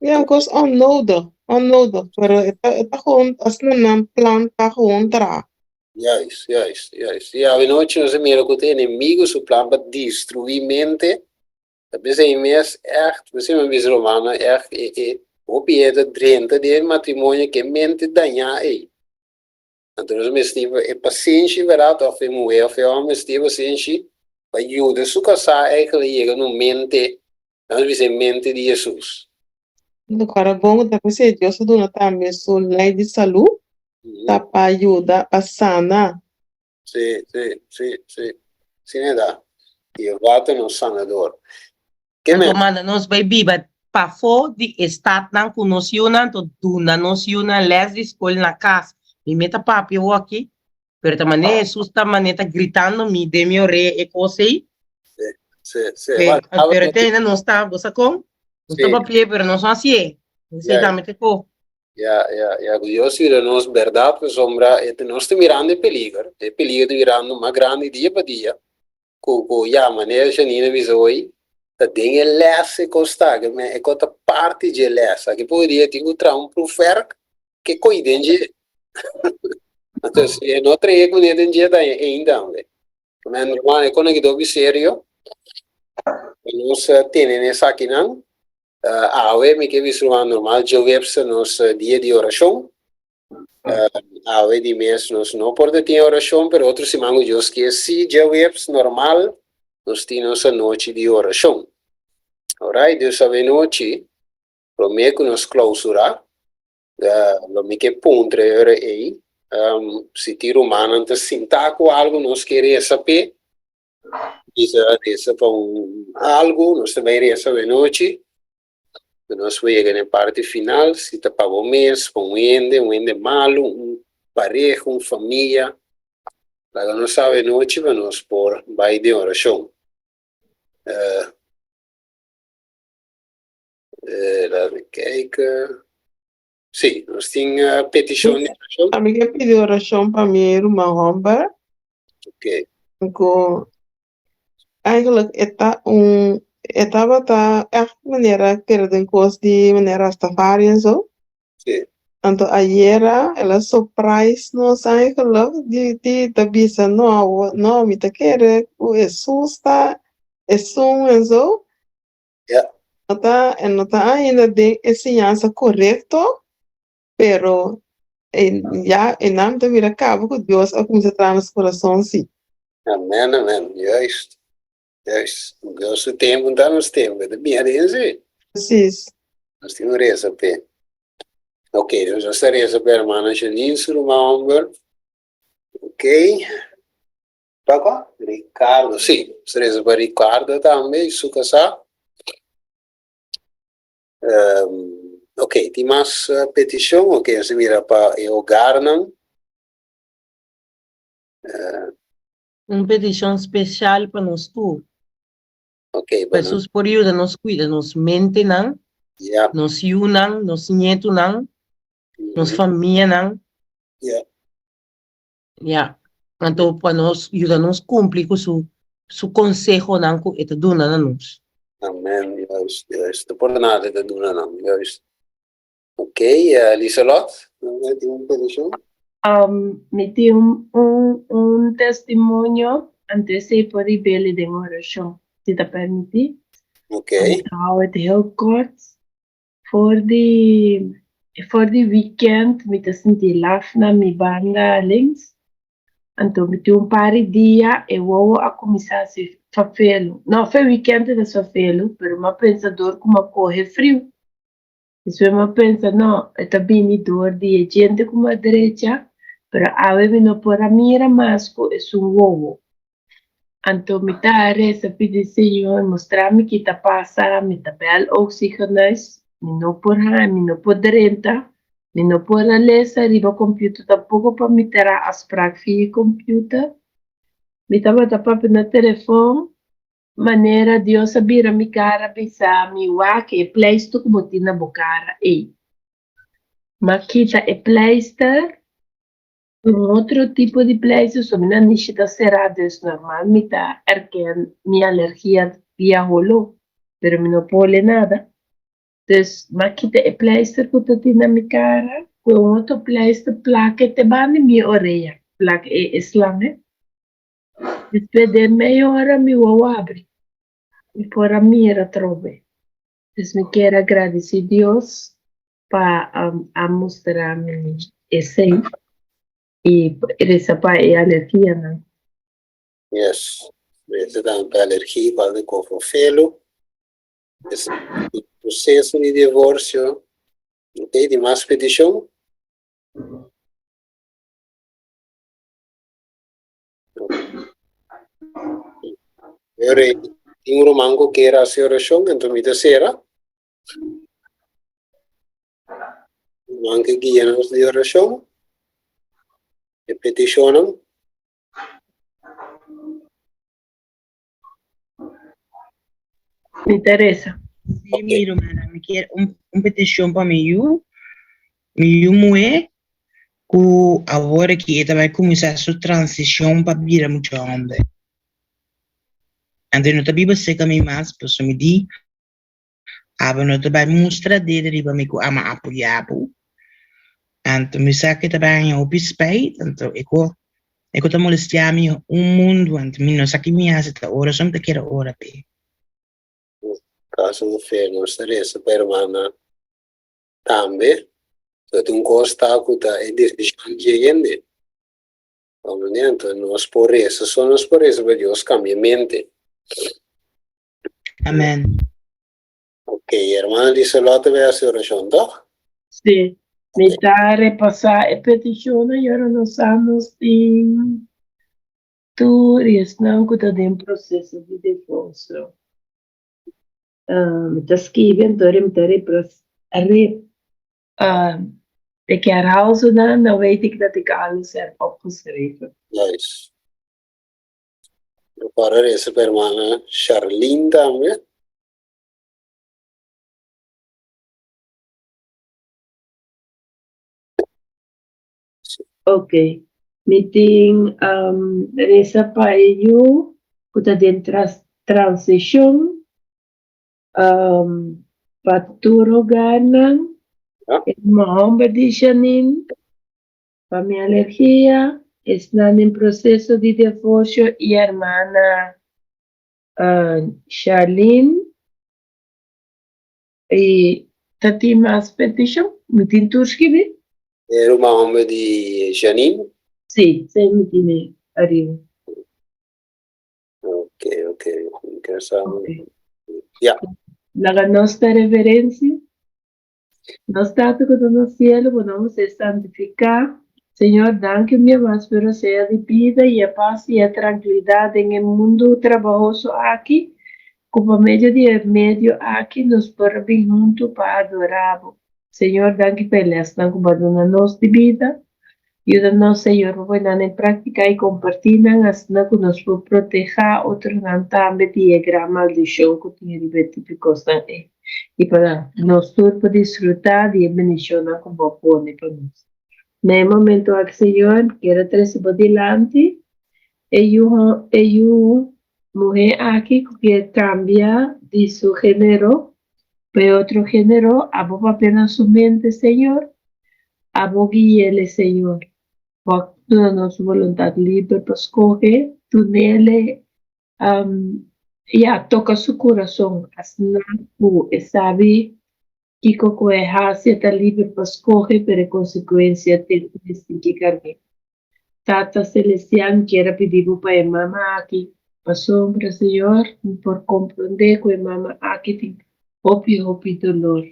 Ja, un kos onnodig, onnodig, pero e ta e ta gewoon asina nan plan ta gewoon traha. Juist, juist, juist. I awenochi nos a mira ku ta enemigo su plan pa destruí mente. Ta p'esei mes ègt, p'esei mi a bisa rumannan ègt e e hopi hende ta drenta den e matrimonio ku e mente dañá ei. Anto nos mester e pasenshi bèrdat òf e muhé òf e hòmber mester e pasenshi pa yuda su kasá eigentlik yega na un mente, nos bisa e mente di Hesus. Kòrda bon ku ta p'esei Dios a duna tambe su lei di salú ta pa yuda pa sana. Sí, sí, sí, sí. Asina ta. Jehová ta nos sanador. Ke Anto men? manda nos bai biba pafó di e statnan ku nos yunan, anto duna nos yunan lès di skol na kas. Mi me ta papia awor aki, pero ta manera Hesus ta manera ta gritando mi den mi orea e kos ei. Sí, sí, sí. Pero, Wak, tabata pero te ainda nos ta, bo sa kon? Nos ta Sí. papia, pero nos no hasié. Esei Ja. tambe ta e ko. Ya, ya, ya, ku Dios yuda nos bèrdat pasobra e nos ta mirando e peliger, e peliger ta birando mas grandi dia pa dia, ku ku ya manera Janine a bisa hoy, ta den e lès e kos ta, ke men e kos ta parti dje lès, aki poko dia tin ku traha un proefwerk ke koy den dje, anto si e no trae kuné den dje ta ein tambe, ke men ruman e kos nan ki ta hopi serio, pa nos tene na esakinan. Awe mi ke bisa ruman normal djoweps ta nos dia di orashon. Awe di mes nos no por ta tin orashon pero otro siman ku Dios kier si djaweps normal nos tin nos anochi di orashon. Alright, dus awe nochi prome ku nos klousura lo mi ke puntra e ora ei si tin rumannan ta sinta ku algu nos ke resa p'e. Bisa resa pa un algu, nos ta bai resa awenochi, nos por yega na e parti final, si ta pa bo mes, pa un hende, un hende malu, un pareha, un famia, laga nos sa awenochi pa nos por bai den orashon. Laat me kijken. Sí, nos tin petishon di orashon. Ami ke pidi orashon pa mi ruman hòmber. Ok. Ku eigenlijk e ta un e tabata ègt manera kere den kos di manera Rastafari en so. Sí. Anto ayera el a surprise nos eigenlijk di di ta bisa no awo no mi ta kere ku Hesus ta esun en so. Ja. No ta e no ta ainda den e siñansa korekto pero e ya e nan ta mira kaba ku Dios a kuminsá traha na su kurason si. Amen amen juist juist Dios su tempu ta nos tempu e ta bia den si. Precies. Nos tin un resa p'e. Ok nos ta resa pa hermana Janine su ruman homber ok. Pa kua? Ricardo si nos ta resa pa Ricardo tambe y su kasá. Ok, tin mas peticion? Ok, nos ta mira pa e hogarnan. Un petishon spesial pa nos tur. Ok, pa nos. Hesus por yuda nos kuida nos mentenan, Ja. nos yunan, nos nietunan, nos famianan. Ja. Ja. Anto pa nos yuda nos kumpli ku su su konsehonan ku e ta duna na nos. Amen, juist, juist. Por nada e ta duna nan, juist. Ok, Lieselot, bo tin un petishon? Mi tin un un testimonio, anto esei por rib'el den orashon, si ta permití. Ok. Mi ta hou het heel kort. For di for di weekend mi ta sinti laf na mi banda links. Anto mi tin un par di dia e wowo a kuminsá hasi fafelu. No, fe weekend e ta fafelu, pero mi a pensa dor ku mi a kohe friu. Despues mi a pensa, no, e ta bini dor di e djente ku mi a drecha, pero awe mi no por a mira mas ku esun wowo. Anto mi ta resa pidi Señor mustra mi ki ta pasa, mi ta bel ook ziekenhuis, mi no por haña, mi no por drenta, mi no por a lesa riba computer tampoco pa mi traha afspraak via computer. Mi tabata papia na telefon, manera Dios a bira mi cara bisa mi wak e pleister ku bo tin na bo cara ey. M'a kita e pleister. Un otro tipo di pleister, so mi nanishi ta será dus normal mi ta erken mi alergia via holó, pero mi no por hole nada. Dus m'a kita e pleister ku ta tin na mi kara ku e un otro pleister plaka e te banda di mi orea, plaka e e slang e. Despues den mei ora mi wowo abri, mi por a mira atrobe. Dus mi kier a gradisí Dios pa a mustra mi esei i resa pa e alergianan. Yes, resa tambe pa alergia igual di kofofelo. Es proseso di divorsio. Ok, di mas petishon? Ora tin un ruman ku kier hasi orashon, enton mi ta sera. Ruman ke guia nos di orashon, e petishonnan. Mi ta resa. Sí, mi rumannan, mi kier un, un petishon pa mi yu, mi yu muhé, ku awor aki e ta bai kuminsá su transishon pa bira mucha hòmber. Anto e no ta biba serka mi mas, pasobra mi di, Abo no ta bai mustra dede riba mi ku ama apoyá bo. Anto mi sa ku e ta bai haña hopi spijt, anto e ku e ku ta molestiá mi un mundu, anto mi no sa ki mi hasi, ta ora so mi ta kere ora p'e. Kaso un fe nos ta resa pa hermana tambe, so tin un kos ta ku ta e desishon dje hende, comprende? Anto nos por resa, so nos por resa pa Dios kambia mente. Amen. Ok, hermana Liselotte bai hasi orashon, toch? Sí, mi ta repasá e petishonnan i ora nos sa nos tin tur i esnan ku ta den proseso di divorsio. Mi ta skibi anto mi ta repras rep ik herhaal ze dan, dan weet ik dat ik alles heb opgeschreven. Nice. Lo para resa pa hermana Charlene tambe. Ok, mi tin um, resa pa e yu ku ta den transishon, um, pa tur hogarnan, e homber di Janine, Pa mi alergia, esnan den proceso di divorcio y hermana Charlene y ta tin mas peticion? Mi tin tur skibi? E ruman homber di Janine? Si, si mi tine ariba. Ok, ok. Mi kier sa. Ya. Laga nos ta reverencia. Nos Tata ku ta na sielu, bo nomber sea santifiká. Señor, danki un bia mas pero sea di bida i e pas i e trankilidat den e mundu trabahoso aki, ku pa medio di e medio aki nos por a bin huntu pa adorá bo. Señor, danki pa e lèsnan ku bo a duna nos di bida. Yuda nos, Señor, pa pone nan den práktika i kompartí nan asina ku nos por protehá otronan tambe di e gran maldishon ku tin riba e tipo di kosnan ei, i pa nos tur por disfrutá di e bendishonnan ku Bo a pone pa nos. Na e momentu aki, Señor, mi kier a trese Bo dilanti e yu e yu muhé aki ku kier kambia di su género pa e otro género. Abo papia na su mente, Señor. Abo gui'el, Señor. Bo a duna nos boluntat liber pa skohe, dun'el ya, toka su kurason asina ku e sabi kiko ku e hasi, e ta liber pa skohe, pero e konsekuensia tin ku e sinti karg'é. Tata Selestial, mi kier a pidi bo pa e mama aki, pasobra, Señor, mi por komprondé ku e mama aki tin hopi, hopi dolor.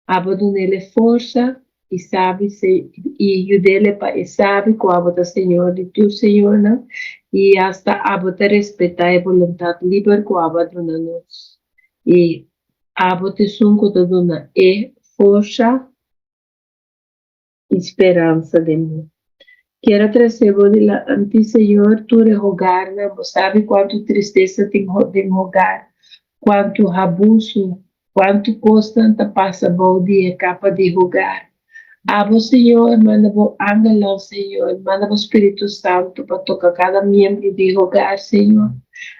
Abo dun'el e forsa i sabi i yud'el pa e sabi ku abo ta Señor di tur señornan i asta abo ta respetá e boluntat liber ku abo a duna nos. I abo ta esun ku ta duna e forsa i speransa den bo. Kier a trese bo dilanti, Señor, tur e hogarnan. Bo sabi kuantu tristesa tin den hogar, kuantu habusu, kuantu kosnan ta pasa bou di e kapa di hogar. Abo, Señor, manda bo angelnan, Señor, manda bo Spiritu Santu pa toka kada miembro di hogar, Señor,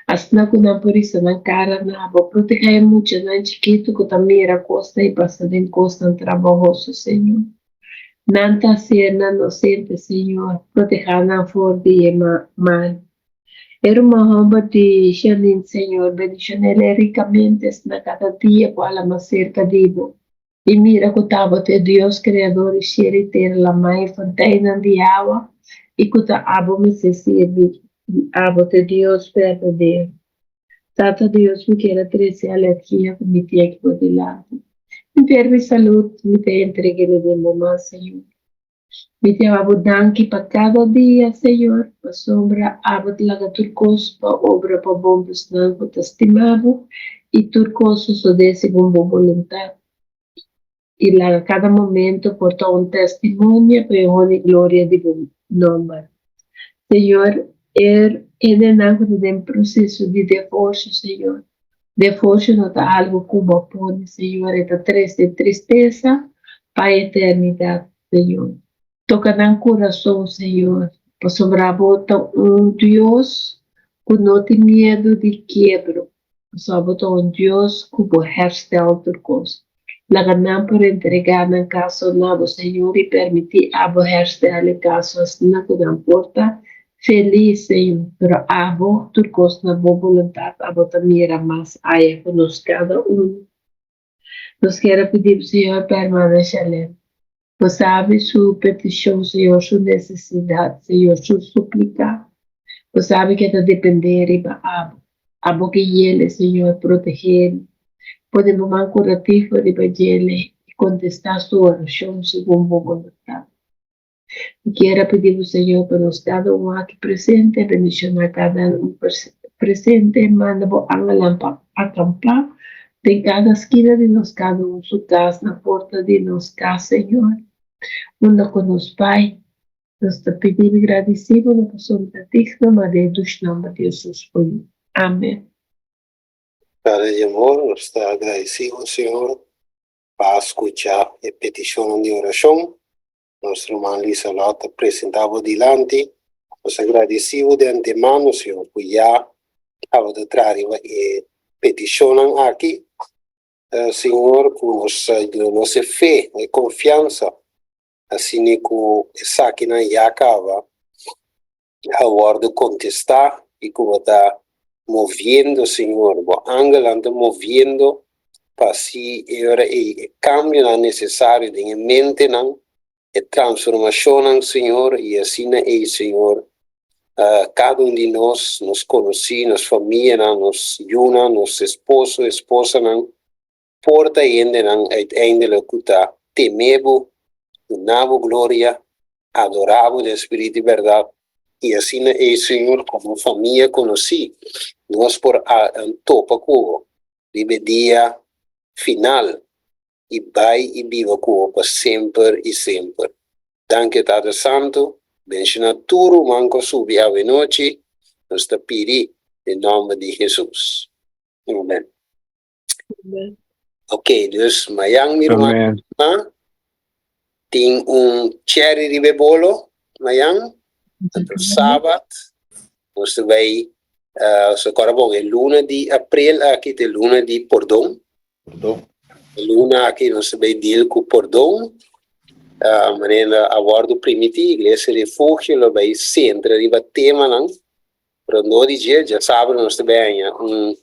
asina ku nan por hisa nan kara na bo. Protehá e muchanan chikitu ku ta mira kosnan i pasa den kosnan trabahoso, Señor. Nan ta sernan nosente, Señor, protehá nan for di e mal. E ruman hòmber di Janine, Señor, bendishon'é rikamente asina kada dia ku a mas serka di bo. I mira ku tabata e Dios Kreador di shelu i tera, lamá i fonteinnan di awa, i ku ta abo mester sirbi, i abo ta e Dios berdadero. Tata Dios, mi kier a trese alergia ku mi tin aki bo dilanti. Mi pier mi salud, mi ta entreg'e den bo man, Señor. Mi ta yama bo danki pa kada dia, Señor, pasobra abo ta laga tur kos pa obra pa bon pa esnan ku ta stima bo, i tur kos sosodé segun bo boluntat. I laga kada momento por ta un testimonio pa e honor i gloria di bo nomber. Señor, e hendenan ku ta den proseso di divorsio, Señor, Divorsio no ta algu ku bo pone, Señor, e ta trese tristesa pa eternidat, Señor. Toka nan kurason, Señor, pasobra bo ta un Dios ku no tin miedu di kiebro, pasobra bo ta un Dios ku bo herstel tur kos. Laga nan por entregá nan kaso na bo, Señor, i permití abo herstel e kaso asina ku nan por ta felis, Señor. Pero abo, tur kos na bo boluntat, abo ta mira mas aya ku nos kada un. Nos kier a pidi bo, Señor, pa hermana Shalem. Bo sabi su petishon, Señor, su nesesidat, Señor, su suplika. Bo sabi ke ta dependé riba abo. Abo ke yele, Señor, protegé Pone bo man kurativo riba djele i kontestá su orashon segun bo boluntat. Mi kier a pidi bo, Señor, pa nos kada un aki presente, bendishoná kada un presente, manda bo angelnan pa akampá den kada skina di nos kada un su kas, na porta di nos kas, Señor, unda ku nos bai. Nos ta pidi i gradisí bo no pasobra ta digno, ma den dushi nomber di Jesus bo Yu. Amen. Padre di amor, nos ta agradesí bo, Señor, pa a skucha e petishonnan di orashon. Nos ruman Lisa Lot ta presentá bo dilanti. Nos ta gradisí bo di antemano, Señor, ku ya abo ta traha riba e petishonnan aki. Señor, ku nos duna nos e fe, e konfiansa, asina ku esakinan ya kaba a wòrdu kontestá i ku bo ta moviendo, Señor, bo angelnan ta moviendo pa hasi e ora ei e kambionan nesesario den e mentenan, e transformashonnan, Señor, i asina ei, Señor, kada un di nos, nos konosí, nos famianan, nos yunan, nos esposo, esposanan, por ta hendenan uiteindelijk ku ta teme bo, duna bo gloria, adorá bo den spiritu i bèrdat, i asina ei, Señor, komo famia konosí, nos por a topa ku bo riba e dia final i bai i biba ku bo pa semper i semper. Danki, Tata Santu. Benshoná tur ruman ku a subi awenochi, nos ta pidi den nòmber di Hesus. Amen. Ok, dus mayan mi ruman Amen. tin un cherry riba e bolo mayan, anto sabat nos ta bai uh, so kora bon, e luna di april aki ta e luna di pordon. Pordon. E luna aki nos ta bai deal ku pordon. Uh, manera a wordo primiti, Iglesia Refugio lo bai sentra riba temanan Rondó di dje, djasabra nos ta bai haña un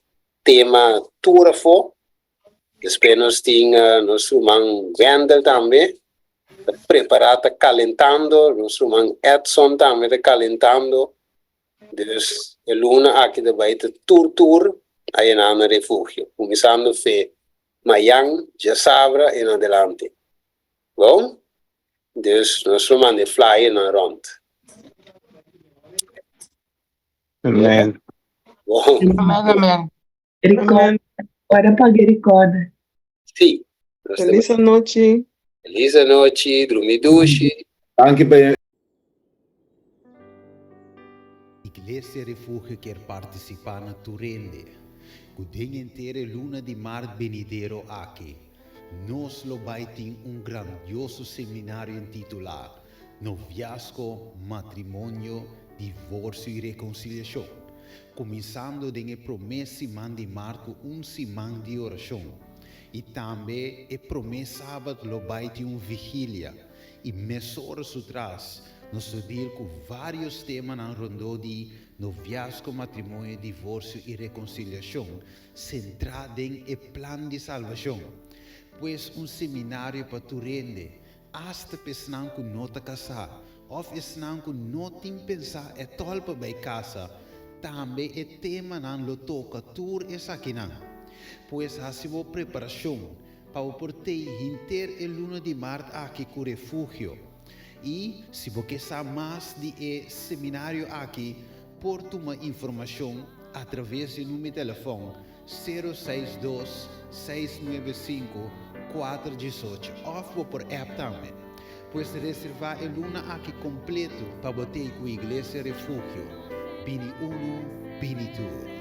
tema tur afó. Despues nos tin nos ruman Wendel tambe ta prepará, ta kalentando. Nos ruman Edson tambe ta kalentando. Dus e luna aki ta bai ta tur tur aya na Refugio, kuminsando fe mayan, djasabra en adelante. Bon? Dus nos lo manda e flyernan rond. Amen. Bon. Amen, amen. Record. Ora paga record. Sí. Nos ta Feliz anochi. Feliz anochi, drumi dushi. Danki pa e. Iglesia Refugio kier partisipá na tur hende ku den henter e luna di mart benidero aki Nos lo bai tin un grandioso seminario intitulá Noviazgo, Matrimonio, Divorcio y Reconciliacion, cuminsando den e promé siman di mart cu un siman di oracion. Y tambe e promé sabat lo bai tin un vigilia y mesora su tras nos lo deal cu varios temanan rondó di noviazgo, matrimonio, divorcio y reconciliacion Sentrá den e plan di salbashon. Pues un seminario pa tur hende, asta pa esnan ku no ta kasá òf esnan ku no tin pensá ètòl pa bai kasa, tambe e temanan lo toka tur esakinan. Pues hasi bo preparashon pa bo por tei henter e luna di mart aki ku Refugio. I si bo ke sa mas di e seminario aki, Por tuma informashon atraves di number telefòn sero seis dos, seis nuebe sinku, kuater diesocho òf bo por app tambe. Pues reservá e luna aki kompleto pa bo tei ku Iglesia Refugio. Bini unu, bini tur.